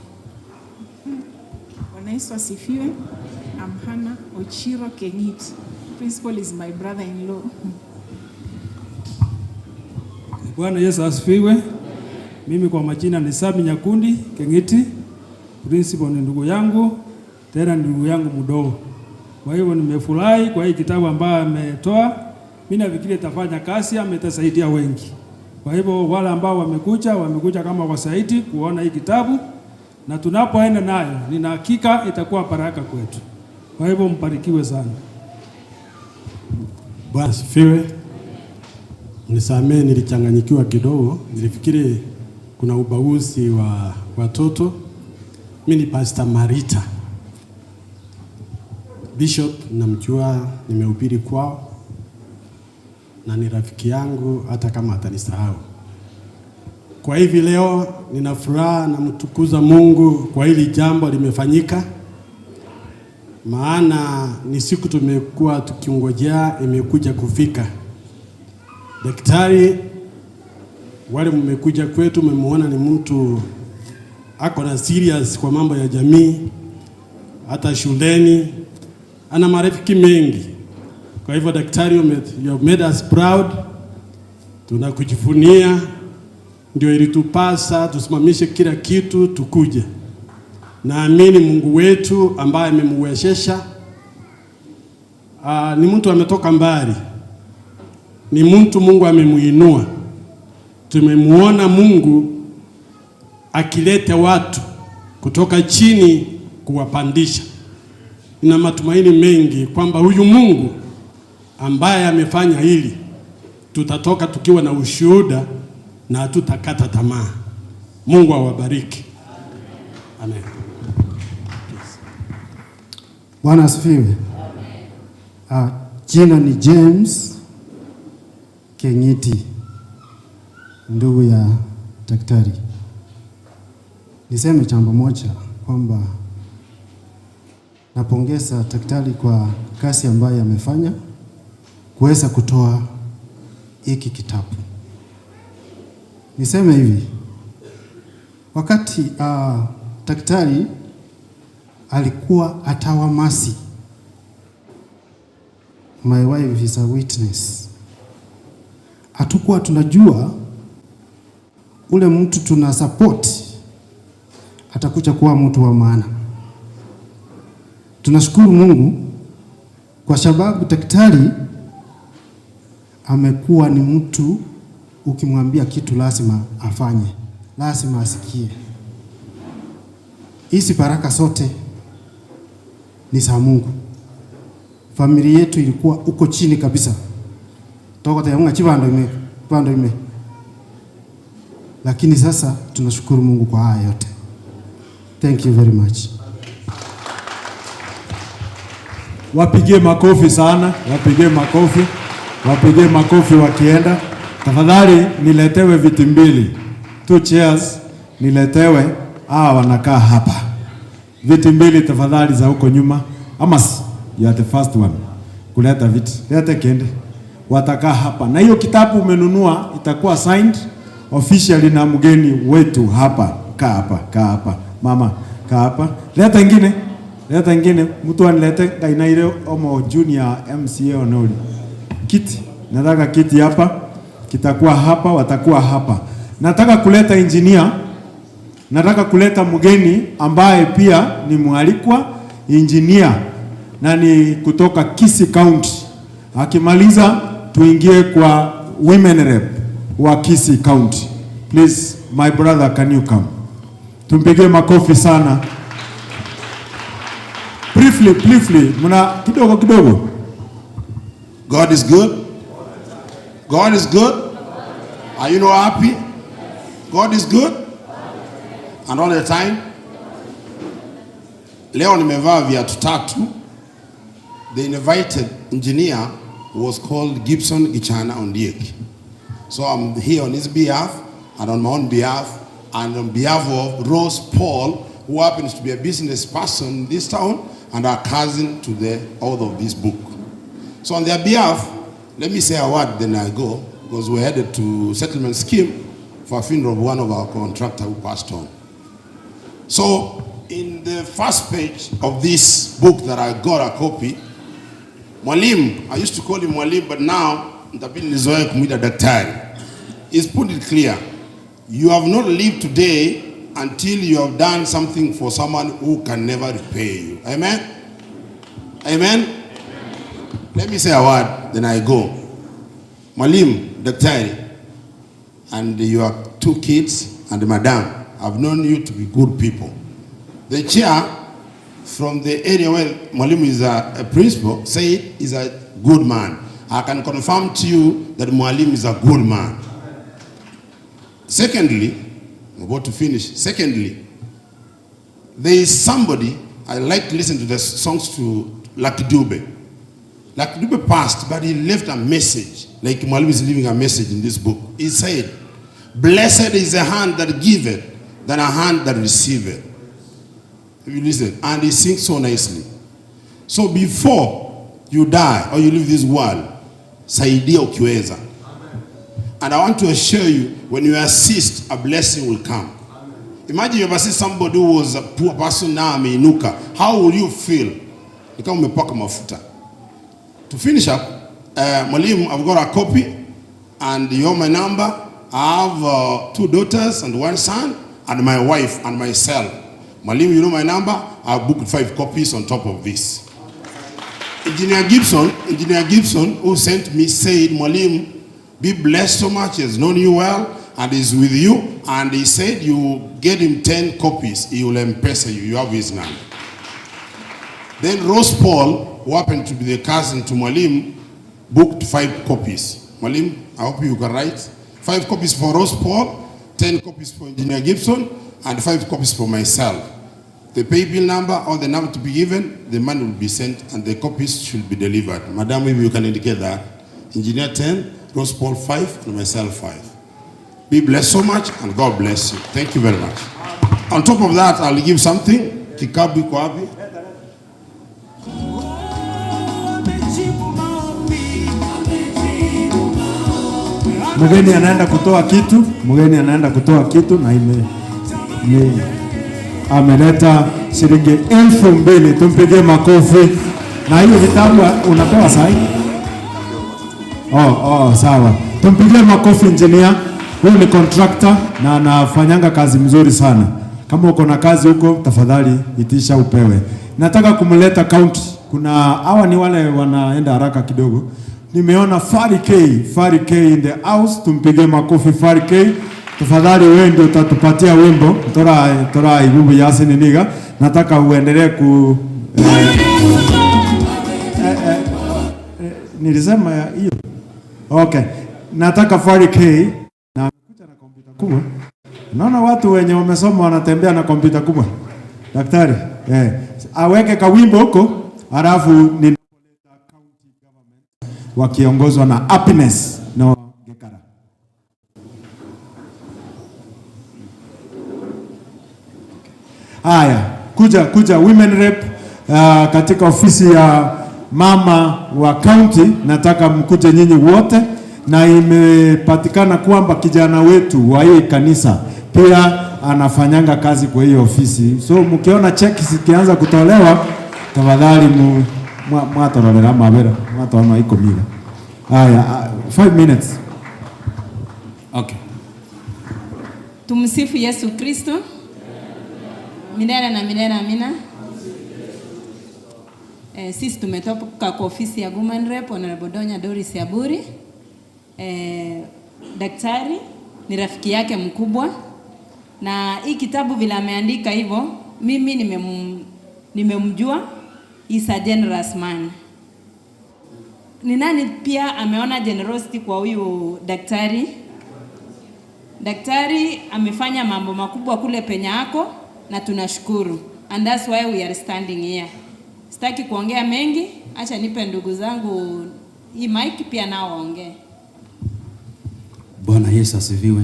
Bwana Yesu asifiwe. I'm Hannah Ochiro Kengiti. Principal is my brother-in-law. Bwana Yesu asifiwe. Mimi kwa majina ni Sami Nyakundi Kengiti. Principal ni ndugu yangu, tena ni ndugu yangu mdogo. Kwa hivyo nimefurahi kwa hii kitabu ambayo ametoa. Mimi nafikiri itafanya kazi ama itasaidia wengi. Kwa hivyo wale ambao wamekuja kama wasaidi kuona hii kitabu, na tunapoenda nayo nina hakika itakuwa baraka kwetu. Kwa hivyo mbarikiwe sana. Bwana asifiwe. Nisamee, nilichanganyikiwa kidogo, nilifikiri kuna ubaguzi wa watoto. Mimi ni Pastor Marita Bishop, namjua, nimehubiri kwao na ni rafiki yangu, hata kama atanisahau. Kwa hivi leo nina furaha na mtukuza Mungu kwa hili jambo limefanyika, maana ni siku tumekuwa tukiongojea, imekuja kufika. Daktari, wale mmekuja kwetu, mmemuona ni mtu ako na serious kwa mambo ya jamii, hata shuleni ana marafiki mengi. Kwa hivyo daktari, you have made us proud, tunakujivunia. Ndio ilitupasa tusimamishe kila kitu tukuje. Naamini Mungu wetu ambaye amemwezesha, ni mtu ametoka mbali, ni mtu Mungu amemuinua. Tumemuona Mungu akileta watu kutoka chini kuwapandisha. Nina matumaini mengi kwamba huyu Mungu ambaye amefanya hili, tutatoka tukiwa na ushuhuda na hatutakata tamaa. Mungu awabariki. Amen. Bwana asifiwe. Jina ni James Kengiti, ndugu ya daktari. Niseme jambo moja kwamba napongeza daktari kwa kazi ambayo amefanya kuweza kutoa hiki kitabu. Niseme hivi, wakati daktari alikuwa atawamasi, my wife is a witness, hatukuwa tunajua ule mtu tuna support atakuja kuwa mtu wa maana. Tunashukuru Mungu kwa sababu daktari amekuwa ni mtu ukimwambia kitu lazima afanye, lazima asikie. Hizi baraka zote ni za Mungu. Familia yetu ilikuwa uko chini kabisa, toko chibando ime bando ime, lakini sasa tunashukuru Mungu kwa haya yote. Thank you very much. Wapigie makofi sana, wapigie makofi, wapigie makofi wakienda. Tafadhali niletewe viti mbili, two chairs niletewe. Hawa wanakaa hapa, viti mbili tafadhali za huko nyuma. Amas, you are the first one kuleta viti, lete kende, watakaa hapa na hiyo kitabu umenunua itakuwa signed officially na mgeni wetu hapa. Kaa hapa, kaa hapa mama, kaa hapa. Leta ingine, leta ingine, mtu anilete Kainaire Omo Junior MCA Onoli. Kiti, nataka kiti hapa, kitakuwa hapa, watakuwa hapa. Nataka kuleta engineer, nataka kuleta mgeni ambaye pia ni mwalikwa engineer na ni kutoka Kisii County. Akimaliza tuingie kwa women rep wa Kisii County. Please, my brother, can you come? Tumpigie makofi sana. Briefly, briefly, mna kidogo kidogo. God is good. God is good. Are you not happy? God is good. And all the time. Leo nimevaa viatu tatu. The invited engineer was called Gibson Gichana Ondiek. So I'm here on his behalf and on my own behalf and on behalf of Rose Paul, who happens to be a business person in this town and a cousin to the author of this book. So on their behalf, let me say a word, then I go, because we're headed to settlement scheme for a funeral of one of our contractor who passed on. So in the first page of this book that I got a copy, Mwalimu, I used to call him Mwalimu, but now nitabidi nizoee kumuita daktari. He's put it clear. You have not lived today until you have done something for someone who can never repay you. Amen? Amen? Let me say a word, then I go. Mwalimu, daktari, and your two kids and madam, I've known you to be good people. The chair from the area where Mwalimu is a principal said he's a good man. I can confirm to you that Mwalimu is a good man. Secondly, I'm about to finish. Secondly, there is somebody, I like to listen to the songs to Lucky Dube. Lucky Dube passed, but he left a message, like Mwalimu is leaving a message in this book. He said, "Blessed is the hand that giveth than a hand that receiveth." If you listen, and he sings so nicely. So before you die or you leave this world, saidia ukiweza. And I want to assure you, when you assist, a blessing will come. Imagine you have assist somebody who was a poor person, now ameinuka. How will you feel? Ni kama umepaka mafuta. To finish up, Mwalimu, I've got a copy, and you have my number. I have two daughters and one son, and my wife and myself. Mwalimu, you know my number. I've booked five copies on top of this. Engineer Gibson, who sent me, said, "Mwalimu, be blessed so much. He has known you well and is with you." And he said, you get him 10 copies. He will M-Pesa you. You have his number. Then Rose Paul, who happened to be the cousin to Mwalimu, booked five copies. Mwalimu, I hope you can write. Five copies for Rose Paul, 10 copies for Engineer Gibson, and five copies for myself. The pay bill number or the number to be given, the money will be sent and the copies should be delivered. Madam, if you can indicate that. Engineer 10, Rose Paul 5, and myself 5. Be blessed so much and God bless you. Thank you very much. On top of that, I'll give something. Kikapu iko wapi? Mgeni anaenda kutoa kitu, mgeni anaenda kutoa kitu na ni ameleta shilingi 2,000. Tumpigie makofi. Na hiyo vitabu unapewa sahi? Oh, sawa. Tumpigie makofi engineer. Huyu ni contractor na anafanyanga kazi mzuri sana. Kama uko na kazi huko, tafadhali itisha upewe. Nataka kumleta county. Kuna hawa ni wale wanaenda haraka kidogo. Nimeona Fari K, Fari K in the house. Tumpigie makofi Fari K. Tafadhali wewe ndio utatupatia wimbo. Tora tora igubu yasi niniga. Nataka uendelee ku nilisema hiyo. Okay. Nataka Fari K na amekuja na kompyuta kubwa. Naona watu wenye wamesoma wanatembea na kompyuta kubwa. Daktari, aweke kawimbo huko halafu ni wakiongozwa na Happiness no Gekara. Haya, kuja kuja women rep katika ofisi ya mama wa county, nataka mkuje nyinyi wote, na imepatikana kwamba kijana wetu wa hii kanisa pia anafanyanga kazi kwa hiyo ofisi, so mkiona cheki zikianza kutolewa tafadhali mwatororera mabera mwatona ikomiga. Haya, 5 minutes. Okay. Tumsifu Yesu Kristo milele na milele, amina. Sisi tumetoka kwa ofisi ya Women Rep Honorable Donya Doris Aburi. Daktari ni rafiki yake mkubwa, na hii kitabu vile ameandika hivyo, mimi nimemjua, is a generous man. Ni nani pia ameona generosity kwa huyu daktari? Daktari amefanya mambo makubwa kule penye ako na tunashukuru, and that's why we are standing here. Sitaki kuongea mengi, acha nipe ndugu zangu hii mic pia nao waongee. Bwana Yesu asifiwe.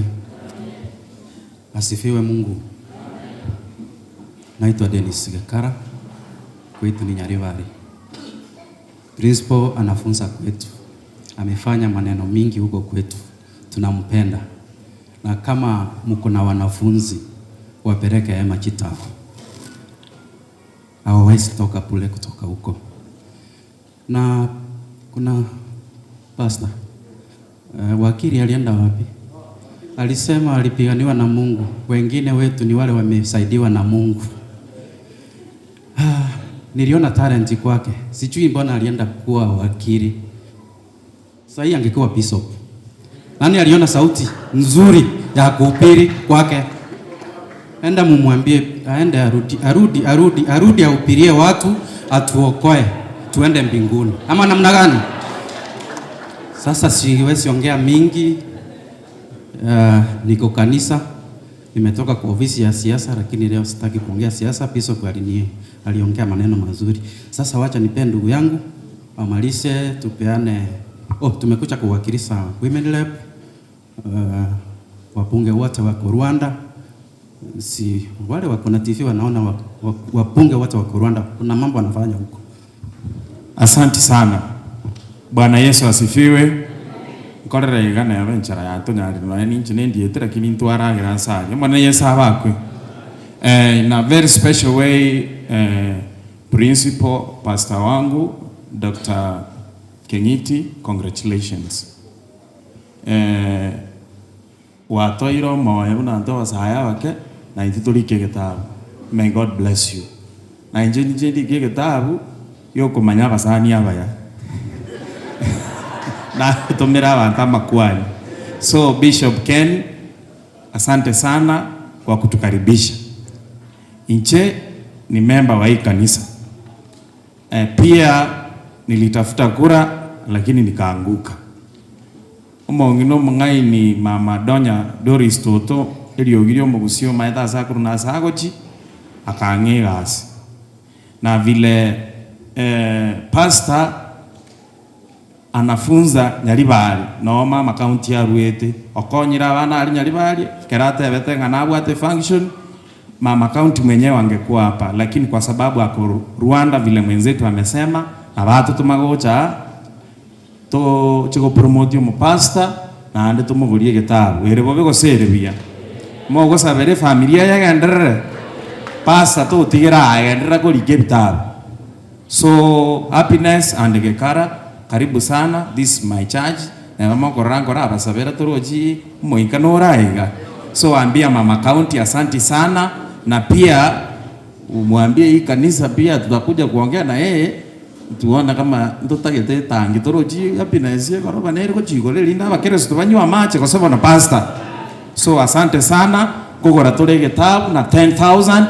Asifiwe Mungu. Naitwa Dennis Gakara, kwetu ni Nyaribari. Principal anafunza kwetu, amefanya maneno mingi huko kwetu, tunampenda. Na kama mko na wanafunzi wapeleke Emma Chitafu, hawawezi toka pule kutoka huko. Na kuna pastor wakili alienda wapi? Alisema alipiganiwa na Mungu. Wengine wetu ni wale wamesaidiwa na Mungu. Niliona talent kwake. Sijui mbona alienda kuwa wakili. Sasa hii angekuwa bishop. Nani aliona sauti nzuri ya kuhubiri kwake? Enda mumwambie aende arudi, arudi, arudi, arudi ahubirie watu, atuokoe, tuende mbinguni. Ama namna gani? Sasa siwezi ongea mingi. Niko kanisa, nimetoka kwa ofisi ya siasa, lakini leo sitaki kuongea siasa. Bishop aliongea maneno mazuri. Sasa wacha nipe ndugu yangu amalize, tupeane. Oh, tumekuja kuwakilisha Women Rep, wabunge wote wako Rwanda. Si wale wako na TV wanaona wabunge wote wako Rwanda, kuna mambo wanafanya huko. Asante sana. Bwana Yesu asifiwe. Nkorera igana ya ventura ya tonyari no ni nchi ndiete lakini ntwaragira nsari. Bwana Yesu abakwe. In a very special way, principal pastor wangu Dr. Kengiti, congratulations. Watoiro moyo na ndo wasaya wake na itutulike gitabu. May God bless you. Na inje nje ndike gitabu yokumanya basani abaya. Na tumira abantu amakwani. So Bishop Ken, asante sana kwa kutukaribisha. Inche ni member wa hii kanisa. Pia nilitafuta kura lakini nikaanguka. Omongino mungai ni Mama Donya Doris Toto eliogirio mugusio maeta sakuru na sagochi akang'egasi. Na vile pastor anafunza Nyaribari no mama county ya Ruete okonyira abana ari Nyaribari kerate betenga nabwate function mama county mwenyewe angekuwa hapa, lakini kwa sababu ako Rwanda vile mwenzetu amesema na watu tumagocha to chiko promote mu pastor na ande tumugurie gitabu ere bobe goserebia mogosabere familia yagenderere pastor to tigira agenderera korike bitabu. So Happiness and Gekara, karibu sana, this is my church. Na mama korangora abasabera toroji moinka noraiga. So ambia mama county asanti sana, na pia umwambie hii kanisa pia tutakuja kuongea na yeye tuona kama ndotagete tangi toroji Happiness yekoroba nere kochigore linda abakeresto banywa mache kwa sababu na pastor. So asante sana kugora tore gitabu na 10,000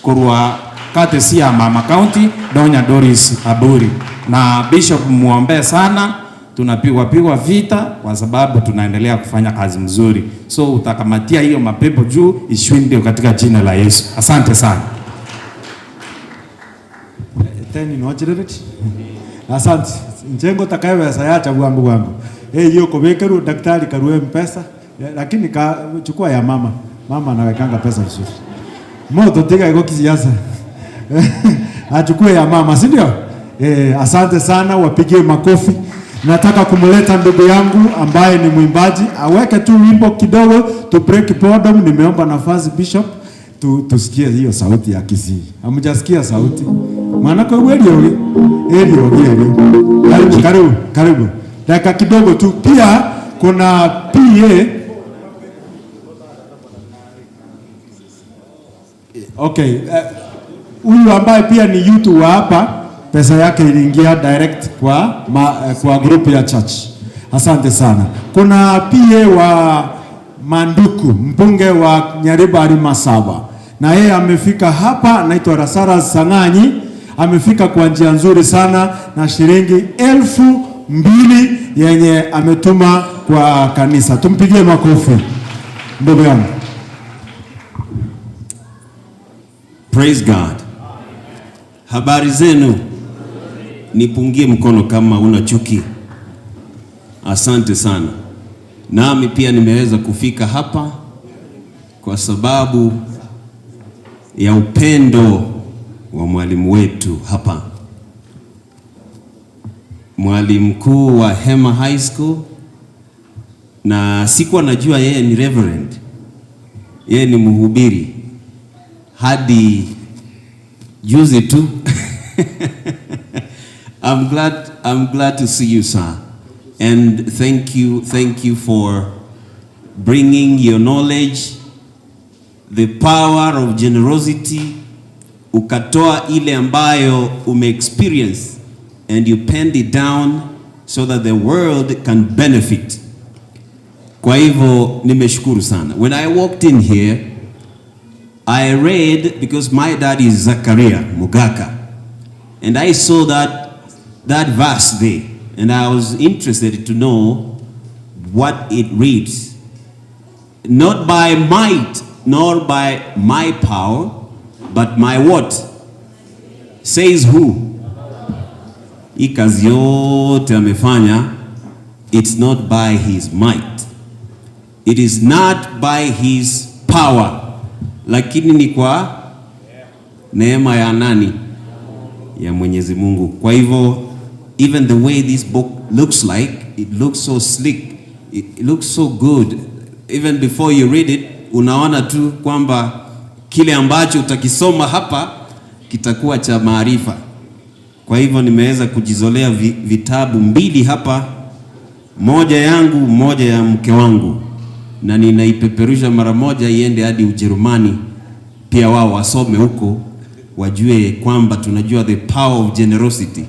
kurwa kate ya mama county Donya Doris Aburi. Na Bishop muombe sana, tunapigwa pigwa vita kwa sababu tunaendelea kufanya kazi mzuri. So utakamatia hiyo mapepo juu ishinde katika jina la Yesu. Asante sana. Teni no chirereti. Asante. Njengo takayeweza yacha bwangu bwangu. Hiyo kobekeru daktari karuwe mpesa, lakini chukua ya mama. Mama anawekanga pesa vizuri. Moto tiga iko kisiasa. Achukue ya mama, si ndio? Asante sana, wapigie makofi. Nataka kumleta ndugu yangu ambaye ni mwimbaji, aweke tu wimbo kidogo tu break boredom. Nimeomba nafasi Bishop tusikie hiyo sauti ya Kisii. Hamjasikia sauti? Mwanako wewe elio elio. Karibu karibu karibu. Dakika kidogo tu. Pia kuna PA. Okay, huyu ambaye pia ni youth wa hapa Pesa yake iliingia direct kwa group ya church. Asante sana. Kuna PA wa Manduku, mbunge wa Nyaribari Masaba, na yeye amefika hapa, anaitwa Rasara Sang'anyi. Amefika kwa njia nzuri sana na shilingi 2,000 yenye ametuma kwa kanisa. Tumpigie makofi ndugu yangu. Praise God. Habari zenu? Nipungie mkono kama una chuki. Asante sana. Nami pia nimeweza kufika hapa kwa sababu ya upendo wa mwalimu wetu hapa, mwalimu mkuu wa Hema High School, na sikuwa najua yeye ni reverend, yeye ni mhubiri hadi juzi tu. I'm glad to see you, sir. And thank you for bringing your knowledge, the power of generosity, ukatoa ile ambayo ume experience and you penned it down so that the world can benefit. Kwa hivyo nimeshukuru sana. When I walked in here, I read, because my dad is Zakaria Mugaka, and I saw that verse there, and I was interested to know what it reads. Not by might, nor by my power, but my what? Says who? Hii kazi yote amefanya, it's not by his might. It is not by his power. Lakini ni kwa neema ya nani? Ya Mwenyezi Mungu. Kwa hivyo, even the way this book looks like, it looks so slick, it looks so good. Even before you read it, unaona tu kwamba kile ambacho utakisoma hapa kitakuwa cha maarifa. Kwa hivyo nimeweza kujizolea vitabu 2 hapa, moja yangu, moja ya mke wangu, na ninaipeperusha mara moja iende hadi Ujerumani, pia wao wasome huko, wajue kwamba tunajua the power of generosity,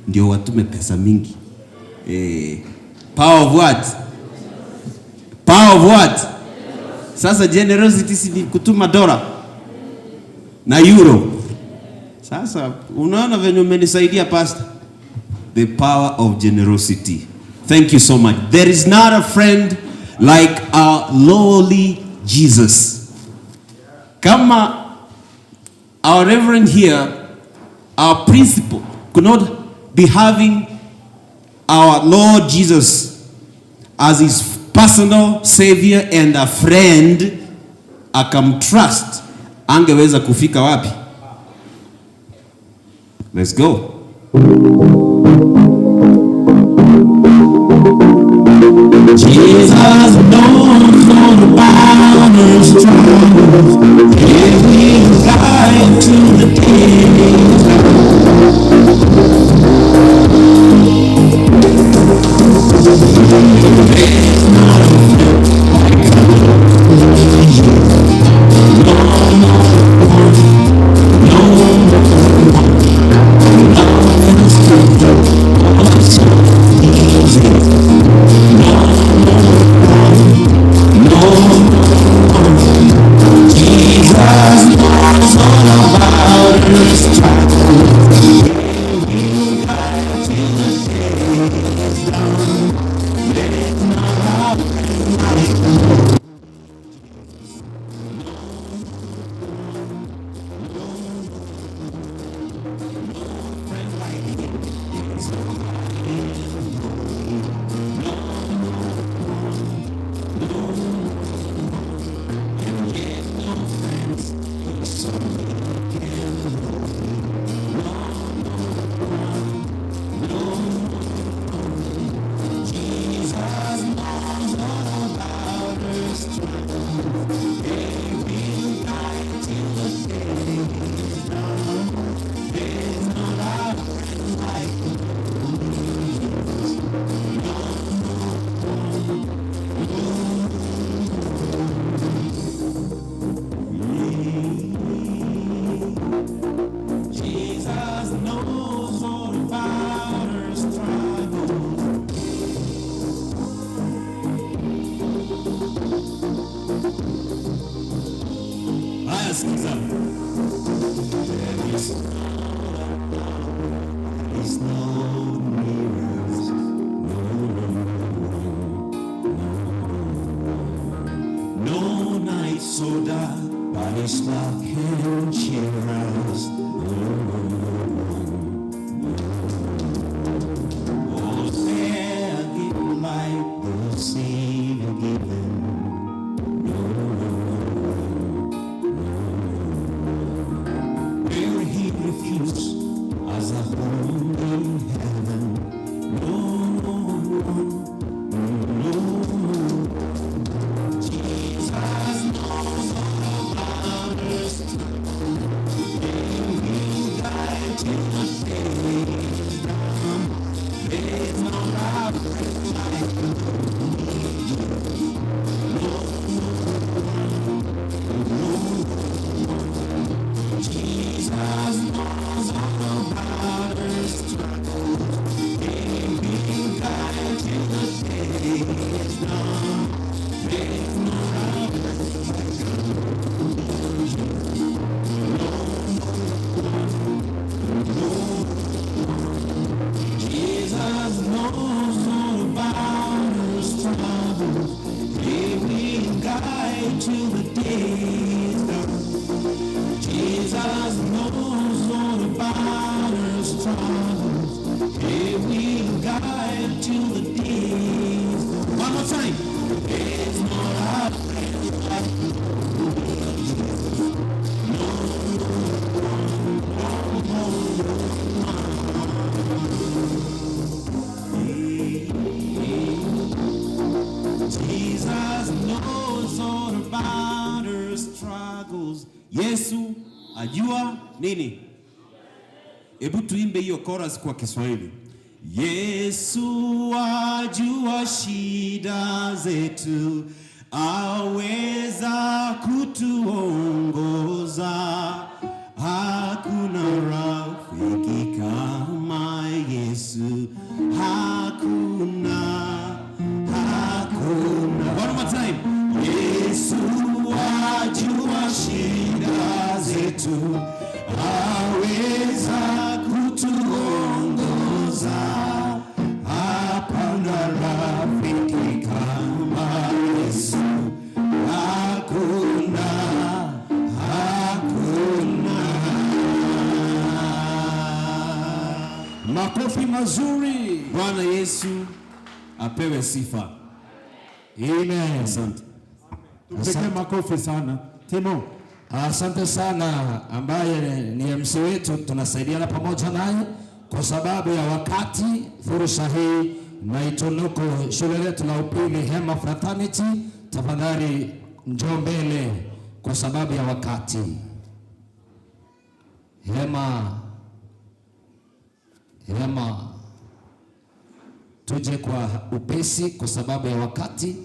ndio watume pesa mingi. Power of what? Power of what? Sasa generosity si ni kutuma dola na euro. Sasa unaona venye umenisaidia, pastor. The power of generosity. Thank you so much. There is not a friend like our lowly Jesus. Kama our reverend here, our principal, could not be having our Lord Jesus as his personal savior and a friend, akamtrust, angeweza kufika wapi? Let's go. Jesus knows all about his troubles. Give me light to the day. No more, no more, no more. Christ's love can cheer us. Oh, say a gift like the Savior given. No, where he refused as a home in heaven. No, no, no, no. Jesus knows all about us. He died till the day is done. There's no love like the No, no, no. Jesus knows all about our struggles. He will guide till the day is done. There's no love like the No, no, Jesus knows all about our struggles. He will guide till the day is done. Jesus knows all about our struggles. He will guide till the day is done. One more time. There's no love like the No, no, no, no. Jesus knows all about our struggles. Yesu ajua nini? Hebu tuimbe hiyo chorus kwa Kiswahili. Yesu ajua shida zetu, aweza kutuongoza. Hakuna rafiki kama Yesu, hakuna, hakuna. One more time. Yesu ajua shida zetu, aweza kutuongoza. Hapana rafiki kama Yesu, hakuna, hakuna. Makofi mazuri. Bwana Yesu apewe sifa. Amen. Asante. Tupige makofi sana. Timo. Asante sana ambaye ni MC wetu, tunasaidiana pamoja naye kwa sababu ya wakati. Fursa hii na itunuku shule letu la upili Hema Fraternity, tafadhali njoo mbele kwa sababu ya wakati. Hema, Hema, tuje kwa upesi kwa sababu ya wakati.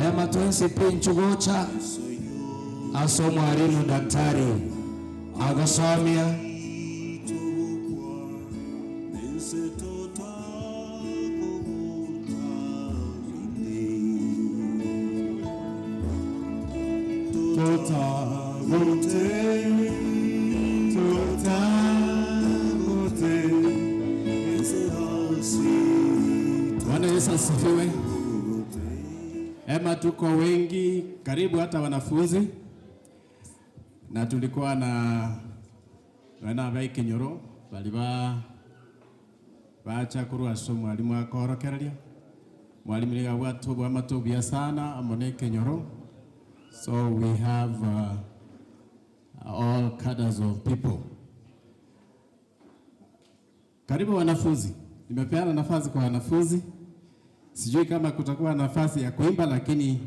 Hema 2CP nchugocha aso mwalimu daktari agosomia Bwana Yesu asifiwe. Ema, tuko wengi karibu hata wanafunzi, na tulikuwa na bana ba Ikinyoro bali ba bacha kurwa so mwalimu akorokereria mwalimu ni watu bwa matobia sana amone Ikinyoro. So we have all cadres of people. Karibu wanafunzi, nimepeana nafasi kwa wanafunzi. Sijui kama kutakuwa nafasi ya kuimba, lakini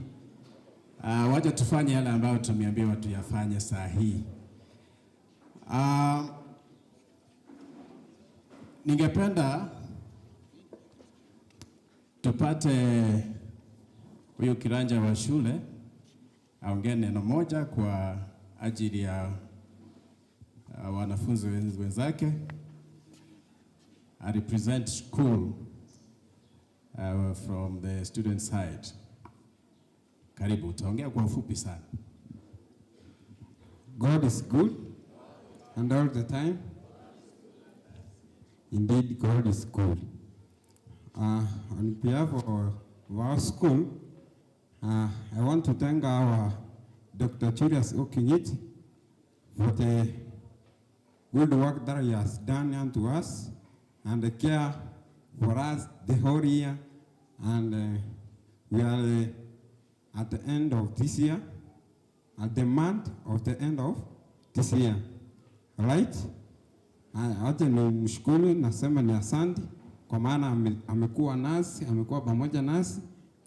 wacha tufanye yale ambayo tumeambiwa tuyafanye saa hii. Ningependa tupate huyu kiranja wa shule aongee neno moja kwa ajili ya wanafunzi wenzake. I represent school from the student side. Karibu, utaongea kwa ufupi sana. God is good and all the time. Indeed, God is good. On behalf of our school, I want to thank our Dr. Julius O. Keng'iti for the good work that he has done unto us and the care for us the whole year. And we are at the end of this year, at the month of the end of this year. Right? Acha nimshukuru, nasema ni asante kwa maana amekuwa nasi, amekuwa pamoja nasi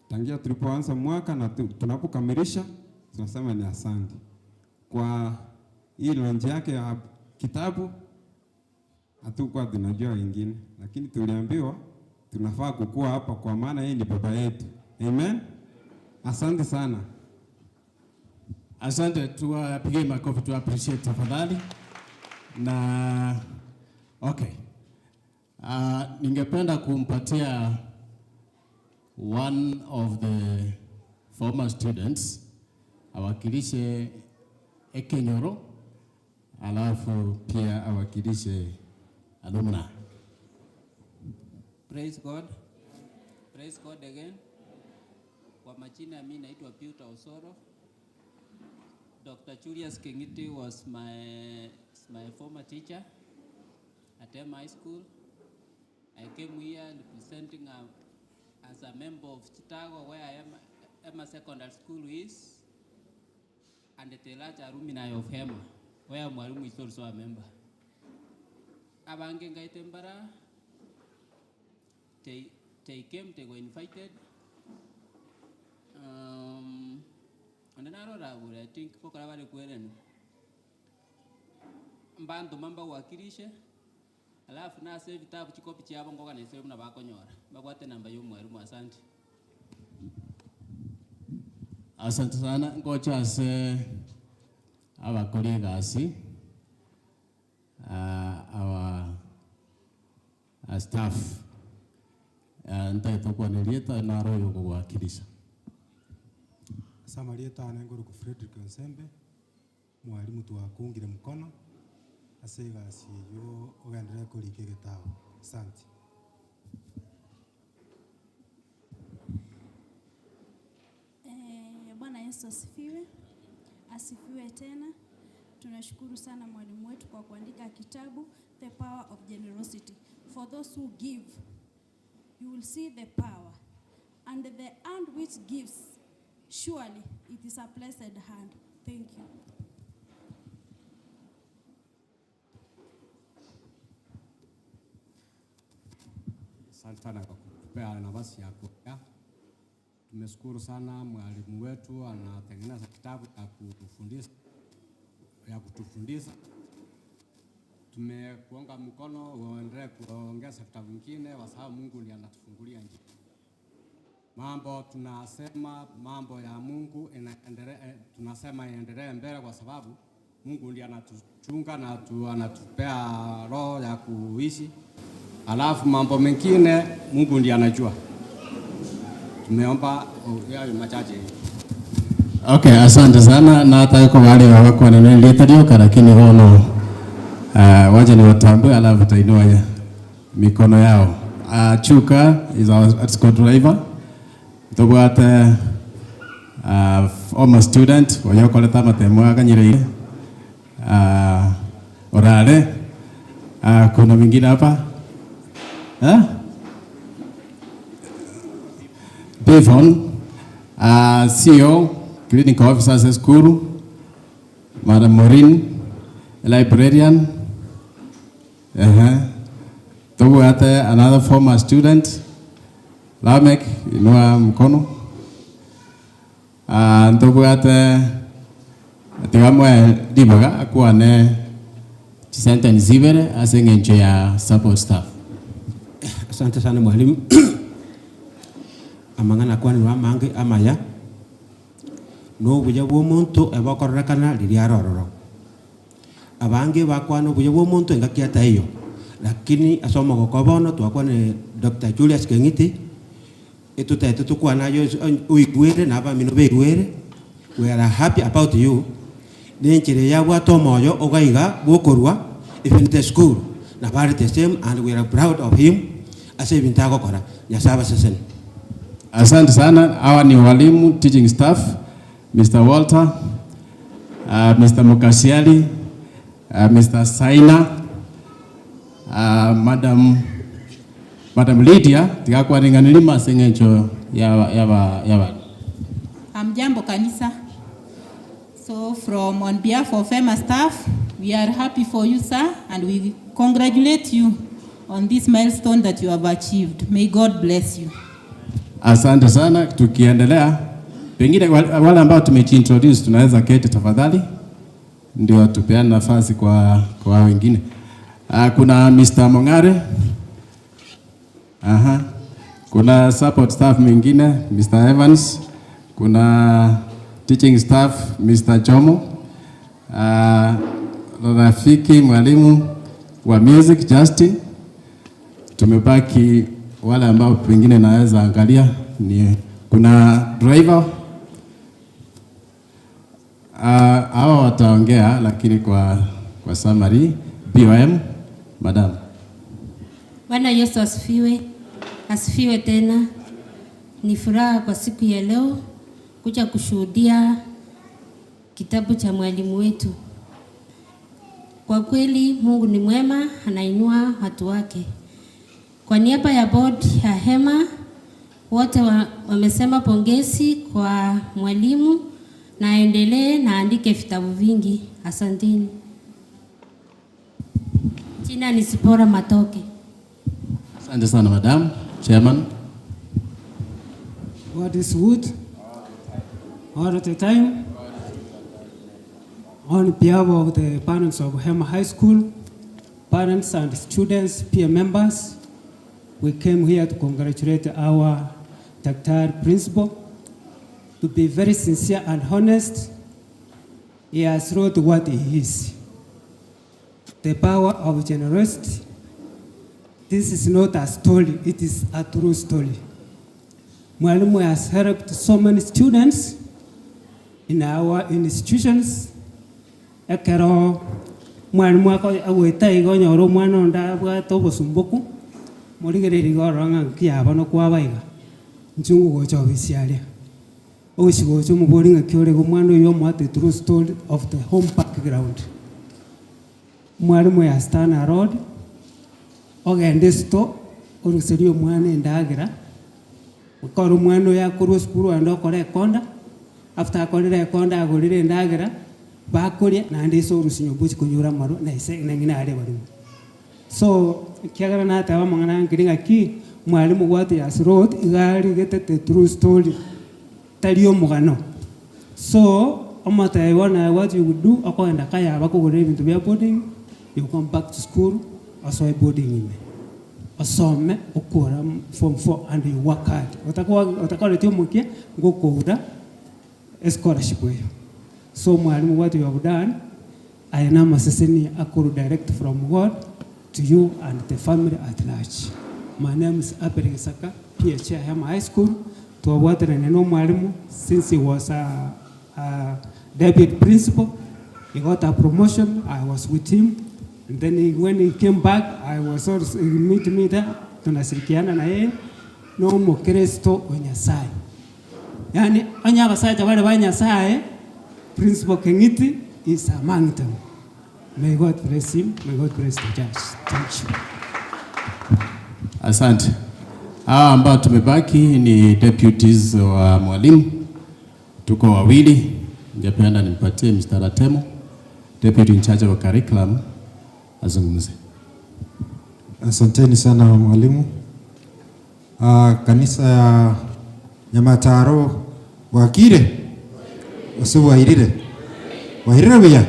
tangia tulipoanza mwaka na tunapokamilisha, tunasema ni asante. Kwa hii launch yake ya kitabu hatukuwa tunajua wengine, lakini tuliambiwa tunafaa kukua hapa kwa maana yeye ni baba yetu. Amen. Asante sana. Asante, tuwapigie makofi tu appreciate tafadhali. Na okay. Ningependa kumpatia one of the former students awakilishe Ekenyoro, alafu pia awakilishe alumni. Praise God. Praise God again. Kwa majina mimi naitwa Peter Osoro. Dr. Julius Keng'iti was my former teacher at Hema High School. I came here representing as a member of Chicago, where I am, Hema Secondary School is, and the large alumni of Hema, where Mwalimu is also a member. Abange ngaite mbara, they came, they were invited. And then I think pokala bali kwerenu mbandu mamba wakilishe, alafu nase vitabu chikopi chiabo ngoka nesere muna bakonyora bakwate namba y'omwalimu. Asante. Asante sana. Ngocha ase abakori egasi, our staff, ntaitokwanerieta naro yogowakilisha. Samarieta anengoro Frederick Nsembe, mwalimu twakungire mkono ase egasi eyo ogenderere korika egetabo. Asante. Bwana Yesu asifiwe. Asifiwe tena. Tunashukuru sana mwalimu wetu kwa kuandika kitabu The Power of Generosity. For those who give, you will see the power. And the hand which gives, surely it is a blessed hand. Thank you. Asante sana kwa kutupea nafasi ya kuongea. Tumeshukuru sana mwalimu wetu anatengeneza kitabu ya kutufundisha. Tumekuunga mkono uendelee kuongeza vitabu vingine kwa sababu Mungu ndiye anatufungulia njia. Mambo tunasema mambo ya Mungu inaendelea, tunasema iendelee mbele kwa sababu Mungu ndiye anatuchunga na anatupea roho ya kuishi. Alafu mambo mengine Mungu ndiye anajua. Tumeomba hayo machache. Okay, asante sana na hata yuko wale wako wananiletea lakini wono waje ni watambue alafu tainua mikono yao. Chuka is our school driver. Tobwate former student wayokoleta matemo akanyire orale. Kuna mwingine hapa? Eh? Devon, CEO, Clinical Officers School, Madam Maureen, librarian. Tobwate another former student, Lamek, inua mkono. Tobwate tigamwe dibaga akuane sentence zibere ase ng'encho ya support staff. Asante sana mwalimu. Amang'ana kwani wa mange amaya no buya bw'omonto ebakororekana riria arororo abange bakwana obuya bw'omonto engaki ataiyo, lakini ase omogoko bono twakwane Dr. Julius Keng'iti etutaete tukwana yo oigwere na abamino beigwere. We are happy about you nenchire yabwate omoyo ogaiga bwokorwa even the school na bari the same and we are proud of him ase ebinto agokora. Nyasaye abaseseni. Asante sana. Hawa ni walimu, teaching staff, Mr. Walter, Mr. Mukasiali, Mr. Saina, Madam Lydia, tikakwaringanirima seng'encho yaba. Hamjambo kanisa. So from on behalf of Hema staff, we are happy for you, sir, and we congratulate you on this milestone that you have achieved. May God bless you. Asante sana. Tukiendelea, pengine wale ambao tumejiintroduce tunaweza keti tafadhali, ndio tupeane nafasi kwa wengine. Kuna Mr. Mongare. Aha. Kuna support staff mwingine Mr. Evans. Kuna teaching staff Mr. Jomo. Rafiki mwalimu wa music Justin. Tumebaki wale ambao pengine naweza angalia ni kuna driver. Hawa wataongea lakini kwa summary. BOM, madam. Bwana Yesu asifiwe. Asifiwe tena. Ni furaha kwa siku ya leo kuja kushuhudia kitabu cha mwalimu wetu. Kwa kweli Mungu ni mwema, anainua watu wake. Kwa niaba ya board ya Hema wote wamesema pongezi kwa mwalimu na aendelee na aandike vitabu vingi. Asanteni. Jina ni Sipora Matoke. Asante sana madam. Chairman. God is good all the time. On behalf of the parents of Hema High School, parents and students, peer members, we came here to congratulate our Dr. Principal. To be very sincere and honest, he has wrote what he is. The power of generosity. This is not a story, it is a true story. Mwalimu has helped so many students in our institutions. Ekero mwalimu agweta igo nyoro omwana onde abwate obosumbuku morigereria igo ororo ng'a nki yaba nokwaba iga inche ngogocha obisi aria ogochi gocha omobori ng'aki ore igo omwana oyo omwate true story of the home background. Mwalimu has done a road ogenda esito oruseria omwana endagera okora omwana oyo akorwa esukuru ande okora ekonda after akorire ekonda agorire endagera bakoria naende ase orusinyo mbochi konyora amarwa na ase nang'ina aria barimo. So kiagera nateba amang'ana nkeri ng'aki mwalimu gwate has wrote iga arigete the true story tari omogano. So omotebi bono aye what you would do okoenda kayaba kogora ebinto bia boarding, you come back to school osoe boarding ime osome okora form 4 and you work hard otakoretie omokia ngokoura scholarship eyo. So mwalimu, what you have done aya na amaseseni akoru direct from God to you and the family at large. My name is Abel Gisaka, PH Hema High School. Twabwaterane no mwalimu since he was a deputy principal. He got a promotion. I was with him. And then when he came back, I was also, he meet me there. Tunashirikiana na yeye no mukristo wa Nyasaye. Yani onya abasacha bale ba Nyasaye, Principal Kengiti is among them. May God bless him. May God bless the church. Thank you. Asante. Hawa ambao tumebaki ni deputies wa mwalimu. Tuko wawili. Ningependa nimpatie Mr. Ratemo, deputy in charge of curriculum, azungumze. Asanteni sana mwalimu. Kanisa ya Nyamataro wakire ose wairire wairire buya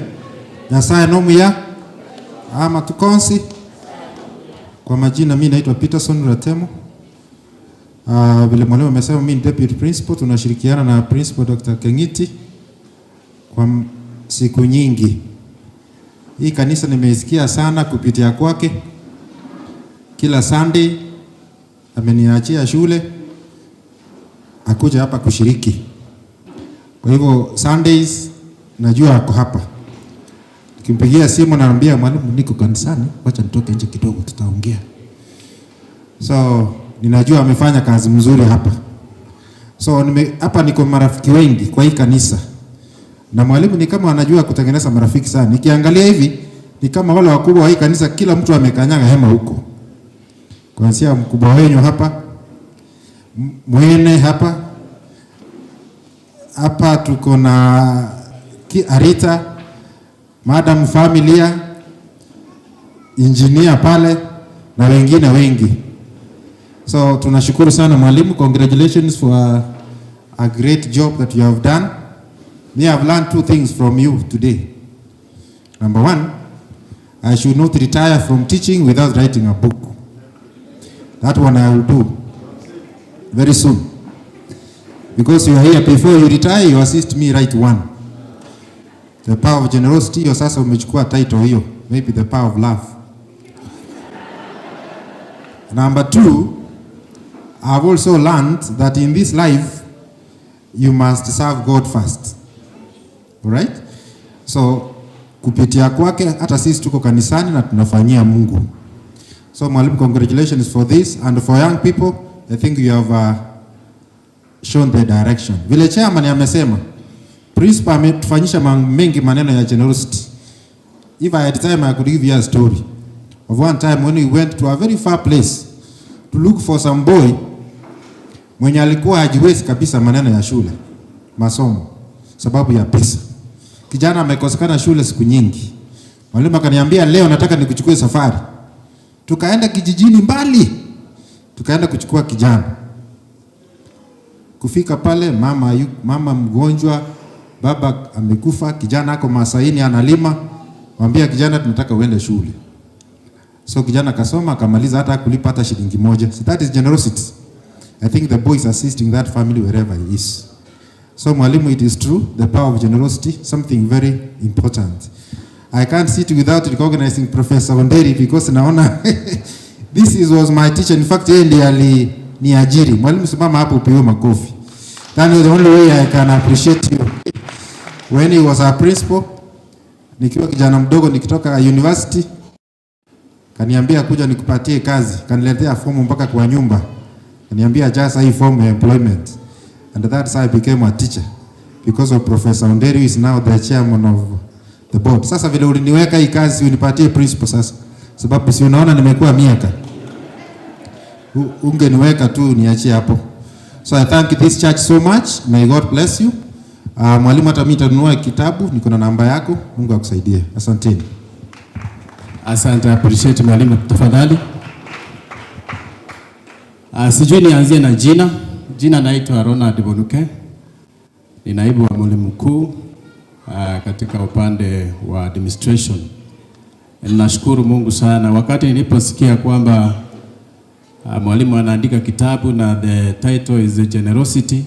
Nyasaye no muya ama tukonsi. Kwa majina mimi naitwa Peterson Ratemo. Vile mwalimu amesema mimi ni deputy principal, tunashirikiana na principal Dr. Kengiti kwa siku nyingi. Hii kanisa nimeisikia sana kupitia kwake. Kila Sunday ameniachia shule akuja hapa kushiriki. Kwa hivyo Sundays najua ako hapa. Nikimpigia simu naambia mwalimu, niko kanisani, wacha nitoke nje kidogo tutaongea. So ninajua amefanya kazi mzuri hapa. So hapa niko marafiki wengi kwa hii kanisa. Na mwalimu ni kama anajua kutengeneza marafiki sana. Nikiangalia hivi ni kama wale wakubwa wa hii kanisa, kila mtu amekanyaga Hema huko. Kuanzia mkubwa wenyu hapa, mwene hapa. Hapa tuko na Arita, Madam Familia, engineer pale na wengine wengi. So tunashukuru sana mwalimu, congratulations for a great job that you have done. Me, I've learned two things from you today. Number one, I should not retire from teaching without writing a book. That one I will do very soon. Because you are here, before you retire, you assist me write one. The Power of Generosity, hiyo sasa umechukua title hiyo. Maybe The Power of Love. Number two, I've also learned that in this life, you must serve God first. All right? So, kupitia kwake, hata sisi tuko kanisani na tunafanyia Mungu. So, mwalimu, congratulations for this. And for young people, I think you have shown the direction. Vile chairman amesema, principal ametufanyisha mengi maneno ya generosity. If I had time, I could give you a story of one time when we went to a very far place to look for some boy mwenye alikuwa hajiwezi kabisa maneno ya shule, masomo, sababu ya pesa. Kijana amekosekana shule siku nyingi. Mwalimu akaniambia, "Leo nataka nikuchukue safari." Tukaenda kijijini mbali, tukaenda kuchukua kijana. Kufika pale, mama mgonjwa, baba amekufa, kijana ako Masaini analima. Mwambia kijana, "Tunataka uende shule." So kijana akasoma akamaliza, hata kulipa hata shilingi moja. So that is generosity. I think the boy is assisting that family wherever he is. So mwalimu, it is true, the power of generosity, something very important. I can't sit without recognizing Professor Onderi because naona this was my teacher. In fact, yeye ndiye aliniajiri. Mwalimu, simama hapo upiwe makofi. That is the only way I can appreciate you. When he was our principal, nikiwa kijana mdogo nikitoka university, kaniambia, "Kuja nikupatie kazi," kaniletea fomu mpaka kwa nyumba. Kaniambia, "Jaza hii form ya employment." And that's how I became a teacher. Because of Professor Onderi, who is now the chairman of the board. Sasa vile uliniweka hii kazi, unipatie principal sasa. Sababu si unaona nimekuwa miaka. Ungeniweka tu niachie hapo. So I thank this church so much. May God bless you. Mwalimu, hata mimi nitanunua kitabu, niko na namba yako. Mungu akusaidie. Asanteni. Asante, appreciate mwalimu tafadhali. Sijui nianzie na jina. Jina naitwa Ronald Bonuke. Ni naibu wa mwalimu mkuu katika upande wa administration. Ninashukuru Mungu sana. Wakati niliposikia kwamba mwalimu anaandika kitabu na the title is The Generosity,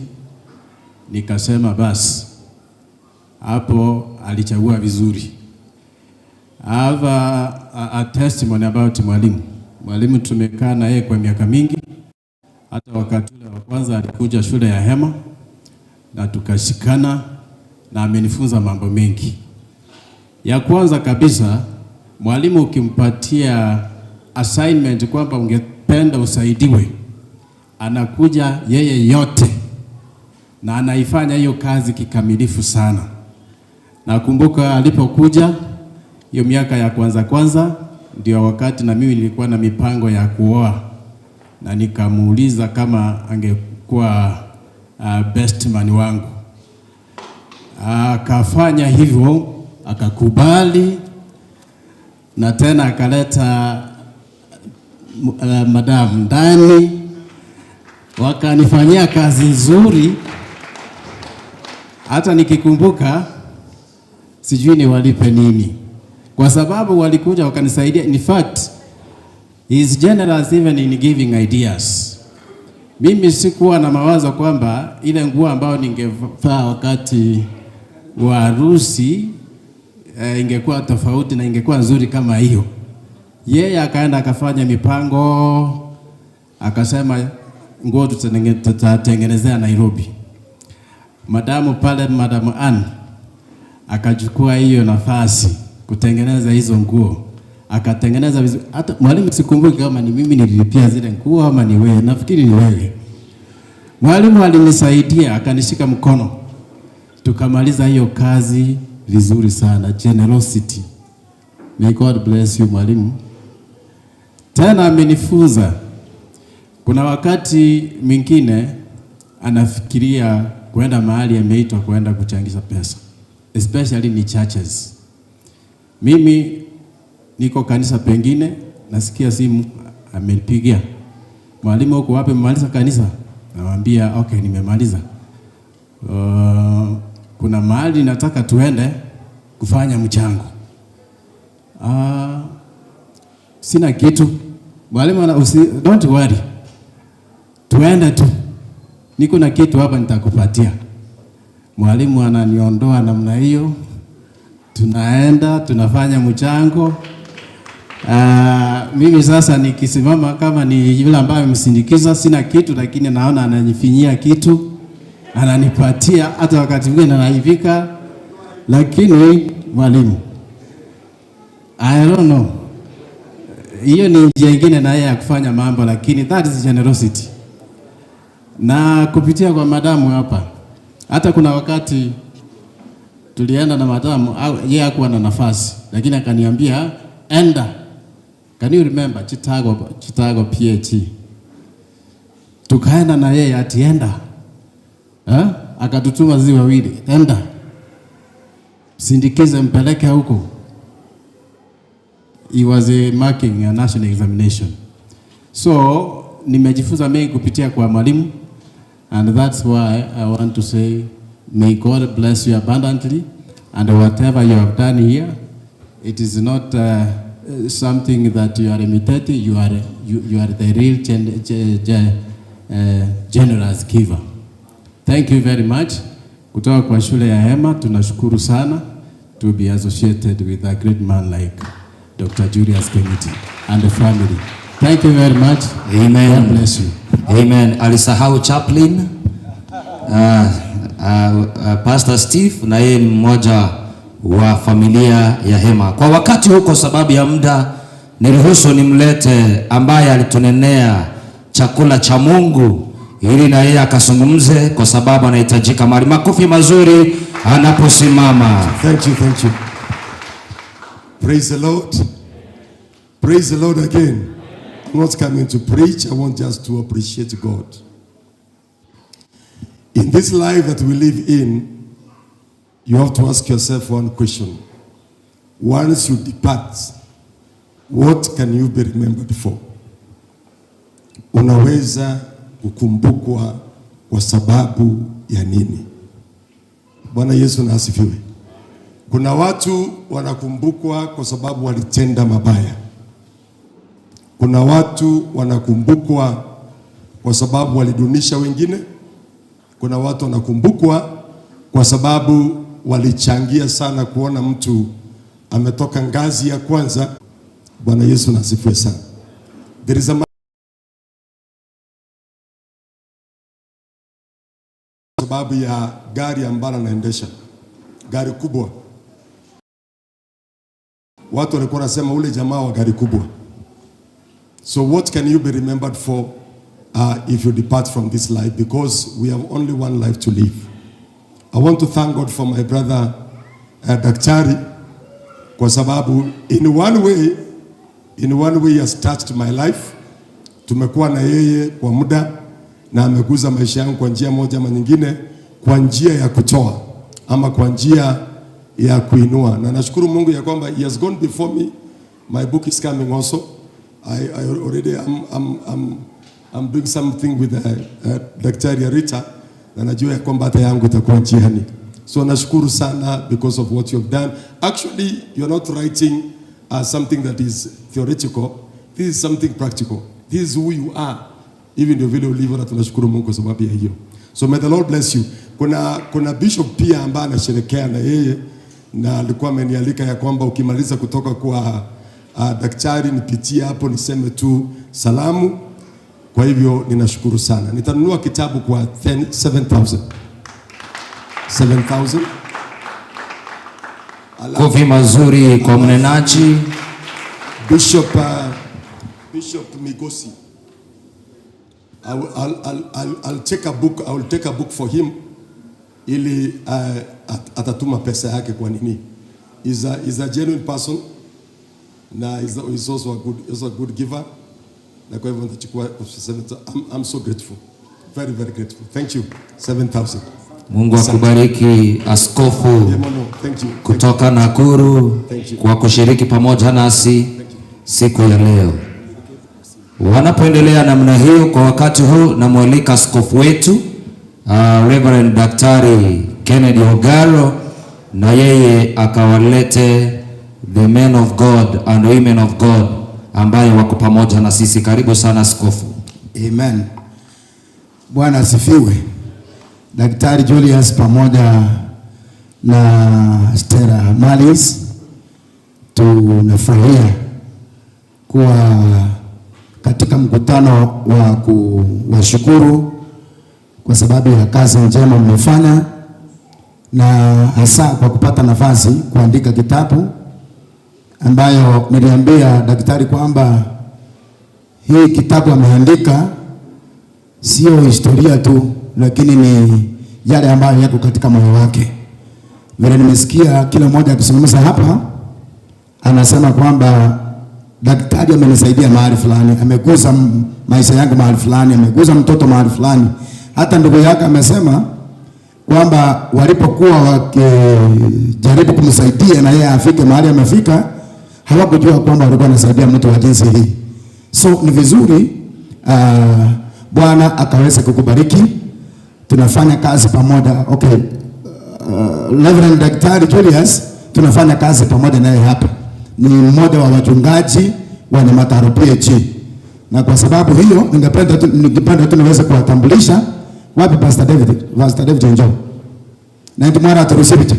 nikasema basi hapo alichagua vizuri. I have a testimony about mwalimu. Mwalimu tumekaa na yeye kwa miaka mingi. Hata wakati ule wa kwanza alikuja shule ya Hema na tukashikana na amenifunza mambo mengi. Ya kwanza kabisa, mwalimu ukimpatia assignment kwamba ungependa usaidiwe, anakuja yeye yote na anaifanya hiyo kazi kikamilifu sana. Nakumbuka alipokuja hiyo miaka ya kwanza kwanza, ndio wakati na mimi nilikuwa na mipango ya kuoa, na nikamuuliza kama angekuwa best man wangu. Akafanya hivyo, akakubali, na tena akaleta madam ndani, wakanifanyia kazi nzuri. Hata nikikumbuka sijui niwalipe nini, kwa sababu walikuja wakanisaidia. In fact, he is generous even in giving ideas. Mimi sikuwa na mawazo kwamba ile nguo ambayo ningevaa wakati wa harusi ingekuwa tofauti na ingekuwa nzuri kama hiyo. Yeye akaenda akafanya mipango, akasema nguo tutatengenezea Nairobi. Madamu pale, Madamu Ann akachukua hiyo nafasi kutengeneza hizo nguo, akatengeneza vizuri. Hata mwalimu sikumbuki kama ni mimi nililipia zile nguo ama ni wewe, nafikiri ni wewe. Mwalimu alinisaidia akanishika mkono, tukamaliza hiyo kazi vizuri sana. Generosity. May God bless you mwalimu. Tena amenifunza, kuna wakati mwingine anafikiria kwenda mahali ameitwa kwenda kuchangisha pesa, especially ni churches. Mimi niko kanisa pengine, nasikia simu amenipigia, mwalimu, uko wapi? Mmaliza kanisa? Namwambia okay, nimemaliza. Kuna mahali nataka tuende kufanya mchango. Sina kitu. Mwalimu don't worry, tuende tu, niko na kitu hapa nitakupatia. Mwalimu ananiondoa namna hiyo, tunaenda tunafanya mchango. Mimi sasa nikisimama kama ni yule ambaye amemsindikiza, sina kitu, lakini naona ananifinyia kitu, ananipatia, hata wakati mwingine anaivika, lakini mwalimu, I don't know, hiyo ni njia ingine na yeye ya kufanya mambo, lakini that is generosity. Na kupitia kwa madamu hapa, hata kuna wakati tulienda na madamu, au yeye hakuwa na nafasi, lakini akaniambia enda. Can you remember Chicago, Chicago PhD? Tukaenda na yeye atienda. Eh? Akatutuma sisi wawili, enda. Sindikize mpeleke huko. He was marking a national examination. So nimejifunza mengi kupitia kwa mwalimu, and that's why I want to say may God bless you abundantly, and whatever you have done here, it is not something that you are imitating, you are the real generous giver. Thank you very much. Kutoka kwa shule ya Hema tunashukuru sana to be associated with a great man like Dr. Julius Kengiti and the family. Thank you very much. Amen. God bless you. Amen. Alisahau chaplain Pastor Steve na yeye ni mmoja wa familia ya Hema. Kwa wakati huu, kwa sababu ya muda, niruhusu nimlete ambaye alitunenea chakula cha Mungu ili na yeye akazungumze, kwa sababu anahitajika mahali. Makofi mazuri anaposimama. Thank you, thank you. Praise the Lord. Praise the Lord again. I'm not coming to preach, I want just to appreciate God. In this life that we live in, you have to ask yourself one question. Once you depart, what can you be remembered for? Unaweza kukumbukwa kwa sababu ya nini? Bwana Yesu na asifiwe. Kuna watu wanakumbukwa kwa sababu walitenda mabaya. Kuna watu wanakumbukwa kwa sababu walidunisha wengine. Kuna watu wanakumbukwa kwa sababu walichangia sana kuona mtu ametoka ngazi ya kwanza. Bwana Yesu na asifiwe sana. There is a sababu ya gari ambalo anaendesha, gari kubwa. Watu walikuwa wanasema ule jamaa wa gari kubwa. So what can you be remembered for if you depart from this life? Because we have only one life to live. I want to thank God for my brother Daktari, kwa sababu in one way he has touched my life. Tumekuwa na yeye kwa muda na ameguza maisha yangu kwa njia moja ama nyingine, kwa njia ya kutoa ama kwa njia ya kuinua, na nashukuru Mungu ya kwamba he has gone before me. My book is coming also. I already I'm doing something with Daktari Rita na najua ya kwamba hata yangu itakuwa njiani. So nashukuru sana because of what you have done. Actually, you're not writing something that is theoretical. This is something practical. This is who you are. Hivi ndio vile ulivyo na tunashukuru Mungu kwa sababu ya hiyo. So may the Lord bless you. Kuna bishop pia ambaye anasherekea na yeye na alikuwa amenialika ya kwamba ukimaliza kutoka kwa daktari nipitie hapo niseme tu salamu. Kwa hivyo ninashukuru sana. Nitanunua kitabu kwa 10 7,000. 7,000. Kofi mazuri kwa mnenaji. Bishop Migosi I'll take a book, I will take a book for him ili atatuma pesa yake kwa nini. Is a genuine person na is also a good giver. Na kwa hivyo nitachukua 7,000. I'm so grateful. Very, very grateful. Thank you. 7,000. Mungu akubariki askofu Thank you. kutoka Nakuru kwa kushiriki pamoja nasi siku ya leo. Wanapoendelea namna hiyo kwa wakati huu, namwalika askofu wetu Reverend Daktari Kennedy Ogaro, na yeye akawalete the men of God and women of God ambaye wako pamoja na sisi. Karibu sana askofu. Amen. Bwana asifiwe. Daktari Julius pamoja na Stella Maris, tunafurahia kuwa katika mkutano wa kuwashukuru kwa sababu ya kazi njema mmefanya, na hasa kwa kupata nafasi kuandika kitabu ambayo niliambia daktari kwamba hii kitabu ameandika sio historia tu, lakini ni yale ambayo yako katika moyo wake. Vile nimesikia kila mmoja akizungumza hapa, anasema kwamba daktari amenisaidia mahali fulani, amegusa maisha yangu mahali fulani, amegusa mtoto mahali fulani. Hata ndugu yake amesema kwamba walipokuwa wakijaribu kumsaidia na yeye afike mahali amefika, hawakujua kwamba walikuwa wanasaidia mtu wa jinsi hii. So ni vizuri Bwana akaweza kukubariki. Tunafanya kazi pamoja. Okay, Reverend Daktari Julius tunafanya kazi pamoja naye hapa. Ni mmoja wa wachungaji wa Nyamataro PH. Na kwa sababu hiyo ningependa tu niweze kuwatambulisha. Wapi Pastor David? Pastor David njoo. Na ndio mara turusibite.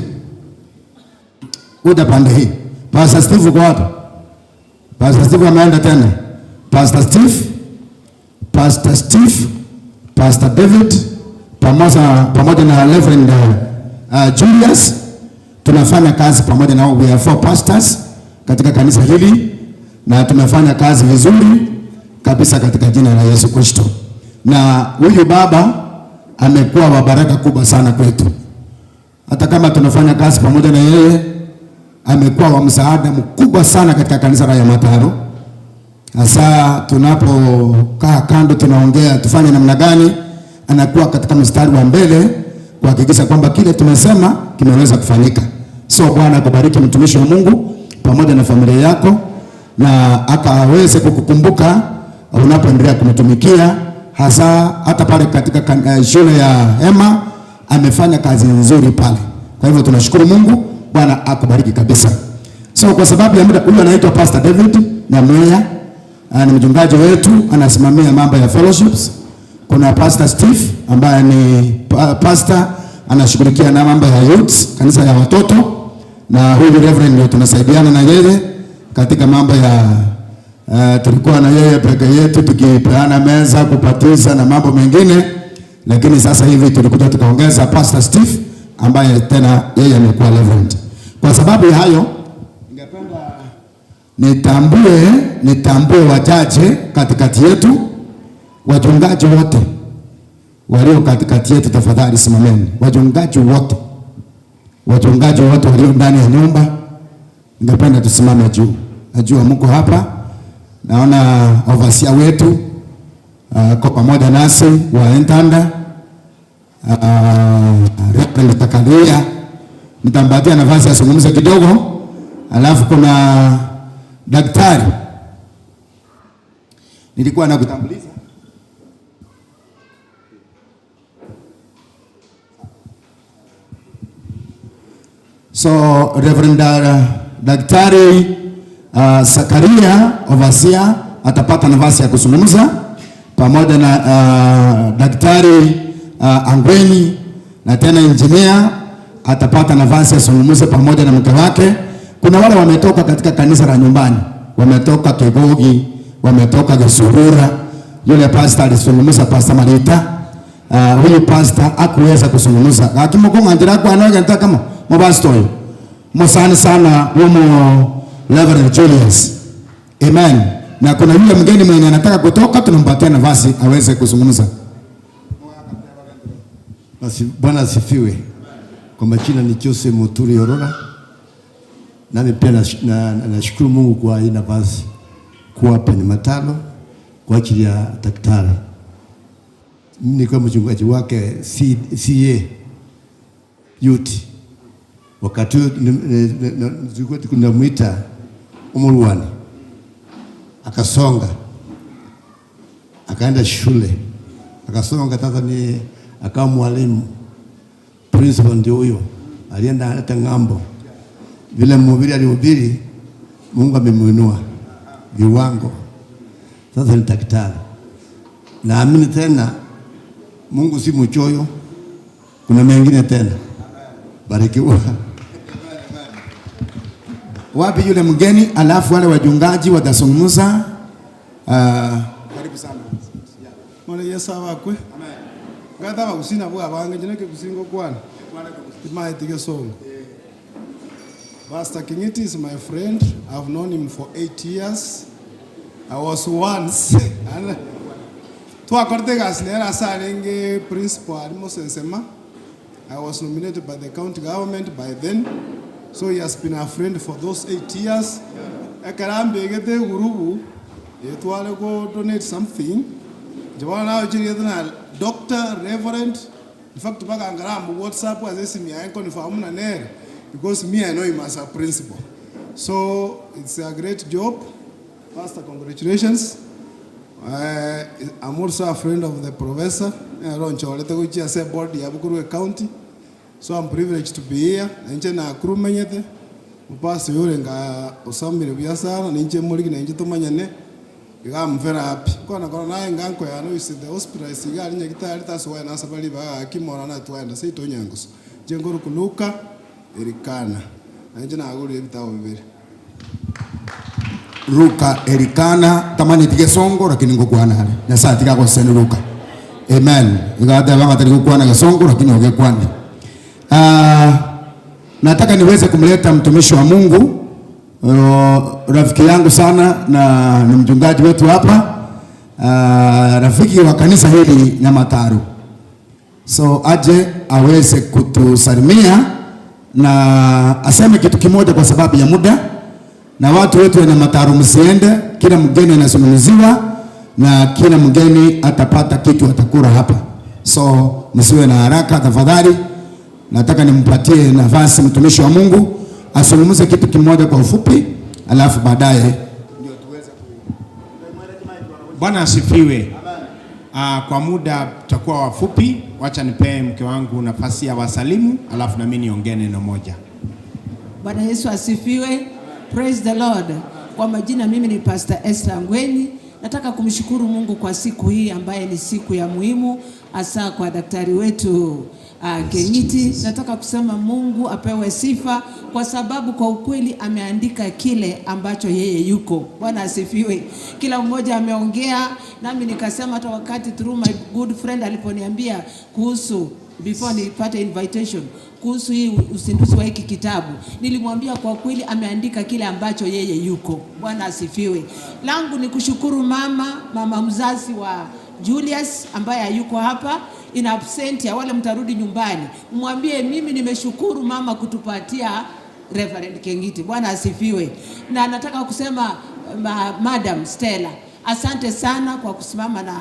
Kuja pande hii. Pastor Steve uko wapi? Pastor Steve ameenda tena. Pastor Steve, Pastor Steve, Pastor David pamoja na Reverend Julius tunafanya kazi pamoja nao. We are 4 pastors katika kanisa hili na tumefanya kazi vizuri kabisa katika jina la Yesu Kristo. Na huyu baba amekuwa wa baraka kubwa sana kwetu. Hata kama tunafanya kazi pamoja na yeye, amekuwa wa msaada mkubwa sana katika kanisa la Nyamataro. Hasa tunapokaa kando tunaongea tufanye namna gani, anakuwa katika mstari wa mbele kuhakikisha kwamba kile tumesema kimeweza kufanyika. So Bwana akubariki mtumishi wa Mungu pamoja na familia yako, na akaweze kukukumbuka unapoendelea kumtumikia, hasa hata pale katika shule ya Hema amefanya kazi nzuri pale. Kwa hivyo tunashukuru Mungu, Bwana akubariki kabisa. So kwa sababu ya muda, huyu anaitwa Pastor David Nyamweya, ni mchungaji wetu, anasimamia mambo ya fellowships. Kuna Pastor Steve ambaye ni pastor anashughulikia na mambo ya youths, kanisa ya watoto, na huyu Reverend ndio tunasaidiana na yeye katika mambo ya tulikuwa na yeye peke yetu tukipeana meza, kupatiza na mambo mengine, lakini sasa hivi tulikuja tukaongeza Pastor Steve ambaye tena yeye amekuwa Reverend. Kwa sababu ya hayo, ningependa nitambue wachache katikati yetu, wachungaji wote walio katikati yetu, tafadhali simameni. Wachungaji wote walio ndani ya nyumba, ningependa tusimame juu. Najua mko hapa, naona overseer wetu kwa pamoja nasi wa Entanda, Reverend Takalia, nitampatia nafasi azungumze kidogo. Alafu kuna daktari nilikuwa nakutambulisha. So Reverend Daktari Zakaria overseer atapata nafasi ya kuzungumza pamoja na Daktari Angweni, na tena engineer atapata nafasi ya kuzungumza pamoja na mke wake. Kuna wale wametoka katika kanisa la nyumbani, wametoka Kegogi, wametoka Gesurura. Yule pastor alizungumza, Pastor Marita. Huyu pastor hakuweza kuzungumza. Akimukonga ndira kwa anoja nataka kama mbasto. Mosani sana humo Reverend Julius. Amen. Na kuna yule mgeni mwenye anataka kutoka, tunampatia nafasi aweze kuzungumza. Basi Bwana asifiwe. Kwa majina ni Jose Muturi Orora. Nami pia nashukuru Mungu kwa hii nafasi kuwa hapa Nyamataro kwa ajili ya daktari. Mimi nilikuwa mchungaji wake CA youth. Wakati huo tulikuwa tunamuita Umurwani, akasonga akaenda shule, akasonga sasa ni akawa mwalimu principal, ndio huyo alienda hata ng'ambo. Vile mhubiri alihubiri, Mungu amemuinua viwango, sasa ni daktari. Naamini tena Mungu si mchoyo, kuna mengine tena. Barikiwa. Wapi yule mgeni, alafu wale wachungaji watazungumza. Karibu sana. Mwana Yesu abakwe. Ngatha bagusina bwa abange jineke gusingo kwana. Imaete gesongo. Pastor Kingiti is my friend. I've known him for 8 years. I was once twakorete gasi nera asarenge principal arimo sensema. I was nominated by the county government by then. So he has been a friend for those 8 years. Ekarambegete gurubu etware go donate something. Jabana nawe chiri na doctor, reverend. In fact, bakangara mu WhatsApp as esimu yae confirm na nere because me I know him as a principal. So it's a great job. Pastor, congratulations. I'm also a friend of the professor. Roncho, guchia se board ya Bukurwe County. So I'm privileged to be here. Ninche na kurumenyete. Mupasi yule nga osamire biasara ninche muligi ninche tumanyane. I'm very happy. Kona kona naye nganko ya no is the hospital isiga linya kitari taswa na sabali ba kimora na twenda sei tonyangoso. Jengoro kuluka Erikana. Ninche na aguri ebitabo bibiri. Ruka Erikana tamani tige songo lakini ngokwana hale. Nyasaye tiga gosene Ruka. Amen. Igate banga tari gokwana gesongo lakini ogekwana. Nataka niweze kumleta mtumishi wa Mungu, rafiki yangu sana na ni mchungaji wetu hapa, rafiki wa kanisa hili Nyamataro. So aje aweze kutusalimia na aseme kitu kimoja kwa sababu ya muda. Na watu wetu wa Nyamataro msiende, kila mgeni anazungumziwa na kila mgeni atapata kitu atakula hapa. So msiwe na haraka tafadhali. Nataka nimpatie nafasi mtumishi wa Mungu azungumze kitu kimoja kwa ufupi, alafu baadaye ndio tuweze. Bwana asifiwe. Kwa muda tutakuwa wafupi, wacha nipee mke wangu nafasi ya wasalimu, alafu na mimi niongee neno moja. Bwana Yesu asifiwe. Praise the Lord. Kwa majina mimi ni Pastor Esther Ngweni. Nataka kumshukuru Mungu kwa siku hii ambaye ni siku ya muhimu hasa kwa daktari wetu Kengiti. Nataka kusema Mungu apewe sifa kwa sababu kwa ukweli ameandika kile ambacho yeye yuko. Bwana asifiwe. Kila mmoja ameongea, nami nikasema hata wakati through my good friend aliponiambia kuhusu before nipate invitation kuhusu hii uzinduzi wa hiki kitabu, nilimwambia kwa kweli ameandika kile ambacho yeye yuko. Bwana asifiwe. Langu ni kushukuru mama mzazi wa Julius ambaye hayuko hapa in absentia. Wale mtarudi nyumbani mwambie mimi nimeshukuru mama kutupatia Reverend Kengiti. Bwana asifiwe. Na nataka kusema Madam Stella, asante sana kwa kusimama na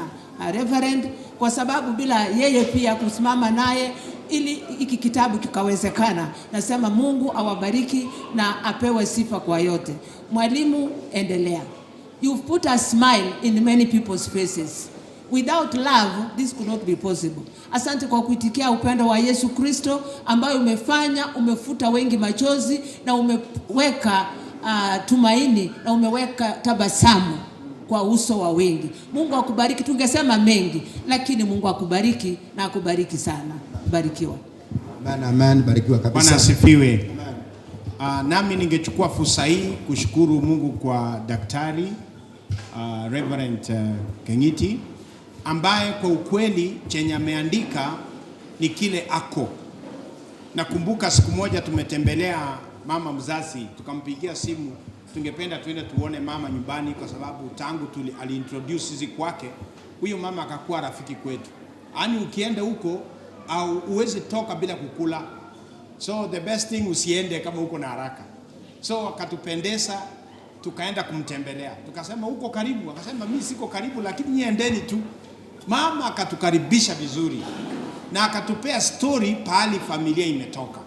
Reverend, kwa sababu bila yeye pia kusimama naye ili hiki kitabu kikawezekana. Nasema Mungu awabariki na apewe sifa kwa yote. Mwalimu, endelea. You've put a smile in many people's faces. Without love, this could not be possible. Asante kwa kuitikia upendo wa Yesu Kristo ambayo umefanya, umefuta wengi machozi na umeweka tumaini na umeweka tabasamu kwa uso wa wengi. Mungu akubariki. Tungesema mengi, lakini Mungu akubariki na akubariki sana. Barikiwa. Amen, amen, barikiwa kabisa. Bwana asifiwe. Nami ningechukua fursa hii kushukuru Mungu kwa daktari Reverend Kengiti ambaye kwa ukweli chenye ameandika ni kile ako. Nakumbuka siku moja tumetembelea mama mzazi, tukampigia simu Tungependa tuende tuone mama nyumbani, kwa sababu tangu aliintroduce sisi kwake, huyo mama akakuwa rafiki kwetu. Yaani ukienda huko au uwezi toka bila kukula, so the best thing usiende kama uko na haraka. So akatupendeza, tukaenda kumtembelea, tukasema uko karibu, akasema mimi siko karibu, lakini nyie endeni tu. Mama akatukaribisha vizuri na akatupea story pahali familia imetoka,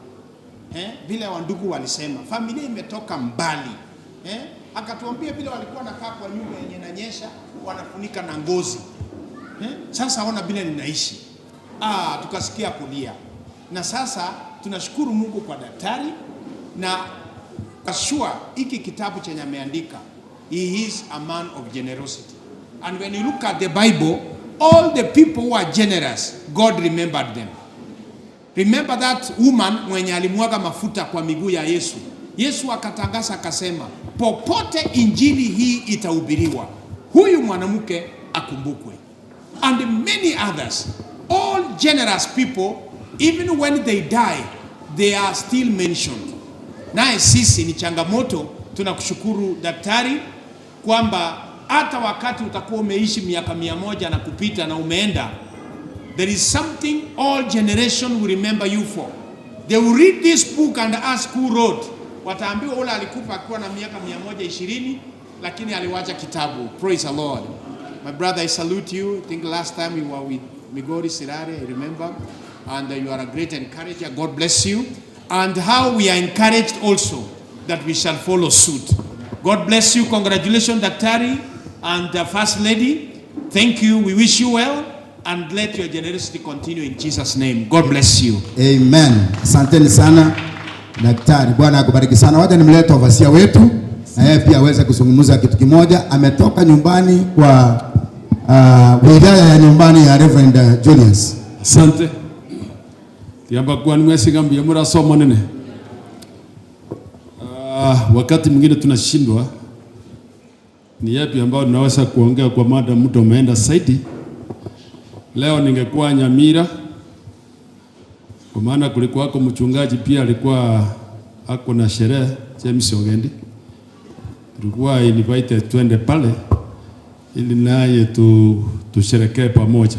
vile wandugu walisema familia imetoka mbali, Akatuambia vile walikuwa nakaa kwa nyumba yenye inanyesha, wanafunika na ngozi, Sasa ona vile ninaishi. Tukasikia kulia, na sasa tunashukuru Mungu kwa daktari na sure hiki kitabu chenye ameandika, he is a man of generosity, and when you look at the Bible, all the people who are generous, God remembered them. Remember that woman mwenye alimwaga mafuta kwa miguu ya Yesu. Yesu akatangaza akasema, popote injili hii itahubiriwa, huyu mwanamke akumbukwe. And many others, all generous people, even when they die, they are still mentioned. Naye sisi ni changamoto, tunakushukuru daktari kwamba hata wakati utakuwa umeishi miaka 100 na kupita na umeenda, there is something all generation will remember you for. They will read this book and ask who wrote. Wataambiwa ule alikufa akiwa na miaka 120, lakini aliwacha kitabu. Praise the Lord. My brother, I salute you. I think last time you were with Migori Sirare, I remember. And you are a great encourager. God bless you. And how we are encouraged also that we shall follow suit. God bless you. Congratulations, Daktari and the First Lady. Thank you. We wish you well. And let your generosity continue in Jesus' name. God bless you. Amen. Asanteni sana daktari. Bwana akubariki sana. Wacha nimlete overseer wetu na yeye pia aweze kuzungumza kitu kimoja. Ametoka nyumbani kwa wilaya ya nyumbani ya Reverend Julius. Asante. Tiamba kwa nimesiga mbia murasoma nene. Wakati mwingine tunashindwa ni yapi ambao tunaweza kuongea kwa mada mtu umeenda zaidi. Leo ningekuwa Nyamira, kwa maana kulikuwa hako mchungaji pia alikuwa ako na sherehe James Ogendi. Tulikuwa invited twende pale ili naye tusherekee pamoja.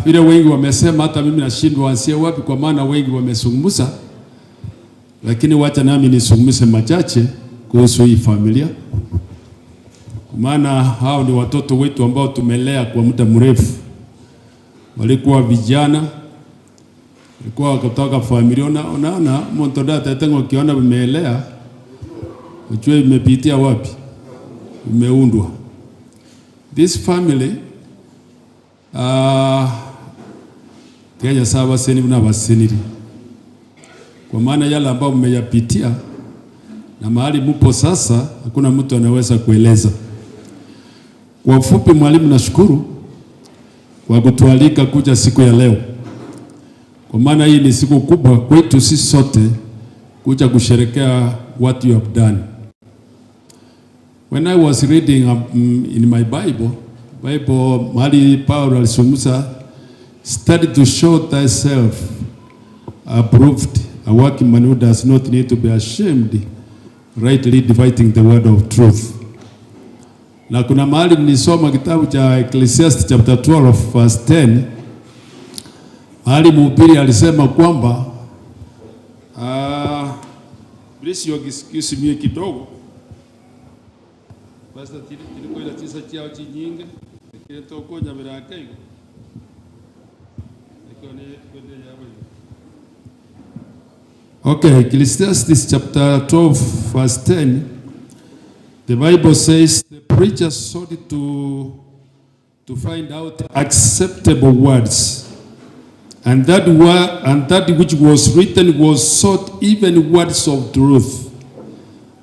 Vile wengi wamesema, hata mimi nashindwa anzie wapi, kwa maana wengi wamezungumza, lakini wacha nami nizungumze machache kuhusu hii familia. Maana hao ni watoto wetu ambao tumelea kwa muda mrefu. Walikuwa vijana, walikuwa kutoka familia. Unaona mtu data tangu ukiona vimeelea, ujue imepitia wapi, imeundwa. This family Kenya sawa seni na waseniri. Kwa maana yale ambao mmeyapitia na mahali mupo sasa, hakuna mtu anaweza kueleza. Kwa ufupi, mwalimu, nashukuru kwa kutualika kuja siku ya leo. Kwa maana hii ni siku kubwa kwetu sisi sote kuja kusherekea what you have done. When I was reading in my Bible mahali Paulo alisungumza, study to show thyself approved, a working man who does not need to be ashamed, rightly dividing the word of truth. Na kuna mahali nilisoma kitabu cha Ecclesiastes chapter 12 verse 10, mahali mhubiri alisema kwamba please you excuse me kidogo. Pastor tilikuwa ila tisa chao chinyinge kile toko nyabira kaigo. Okay, Ecclesiastes chapter 12 verse 10. The Bible says the preacher sought to find out acceptable words, and that which was written was sought, even words of truth.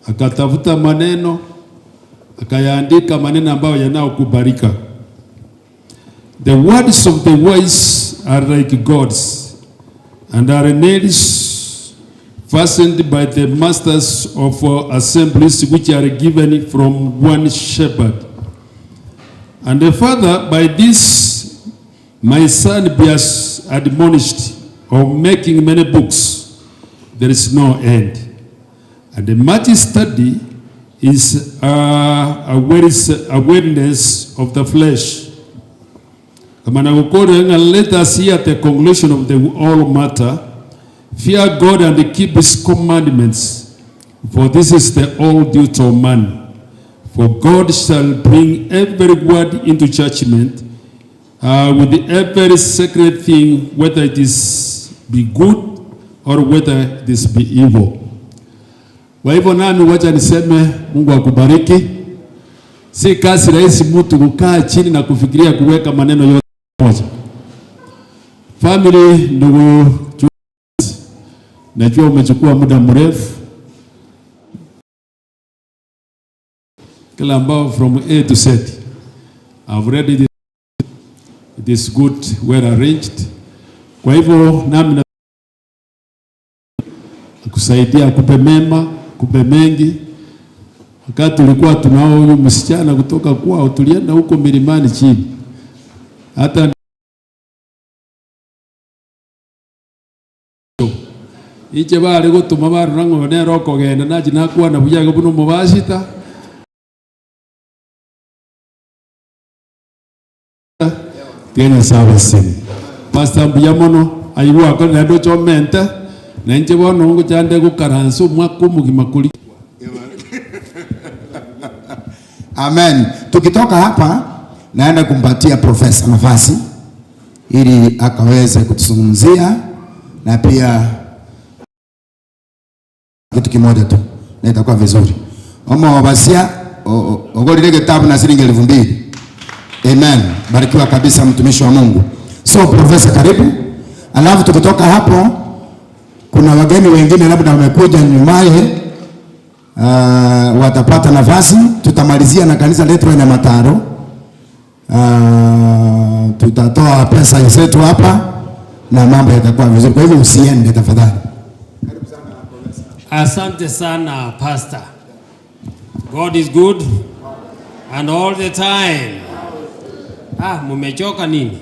Akatafuta maneno, akayaandika maneno ambayo yanayokubalika. The words of the wise are like gods, and are nails fastened by the masters of assemblies, which are given from one shepherd. And the father, by this my son be admonished of making many books, there is no end. And the much study is awareness of the flesh. Let us hear the conclusion of the whole matter. Fear God and keep his commandments, for this is the whole duty of man. For God shall bring every word into judgment with every secret thing, whether it is be good or whether it is be evil. Kwa hivyo nami wacha niseme Mungu akubariki. Si kazi rahisi mtu kukaa chini na kufikiria kuweka maneno yote moja. Family, ndugu Julius, najua umechukua muda mrefu, kila ambao from A to Z. I've read it. It is good, well arranged. Kwa hivyo nami kusaidia kupe mema, kupe mengi. Wakati tulikuwa tunao huyu msichana kutoka kwao, tulienda huko milimani chini, hata iche bari gutuma barura ng'o nero okogenda nachi nakwana buya igo buna omobasita tiga Nyasaye abaseni. Pastor mbuya mono aigwa akore naende ochomente nainche bono ngochande gokaransa omwaka omogima kori. Amen. Tukitoka hapa naenda kumpatia profesa nafasi ili akaweze kutuzungumzia na pia kitu kimoja tu na itakuwa vizuri. Omo basia ogolile kitabu na shilingi 2000. Amen. Barikiwa kabisa mtumishi wa Mungu. So profesa, karibu. Alafu tukitoka hapo kuna wageni wengine labda wamekuja nyumaye, watapata nafasi. Tutamalizia na kanisa letu la Nyamataro. Tutatoa pesa zetu hapa na mambo yatakuwa vizuri. Kwa hivyo usiende tafadhali. Asante sana Pastor. God is good and all the time. Ah, mumechoka nini?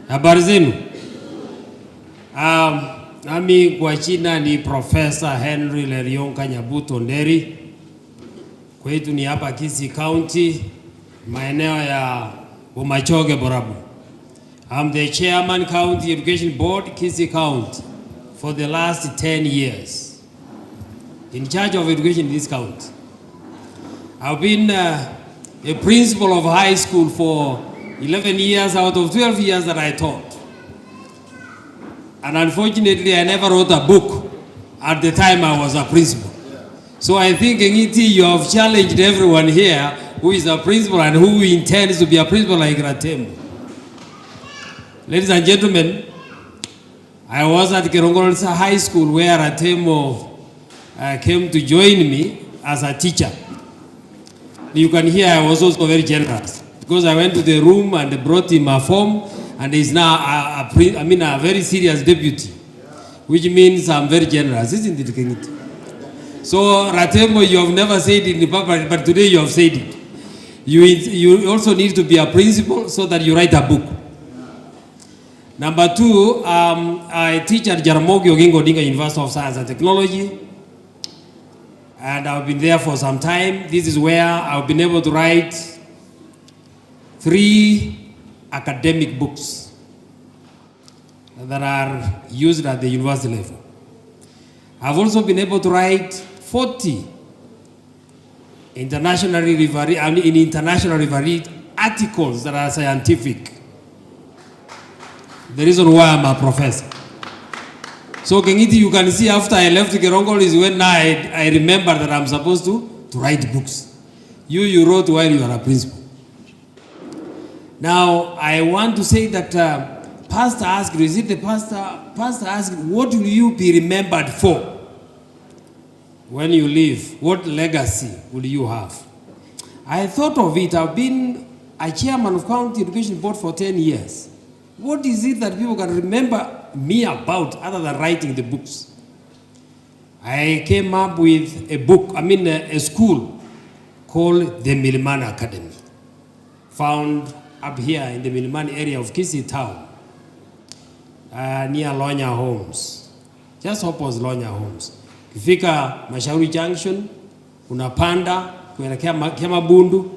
Habari zenu? Nami kwa jina ni Professor Henry Lerionka Nyabuto Nderi. Kwetu ni hapa Kisii County, maeneo ya Bomachoge Borabu. I'm the chairman County Education Board, Kisii County, for the last 10 years. In charge of education in this county. I've been a principal of high school for 11 years out of 12 years that I taught. And unfortunately, I never wrote a book at the time I was a principal. So I think, Ngiti, you have challenged everyone here who is a principal and who intends to be a principal like Ratemo. Ladies and gentlemen, I was at Kerongororisa High School where Ratemo came to join me as a teacher. You can hear I was also very generous because I went to the room and brought him a form, and he's now a very serious deputy, which means I'm very generous, isn't it, Kengiti? So Ratemo, you have never said it in public, but today you have said it. You also need to be a principal so that you write a book. Number two, I teach at Jaramogi Oginga Odinga University of Science and Technology, and I've been there for some time. This is where I've been able to write 3 academic books that are used at the university level. I've also been able to write 40 internationally referred articles that are scientific. The reason why I'm a professor. So Kengiti, you can see after I left Kerongol is when I remember that I'm supposed to write books. You wrote while you are a principal. Now, I want to say that pastor asked, is it the pastor? Pastor asked, what will you be remembered for when you leave? What legacy will you have? I thought of it. I've been a chairman of County Education Board for 10 years. What is it that people can remember me about other than writing the books? I came up with a book, a school called the Milimani Academy, found up here in the Milimani area of Kisii town, near Lonya Homes, just opposite Lonya Homes. Ukifika Mashauri Junction unapanda kuelekea Kiamabundu,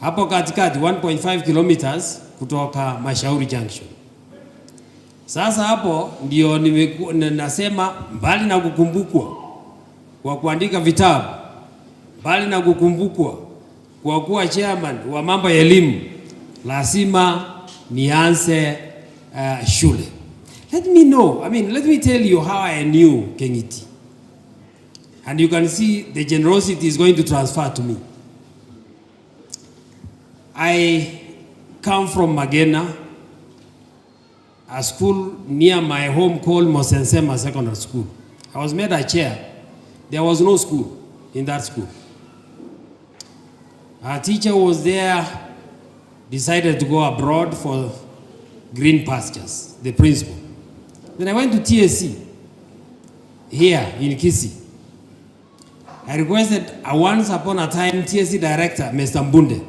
hapo katikati 1.5 kilometers kutoka Mashauri Junction. Sasa hapo ndio nasema mbali na kukumbukwa kwa kuandika vitabu, mbali na kukumbukwa kwa kuwa chairman wa mambo ya elimu, lazima nianze shule. Let me know, I mean, let me tell you how I knew Kengiti. And you can see the generosity is going to transfer to me. I come from Magena, a school near my home called Mosensema Secondary School. I was made a chair. There was no school in that school. Our teacher was there, decided to go abroad for green pastures, the principal. Then I went to TSC here in Kisii. I requested a once upon a time TSC director, Mr. Mbunde,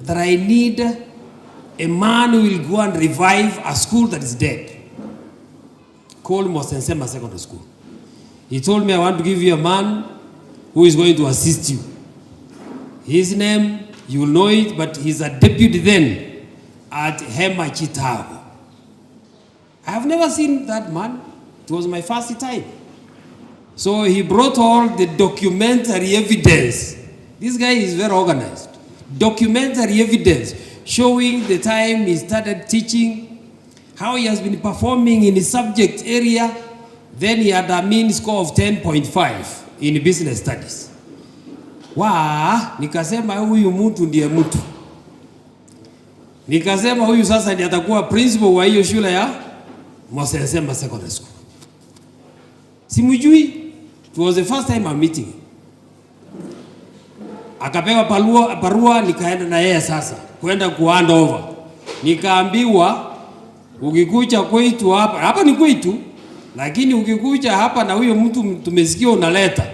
that I need a man who will go and revive a school that is dead, called Mosensema Secondary School. He told me, I want to give you a man who is going to assist you. His name, you will know it, but he's a deputy then at Hema Chitago. I have never seen that man. It was my first time. So he brought all the documentary evidence. This guy is very organized. Documentary evidence showing the time he started teaching, how he has been performing in his subject area. Then he had a mean score of 10.5 in business studies. Wa, nikasema huyu mtu ndiye mtu. Nikasema huyu sasa ndiye atakuwa principal wa hiyo shule ya Mosensema Secondary School. Simujui. It was the first time I'm meeting him. Akapewa barua, nikaenda na yeye sasa kwenda ku hand over. Nikaambiwa ukikuja kwetu hapa, hapa ni kwetu, lakini ukikuja hapa na huyo mtu tumesikia unaleta,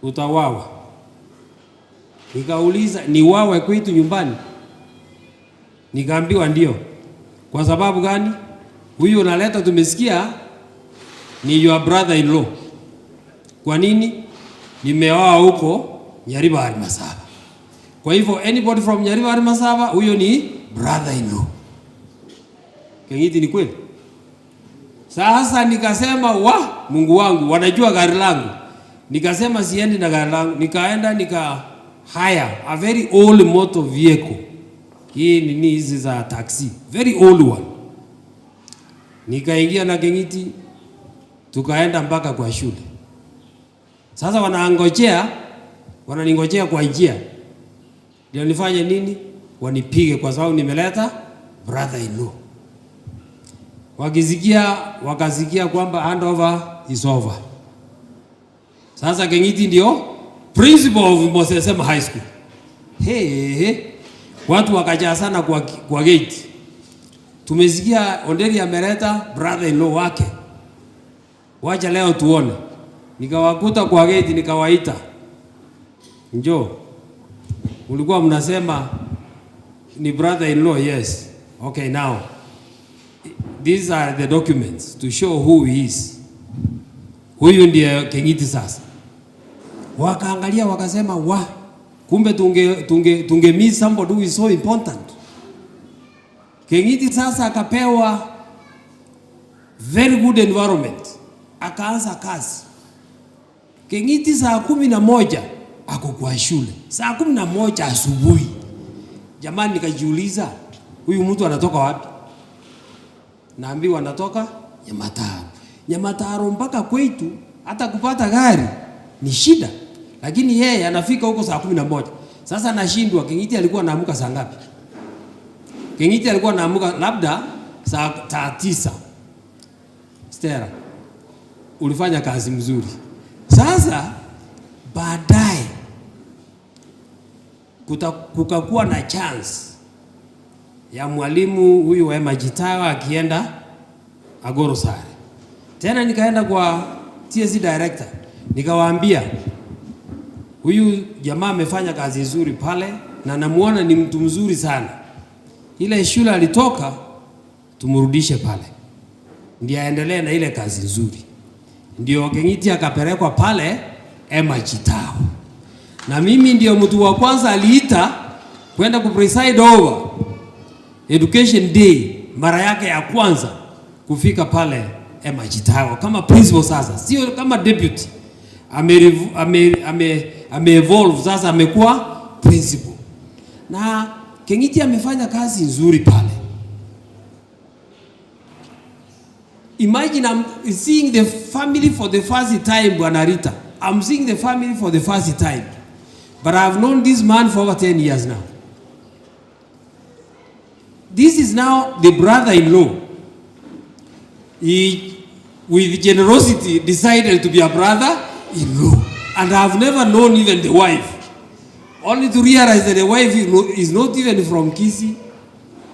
utawawa. Nikauliza, ni wawe kwetu nyumbani? Nikaambiwa ndio. Kwa sababu gani? Huyu unaleta tumesikia ni your brother in law. Kwa nini? Nimeoa huko Nyaribari Masaba. Kwa hivyo anybody from Nyaribari Masaba huyo ni brother in law. Kengiti ni kweli? Sasa nikasema wa Mungu wangu, wanajua gari langu. Nikasema siendi na gari langu, nikaenda nika hire a very old motor vehicle. Hii nini hizi za taxi, very old one. Nikaingia na Kengiti tukaenda mpaka kwa shule. Sasa wananingojea kwa njia. Ndio nifanye nini? Wanipige kwa sababu nimeleta brother in law. Wakasikia kwamba handover is over. Sasa Kengiti ndio principal of Mosesema High School. Hey, hey. Watu wakajaa sana kwa gate. Tumesikia Onderi ameleta brother in law wake. Wacha leo tuone. Nikawakuta kwa gate, nikawaita. Njoo. Ulikuwa mnasema ni brother in law, yes. Okay, now these are the documents to show who he is. Huyu ndiye Kengiti sasa. Wakaangalia wakasema, wa, kumbe tunge miss somebody who is so important. Kengiti sasa akapewa very good environment. Akaanza kazi. Kengiti saa 11 ako kwa shule. Saa 11 asubuhi. Jamani, nikajiuliza huyu mtu anatoka wapi? Naambiwa anatoka Nyamataro. Nyamataro mpaka kwetu hata kupata gari ni shida. Lakini yeye anafika huko saa 11. Sasa nashindwa, Kengiti alikuwa anaamka saa ngapi? Kengiti alikuwa anaamka labda saa 9. Stella, ulifanya kazi mzuri. Sasa baadaye kukakuwa na chance ya mwalimu huyu wa Majitawa akienda Agoro Sare. Tena nikaenda kwa TSC director, nikawaambia huyu jamaa amefanya kazi nzuri pale na namuona ni mtu mzuri sana. Ile shule alitoka tumrudishe pale, ndiye aendelee na ile kazi nzuri. Ndio King'iti akapelekwa pale Emma Chitao, na mimi ndio mtu wa kwanza aliita kwenda kupreside over Education Day mara yake ya kwanza kufika pale Emma Chitao kama principal. Sasa sio kama deputy, ame evolve sasa, amekuwa principal, na King'iti amefanya kazi nzuri pale. Imagine I'm seeing the family for the first time, Bwana Rita. I'm seeing the family for the first time. But I've known this man for over 10 years now. This is now the brother-in-law. He, with generosity, decided to be a brother-in-law. And I've never known even the wife. Only to realize that the wife is not even from Kisii.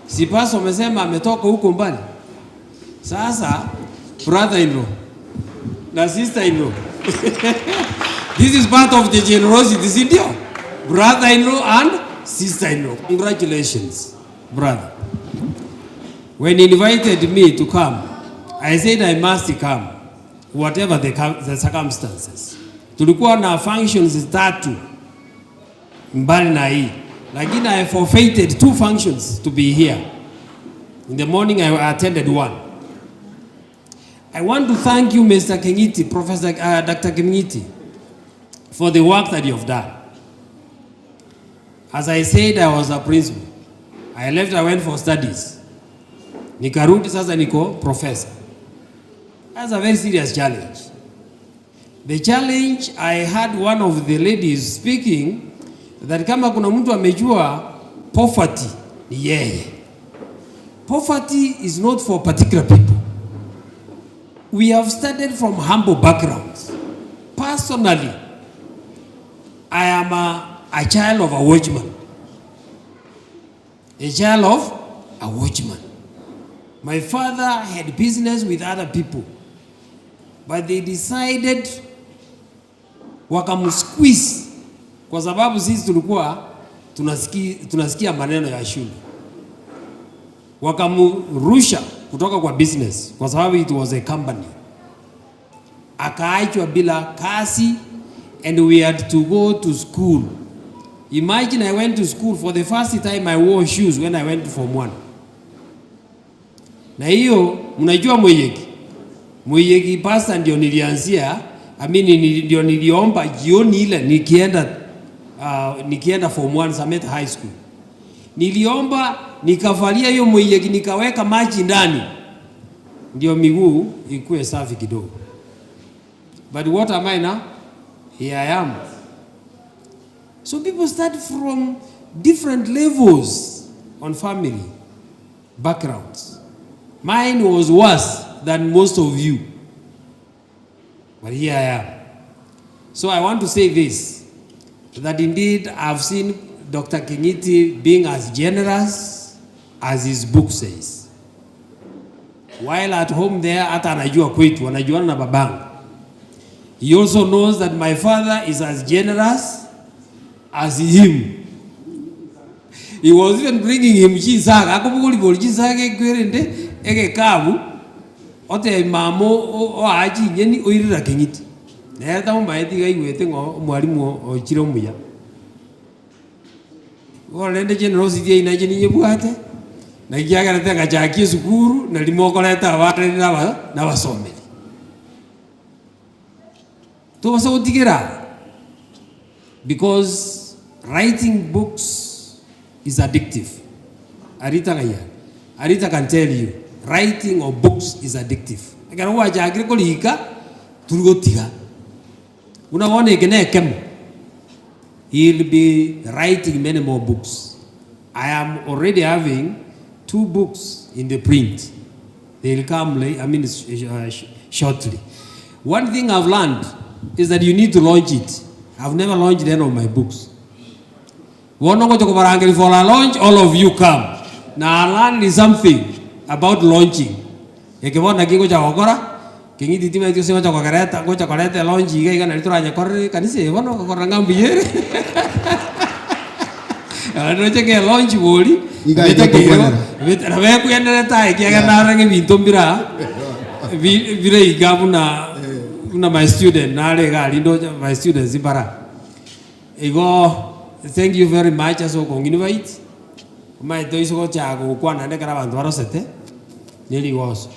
Si pastor amesema ametoka huko mbali. Sasa brother-in-law na sister-in-law. This is part of the generosity, si ndio? Brother-in-law and sister-in-law. Congratulations, brother. When he invited me to come, I said I must come, whatever the circumstances. Tulikuwa na functions tatu mbali na hii, lakini I forfeited two functions to be here. In the morning I attended one. I want to thank you, Mr. King'iti, Professor Dr. King'iti, for the work that you have done. As I said, I was a principal. I left, I went for studies. Nikarudi sasa niko professor. That's a very serious challenge. The challenge, I had one of the ladies speaking that kama kuna mtu amejua poverty ni yeye. Poverty is not for particular people. We have started from humble backgrounds. Personally, I am a child of a watchman. A child of a watchman. My father had business with other people, but they decided wakamsqueeze kwa sababu sisi tulikuwa tunasikia maneno ya shule, wakamrusha kutoka kwa business kwa sababu it was a company. Akaachwa bila kazi and we had to go to school. Imagine, I went to school for the first time, I wore shoes when I went to form one. Na hiyo mnajua Mweyegi. Mweyegi pasta ndio nilianzia, I mean, ndio niliomba jioni ile nikienda form 1 Sameta High School. Niliomba nikavalia hiyo mweyegi, nikaweka maji ndani ndio miguu ikuwe safi kidogo. But what am I now? Here I am. So people start from different levels on family backgrounds. Mine was worse than most of you. But here I am. So I want to say this, that indeed I've seen Dr. King'iti being as generous as his book says. While at home there, hata anajua kwetu, anajuana na babangu. He also knows that my father is as generous as him. He was even bringing him chinsaga, akobogori bori chinsaga ekwerende egekabu ote mamo oa chinyeni oirira King'iti. Nere tamomaeti iga aigwete ng'a omwalimu ochire omuya. Bono rende generosity eyio nainche ninyebwate, naki kiagerete ngachakia esukuru, nari mokoreta abana rende naba nabasomeri. Tobasa gotigera because writing books is addictive. Arita ng'aiya, Arita can tell you, writing of books is addictive. Ekero gwachakire korika, tori gotiga. Buna bono eke na ekemo, he'll be writing many more books. I am already having two books in the print. They'll come late, I mean, shortly. One thing I've learned is that you need to launch it. I've never launched any of my books. Bono ngocha kobarangeri for a launch, all of you come. Now I learned something about launching. Eke bono naki ngocha gokora, King'iti timanyeti gose ngocha kogereta, ngocha koreta launch iga iga nari toranye korere ekanisa eye bono gokora ng'a mbuya ere. Roche ng'a launch bori, Iga bete iga keiro, tokwanera. bete nabo ekwenerete aye ekiagera narora ng'a ebinto mbira bire iga buna Una my student nare gari ndo my students imbara. Igo thank you very much aso konginvite. Maito iso chago kwana ndekara bantu barosete. Neli goso.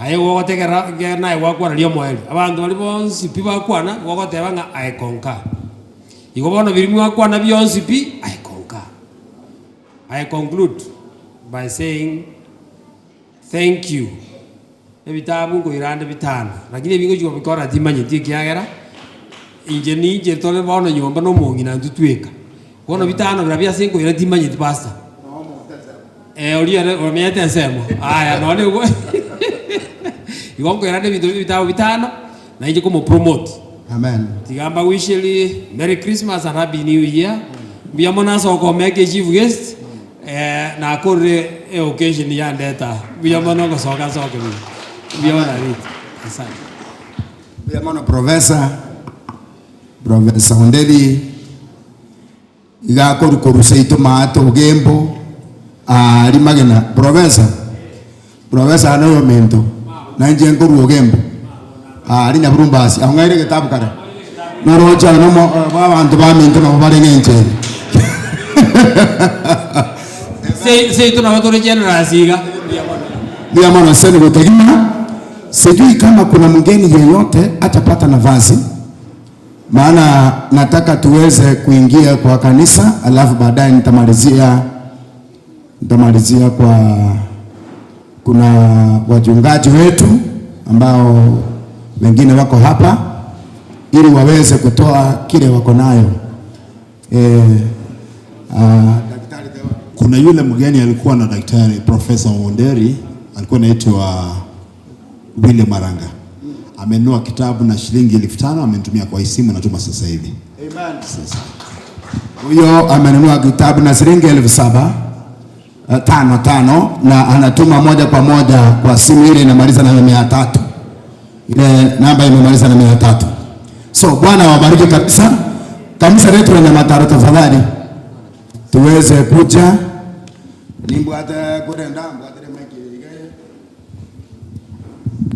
Aye wogotegera naye gwakwana rio moeri. Abantu bari bonsi pi bakwana gogoteba ng'a I concur. Igo bono biri mwakwana bionsi pi I concur. I conclude by saying thank you. Ebitabu ngoirande bitano. Lakini bingo jiko bikora timanyeti kiagera. Inje ninje tole bono nyomba no mongina ntutweka. Bono bitano birabia singo ira timanyeti pastor. Oria omenyete ensemo. Aya none ugo. Igo ngoirande bitabu bitano na inje komo promote. Amen. Tigamba wishili Merry Christmas and Happy New Year. Mbiyamona soko meke chief guest. Na kore occasion ya ndeta. Mbiyamona gosoka soke. Mbiyamona rit. Asante. Mbiyamona Professor Onderi igakora koruseito maato ugembo ari magena Professor ano mento na nje nkoru ugembo ari nyaburumbasi aho ngaire getabu kare norocha no abantu ba mento no bare ngenche sei tunawatore general siga Mbiyamona sene gotegima. Sijui kama kuna mgeni yeyote atapata nafasi, maana nataka tuweze kuingia kwa kanisa, alafu baadaye nitamalizia kwa kuna wachungaji wetu ambao wengine wako hapa ili waweze kutoa kile wako nayo. Kuna yule mgeni alikuwa na daktari Professor Onderi, alikuwa anaitwa William Maranga. Amenunua kitabu na shilingi 5,000 amenitumia kwa simu, natuma sasa hivi. Amen. Huyo amenunua kitabu na shilingi 7,000 tano na anatuma moja kwa moja kwa simu ile inamaliza na 300. Ile namba imemaliza na 300. So Bwana awabariki kabisa. Kanisa letu la Nyamataro, tafadhali tuweze kuja. Nimbwate kurenda mbwate maiki.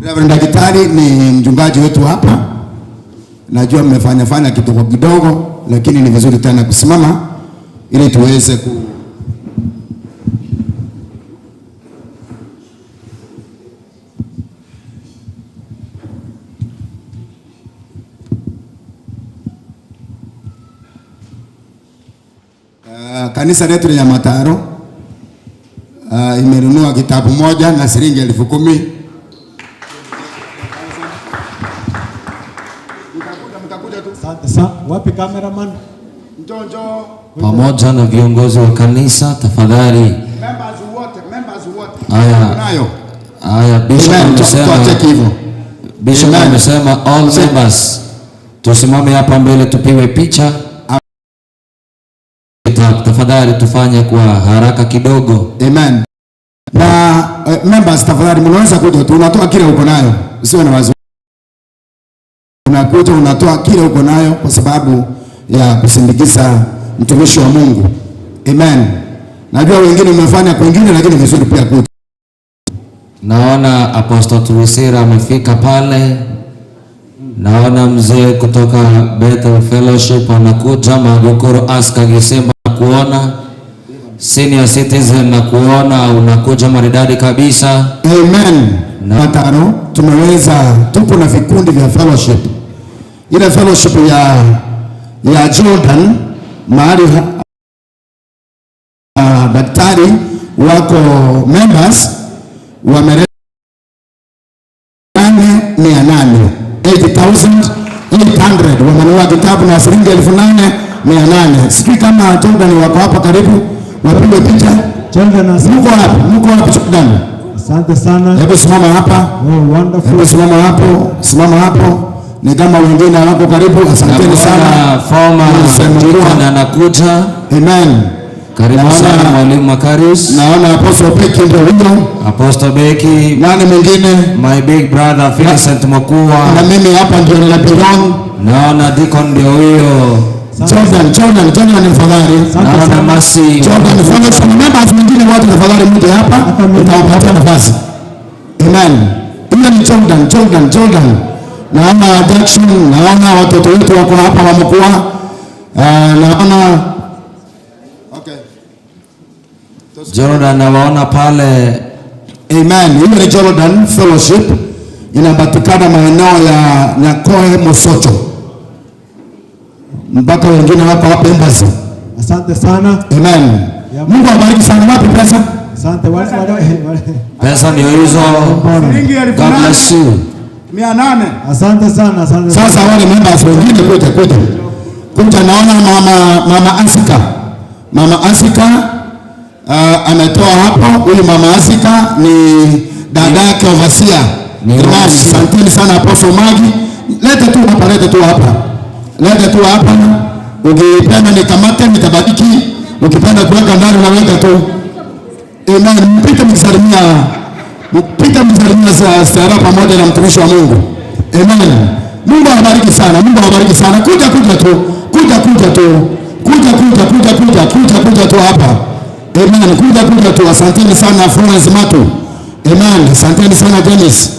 Reverend Daktari ni mchungaji wetu hapa. Najua mmefanya fanya kidogo kidogo, lakini ni vizuri tena kusimama ili tuweze ku kanisa letu la Nyamataro imenunua kitabu moja na shilingi 10,000. Sasa wapi cameraman? Njonjo. Pamoja na viongozi wa kanisa tafadhali. Members wote. Haya. Haya, Bishop amesema. Bishop amesema all members tusimame hapa mbele tupigwe picha. Tafadhali tufanye kwa haraka kidogo. Amen. Na members tafadhali mnaweza kuja tu, unatoa kile uko nayo. Usiwe na wasiwasi. Unakuja unatoa kile uko nayo kwa sababu ya kusindikiza mtumishi wa Mungu. Amen. Najua wengine umefanya kwingine, lakini vizuri pia kuja. Naona Apostle Tulisira amefika pale. Naona mzee kutoka Bethel Fellowship anakuja, Magukuru Aska Gisemba kuona, Senior Citizen na kuona unakuja maridadi kabisa. Amen. Matano tumeweza, tupo na vikundi vya fellowship. Ile fellowship ya Jordan mahali daktari wako members wameleta 8,800 8,800 wamenunua kitabu na shilingi 8,800. Sijui kama Jordan wako hapa karibu wapige picha. Jordan, mko wapi? Mko wapi Jordan? Asante sana. Hebu simama hapa. Oh, wonderful. Hebu simama hapo, simama hapo. Ni kama wengine wako karibu. Asanteni sana. Former Deacon anakuja. Amen. Karibu sana Mwalimu Makarius. Naona Apostle Beki ndio huyo. Apostle Beki. Nani mwingine? My big brother Vincent Mokua. Na mimi hapa ndio nina belong. Naona Deacon ndio huyo. Jordan tafadhali. Naona Masi. Jordan tafadhali. Members mwingine wote tafadhali mje hapa. Nitawapatia nafasi. Amen. Hiyo ni Jordan. Naona Jackson, naona watoto wetu wako hapa wamekuwa. Naona okay. Jordan nawaona pale. Amen. Hiyo ni Jordan Fellowship, inapatikana maeneo ya Nyakoe Mosocho, mpaka wengine wako hapa embassy. Asante sana. Amen. Mungu awabariki sana. Wapi pesa? Asante wale wale wale. Pesa ndio hizo. Shilingi elfu God bless you. 800. Asante sana, asante. Sasa wale members wengine kuja kuja. Kuja, naona mama Asika. Mama Asika ametoa hapo. Huyu mama Asika ni dada yake Ovasia. Ni Amen. Ovasia. Asanteni sana Apostle Magi. Lete tu hapa, lete tu hapa. Lete tu hapa. Ukipenda nikamate nitabariki. Ukipenda kuweka ndani unaweka tu. Amen. Mpite mkisalimia. Mpite mkisalimia Sara pamoja na mtumishi wa Mungu. Amen. Mungu awabariki sana. Mungu awabariki sana. Kuja kuja tu. Kuja kuja tu. Kuja kuja kuja kuja kuja kuja tu hapa. Amen. Kuja kuja tu. Asanteni sana Florence Matu. Amen. Asanteni sana Dennis.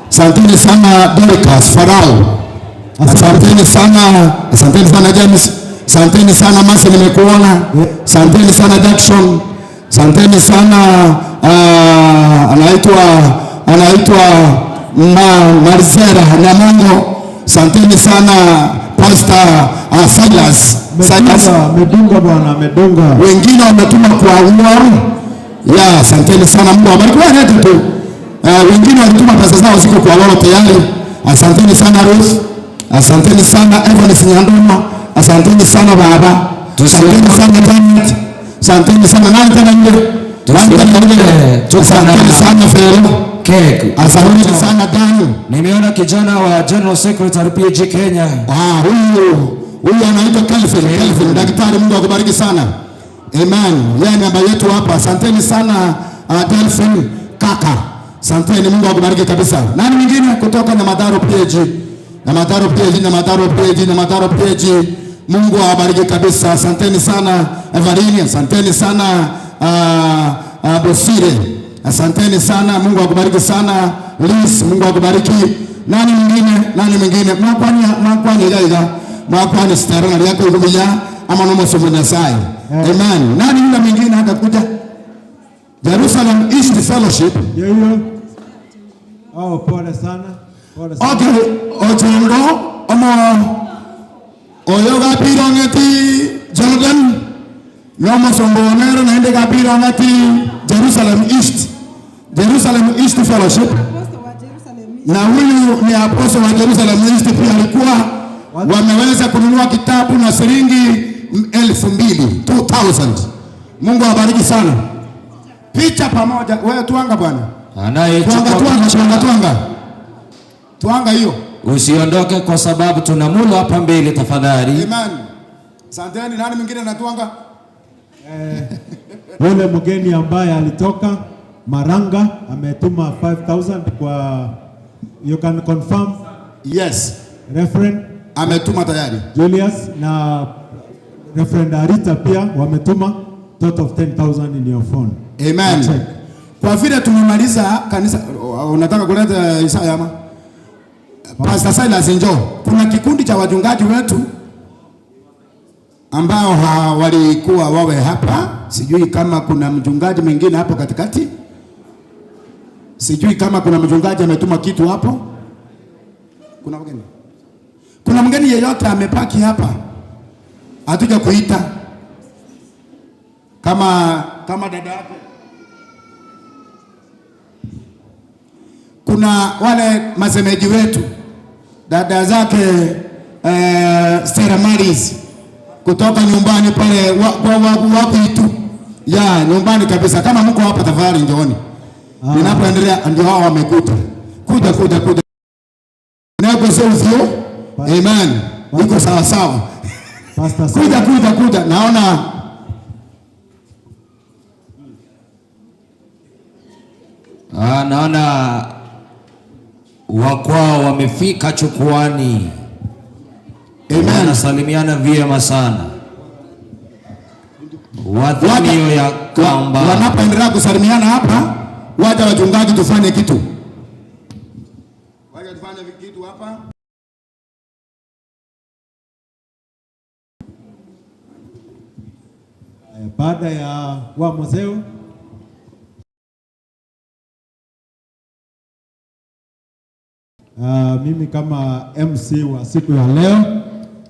Asanteni sana Dorcas Farao. Asanteni sana, asanteni sana James. Asanteni sana Masi, nimekuona. Asanteni sana Jackson. Asanteni sana anaitwa Marzera Nyamongo. Asanteni sana Pastor Silas. Silas. Amedunga bwana, amedunga. Wengine wametuma kwa wao. Ya, asanteni sana, Mungu awabariki. Wewe lete tu. Wengine walituma pesa zao ziko kwa wao tayari. Asanteni sana Ruth. Asanteni sana Evans Nyanduma. Asanteni sana baba. Asanteni sana Janet. Asanteni sana nani tena yule? Nani tena yule? Asanteni sana Fero. Cake. Asanteni sana Dan. Nimeona kijana wa General Secretary PG Kenya. Huyu anaitwa Kelvin. Kelvin daktari, Mungu akubariki sana. Amen. Yeye namba yetu hapa. Asanteni sana Delphine kaka. Asanteni, Mungu akubariki kabisa. Nani mwingine kutoka Nyamadaro PG? Nyamadaro PG, Nyamadaro PG, Nyamadaro PG. Mungu awabariki kabisa. Asanteni sana Evarine, asanteni sana Bosire. Asanteni sana, Mungu akubariki sana Liz, Mungu akubariki. Nani mwingine? Nani mwingine? Mwakwani, mwakwani ila mwakwani starana yako ikuja ama nomo somo Nyasaye. Amen. Nani yule mwingine hata kuja? Jerusalem East Fellowship. Hiyo. Oh, pole sana. Pole sana. Okay, Ojengo omo oyo gapiro ngeti Jordan nomo sombonero naende gapiro ngeti Jerusalem East. Jerusalem East Fellowship. Na huyu ni apostle wa Jerusalem East pia alikuwa wameweza kununua kitabu na shilingi 2000, 2000. Mungu awabariki sana. Picha pamoja. Wewe tuanga bwana. Anayechukua Tuanga, tuanga, picha. tuanga, tuanga. Tuanga hiyo. Usiondoke kwa sababu tuna mulo hapa mbele tafadhali. Amen. Asanteni. Nani mwingine anatuanga? Yule mgeni ambaye alitoka Maranga ametuma 5000 kwa, you can confirm. Yes. Reverend ametuma tayari. Julius na Reverend Arita pia wametuma total of 10,000 in your phone. Amen. Check. Kwa vile tumemaliza kanisa, unataka kuleta Isaya ama? Pastor Silas njoo. Kuna kikundi cha wachungaji wetu ambao walikuwa wawe hapa. Sijui kama kuna mchungaji mwingine hapo katikati. Sijui kama kuna mchungaji ametuma kitu hapo. Kuna mgeni? Kuna mgeni yeyote amepaki hapa? Hatuja kuita. Kama dada yako. Kuna wale masemeji wetu, dada zake Sarah Maris kutoka nyumbani pale wakuitu ya nyumbani kabisa. Kama mko hapa tafadhali njooni. Ninapoendelea ndio hao wamekuja. Kuja kuja kuja. Nako sio. Amen. Niko sawa sawa. Pastor Kuja kuja kuja. Naona Naona wakwao wamefika chukwani. Amen. Wanasalimiana vyema sana. Wadhamio ya kamba. Wanapoendelea kusalimiana hapa, wacha wachungaji tufanye kitu. Wacha tufanye kitu hapa. Baada ya wa Moseo mimi kama MC wa siku ya leo,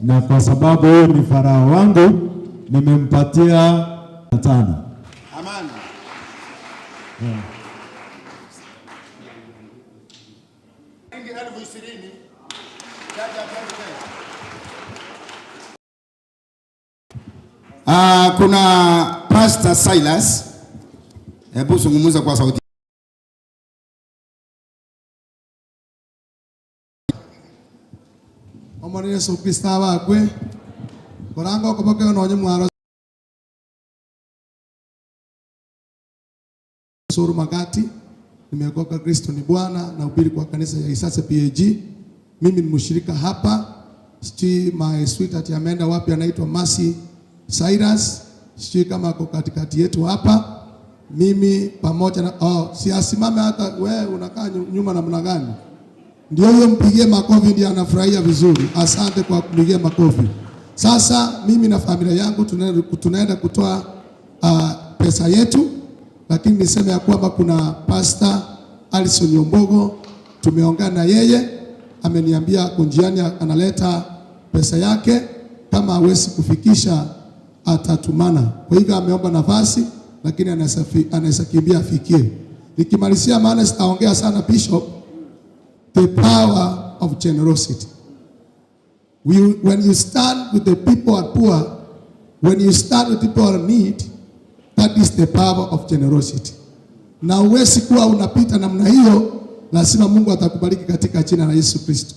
na kwa sababu huyu ni farao wangu, nimempatia 5. Amen. Yeah. 20,000. Kuna Pastor Silas, hebu zungumza kwa sauti. Omwana Yesu Kristo abakwe koranga okoboke nonye mwaro Suru Magati, nimeokoka, Kristo ni Bwana, na ubiri kwa kanisa ya Isase PAG. Mimi ni mshirika hapa. Sijui my sweetheart ameenda wapi, anaitwa Mercy Cyrus, sijui kama ako katikati yetu hapa. Mimi pamoja na si asimame hata we unakaa nyuma namna gani? Ndio huyo, mpigie makofi, ndio anafurahia vizuri. Asante kwa kupigia makofi. Sasa mimi na familia yangu tunaenda kutoa pesa yetu, lakini niseme ya kwamba kuna Pastor Alison Nyombogo, tumeongea na yeye, ameniambia kunjiani analeta pesa yake, kama hawezi kufikisha atatumana. Kwa hivyo ameomba nafasi, lakini anaweza kimbia afikie. Nikimalizia, maana sitaongea sana Bishop, the power of generosity. When you stand with the people who are poor, when you stand with people who are in need, that is the power of generosity. Na huwezi kuwa unapita namna hiyo, lazima Mungu atakubariki katika jina la Yesu Kristo.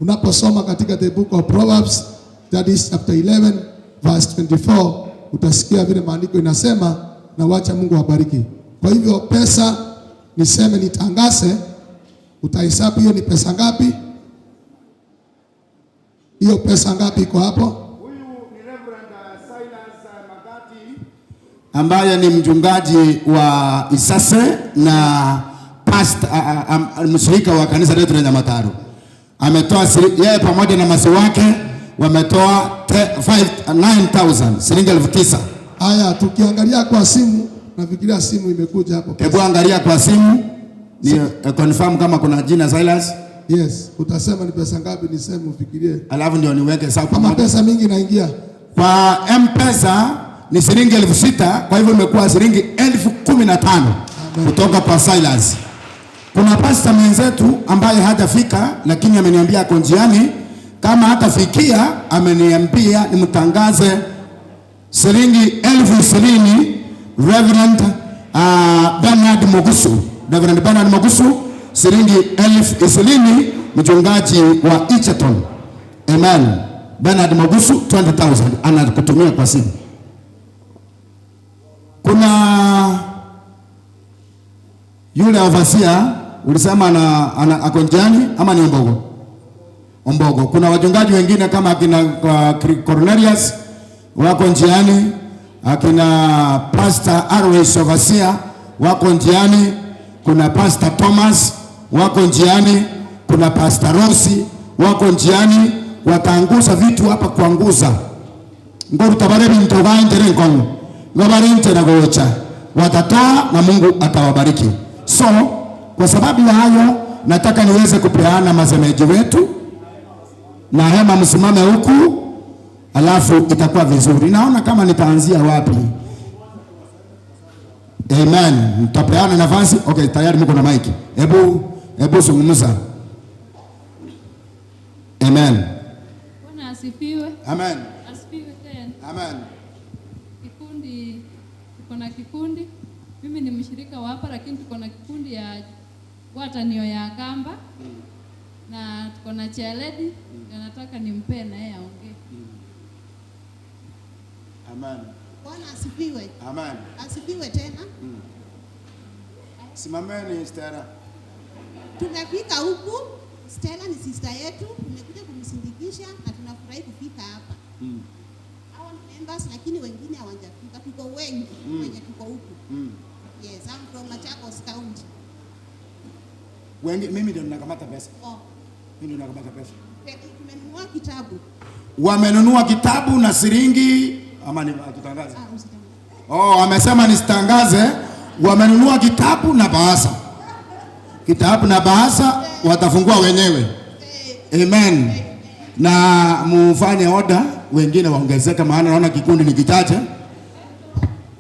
Unaposoma katika the book of Proverbs, that is chapter 11 verse 24, utasikia vile maandiko inasema, na wacha Mungu awabariki. Kwa hivyo pesa, niseme nitangaze, utahesabu hiyo ni pesa ngapi? Hiyo pesa ngapi iko hapo? Huyu ni Reverend Silas Magati ambaye ni mchungaji wa Isase na pastor, mshirika wa kanisa letu la Nyamataro. Ametoa yeye pamoja na masi wake wametoa 9,000 shilingi 9,000. Haya, tukiangalia kwa simu, nafikiria simu imekuja hapo. Hebu angalia kwa simu ni confirm kama kuna jina Silas. Yes, utasema ni pesa ngapi, niseme ufikirie. Alafu ndio niweke sawa Kama pesa mingi inaingia. Kwa M-Pesa ni shilingi 6,000, kwa hivyo imekuwa shilingi 15,000 kutoka kwa Silas. Kuna pastor mwenzetu ambaye hajafika lakini ameniambia ako njiani, kama hatafikia ameniambia nimtangaze shilingi 20,000 Reverend Bernard Mogusu. Reverend Bernard Mogusu shilingi 20,000, mchungaji wa Egerton. Amen. Bernard Mogusu 20,000 anakutumia kwa simu. Kuna yule overseer ulisema ana ako njiani ama ni Ombogo? Ombogo. Kuna wachungaji wengine kama akina Cornelius wako njiani, akina Pastor Arwes overseer wako njiani, kuna Pastor Thomas wako njiani, kuna Pastor Rossi wako njiani. Wataanguza vitu hapa kuanguza. Ngoru tabare bintu gaenjere nkongo. Ngobare na gocha. Watatoa na Mungu atawabariki. So, kwa sababu ya hayo nataka niweze kupeana masemeji wetu na hema, msimame huku alafu itakuwa vizuri. Naona kama nitaanzia wapi? Amen. Nitapeana nafasi. Okay, tayari mko na mic. Hebu zungumza. Amen. Bwana asifiwe. Amen. Asifiwe tena. Amen. Kikundi, tuko na kikundi. Mimi ni mshirika wa hapa, lakini tuko na kikundi ya watanio ya Kamba. Na tuko na chair lady. Na nataka nimpe na yeye aongee. Amen. Bwana asifiwe. Amen. Asifiwe tena. Simameni Stella. Tumefika huku, Stella ni sister yetu, tumekuja kumsindikisha na tunafurahi kufika hapa. Hawa ni members lakini wengine hawajafika. Tuko wengi wenye tuko huku. Yes, I'm from Machakos County. Wengi, mimi ndio ninakamata pesa. Oh. Mimi ndio ninakamata pesa. Tumenunua kitabu. Wamenunua kitabu na shilingi ama ni tutangaze? Usitangaze. Oh, amesema nisitangaze. Wamenunua kitabu na bahasha, kitabu na bahasha watafungua wenyewe. Amen. Na mufanye oda, wengine waongezeke, maana naona kikundi ni kichache.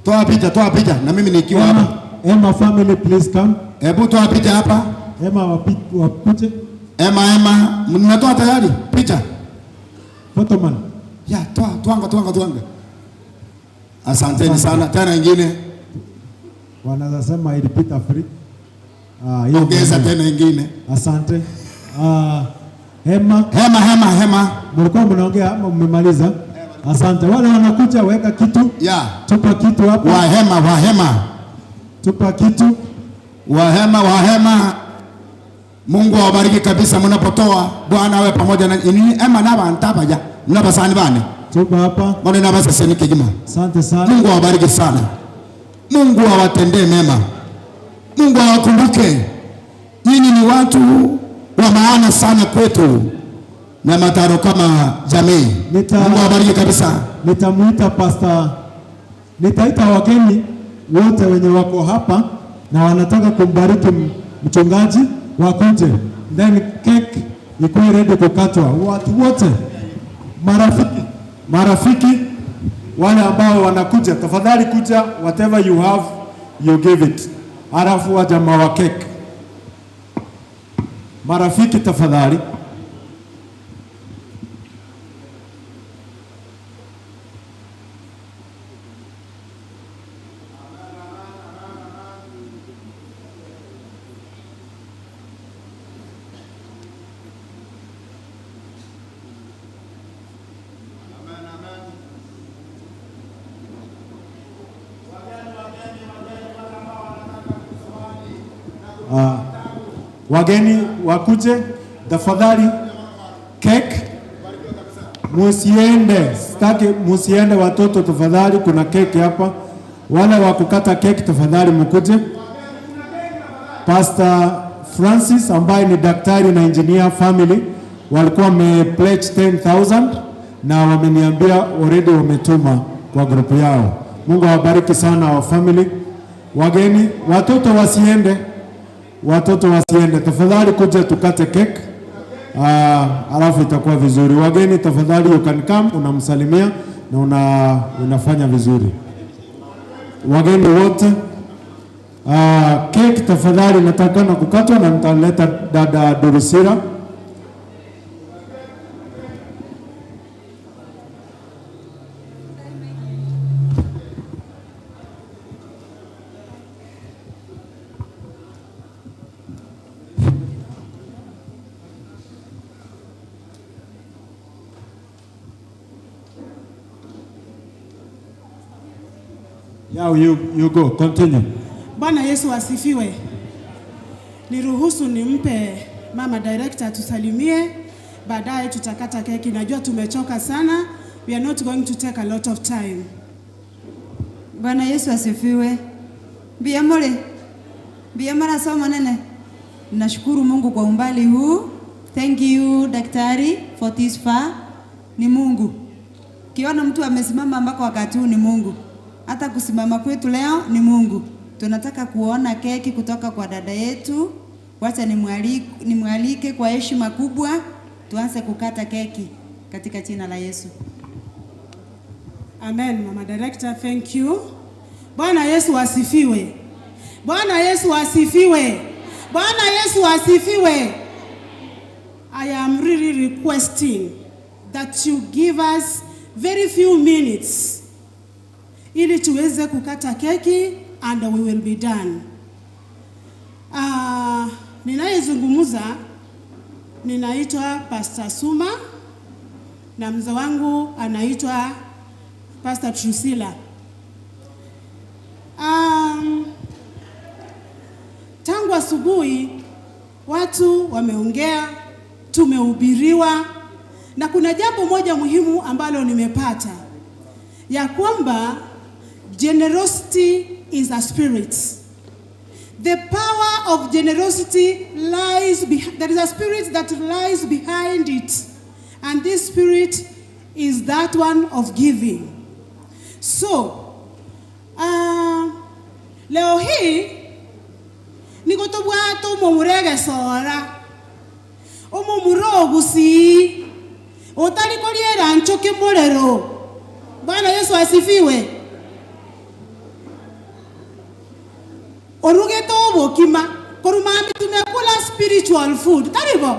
Toa picha, toa picha na mimi nikiwa hapa. Emma family please come. Hebu toa picha hapa. Emma wakuje. Emma, Emma, mmetoa tayari picha? Photoman. Ya, toa, twanga, twanga, twanga. Asanteni sana. Tena ingine. Wanaweza sema ilipita free. Ah, hiyo Ongeza ndio. tena ingine. Asante. Ah, Hema. Hema, hema, hema. Mlikuwa mnaongea ama mmemaliza? Asante. Wale wanakuja weka kitu. Yeah. Tupa kitu hapa. Wahema, wahema. Tupa kitu. Wahema, wahema. Mungu awabariki kabisa mnapotoa. Bwana awe pamoja na nyinyi. Ema na bantaba ya. Mnabasani bane. Tupa hapa. Mbona nabasa kigima. Asante sana. Mungu awabariki sana. Mungu awatendee mema. Mungu awakumbuke. Nyinyi ni watu wa maana sana kwetu na Mataro kama jamii. Mungu awabariki kabisa. Nitamuita pastor, nitaita wageni wote wenye wako hapa na wanataka kumbariki mchungaji wakuje, then cake ikuwe ready kukatwa. Watu wote, marafiki, marafiki wale ambao wanakuja, tafadhali kuja, whatever you have you give it. Halafu wajamaa wa cake, marafiki tafadhali. Wageni wakuje tafadhali, cake musiende, sitaki musiende watoto tafadhali, kuna cake hapa. Wale wa kukata cake tafadhali mkuje. Pastor Francis ambaye ni daktari na engineer family walikuwa wame pledge 10,000 na wameniambia already wametuma kwa grupu yao. Mungu awabariki sana wa family. Wageni, watoto wasiende, watoto wasiende tafadhali, kuja tukate cake. Alafu itakuwa vizuri. Wageni tafadhali, you can come, unamsalimia na unafanya vizuri. Wageni wote, cake tafadhali nataka na kukatwa na nitaleta dada Durusira. Yeah, you go, continue. Bwana Yesu asifiwe. Niruhusu nimpe mama director tusalimie, baadaye tutakata keki. Najua tumechoka sana. We are not going to take a lot of time. Bwana Yesu asifiwe. Biamole. Biamara soma nene. Nashukuru Mungu kwa umbali huu. Thank you daktari for this far. Ni Mungu. Kiona mtu amesimama ambako wakati huu ni Mungu. Hata kusimama kwetu leo ni Mungu. Tunataka kuona keki kutoka kwa dada yetu. Wacha nimwalike kwa heshima kubwa. Tuanze kukata keki katika jina la Yesu. Amen, Mama Director, thank you. Bwana Yesu asifiwe. Bwana Yesu asifiwe. Bwana Yesu asifiwe. I am really requesting that you give us very few minutes ili tuweze kukata keki and we will be done. Ninayezungumza ninaitwa Pastor Suma na mzee wangu anaitwa Pastor Trusila. Tangu asubuhi watu wameongea, tumehubiriwa, na kuna jambo moja muhimu ambalo nimepata ya kwamba generosity is a spirit. The power of generosity lies behind, there is a spirit that lies behind it. And this spirit is that one of giving. So, Leo hii niko tobwata omomuregesora omomurogusi otari koriera nchoke morero. Bwana Yesu asifiwe. Orugete obokima korumambi tumekula spiritual food taribo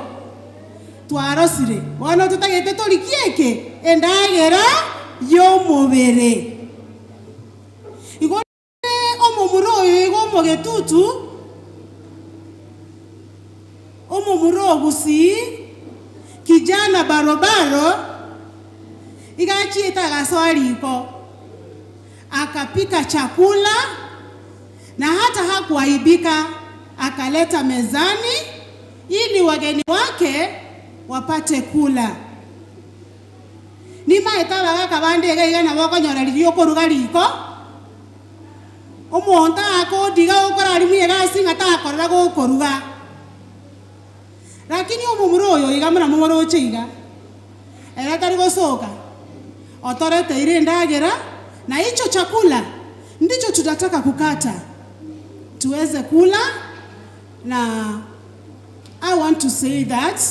twarosire bono tutagete torikieke endagera yomobere igo omomuro oyo igo omogetutu omomuro ogusi kijana barobaro igachieta agasoa riko akapika chakula na hata hakuaibika, akaleta mezani ili wageni wake wapate kula. Nimaeta bagaka bande iga iga nabo okonyora riria okoruga riko omonto akodiga okora arimwe egasi ng'a takorora gokoruga, lakini omomura oyo iga muna momoroche iga era tari gosoka otoreteire endagera, na hicho chakula ndicho tutataka kukata tuweze kula. Na I want to say that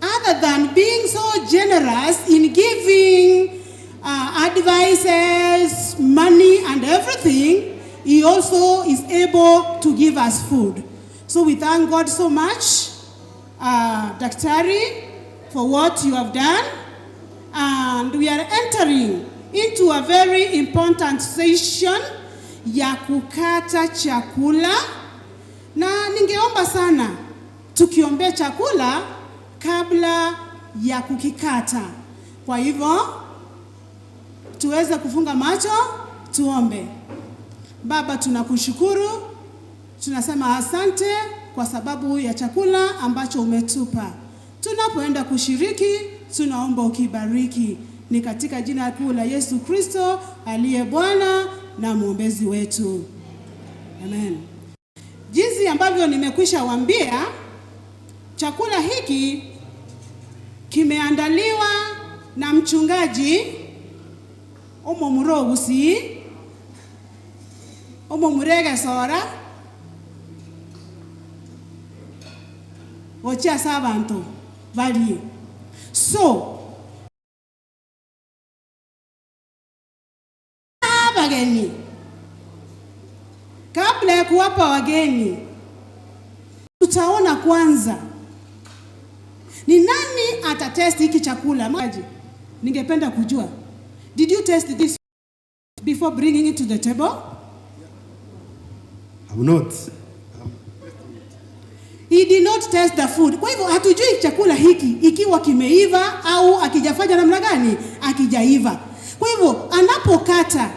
other than being so generous in giving advices, money and everything, he also is able to give us food. So we thank God so much, Daktari, for what you have done. And we are entering into a very important session ya kukata chakula. Na ningeomba sana tukiombea chakula kabla ya kukikata. Kwa hivyo tuweze kufunga macho tuombe. Baba, tunakushukuru, tunasema asante kwa sababu ya chakula ambacho umetupa. Tunapoenda kushiriki, tunaomba ukibariki. Ni katika jina kuu la Yesu Kristo aliye Bwana na mwombezi wetu. Amen. Jinsi ambavyo nimekwisha waambia, chakula hiki kimeandaliwa na mchungaji omomurogusi omomuregesora gochia ase abanto barie. So abageni, kabla ya kuwapa wageni, tutaona kwanza ni nani atatest hiki chakula. Maji, ningependa kujua, did you test this before bringing it to the table? I'm not. He did not test the food. Kwa hivyo hatujui chakula hiki ikiwa kimeiva au akijafanya namna gani, akijaiva. Kwa hivyo anapokata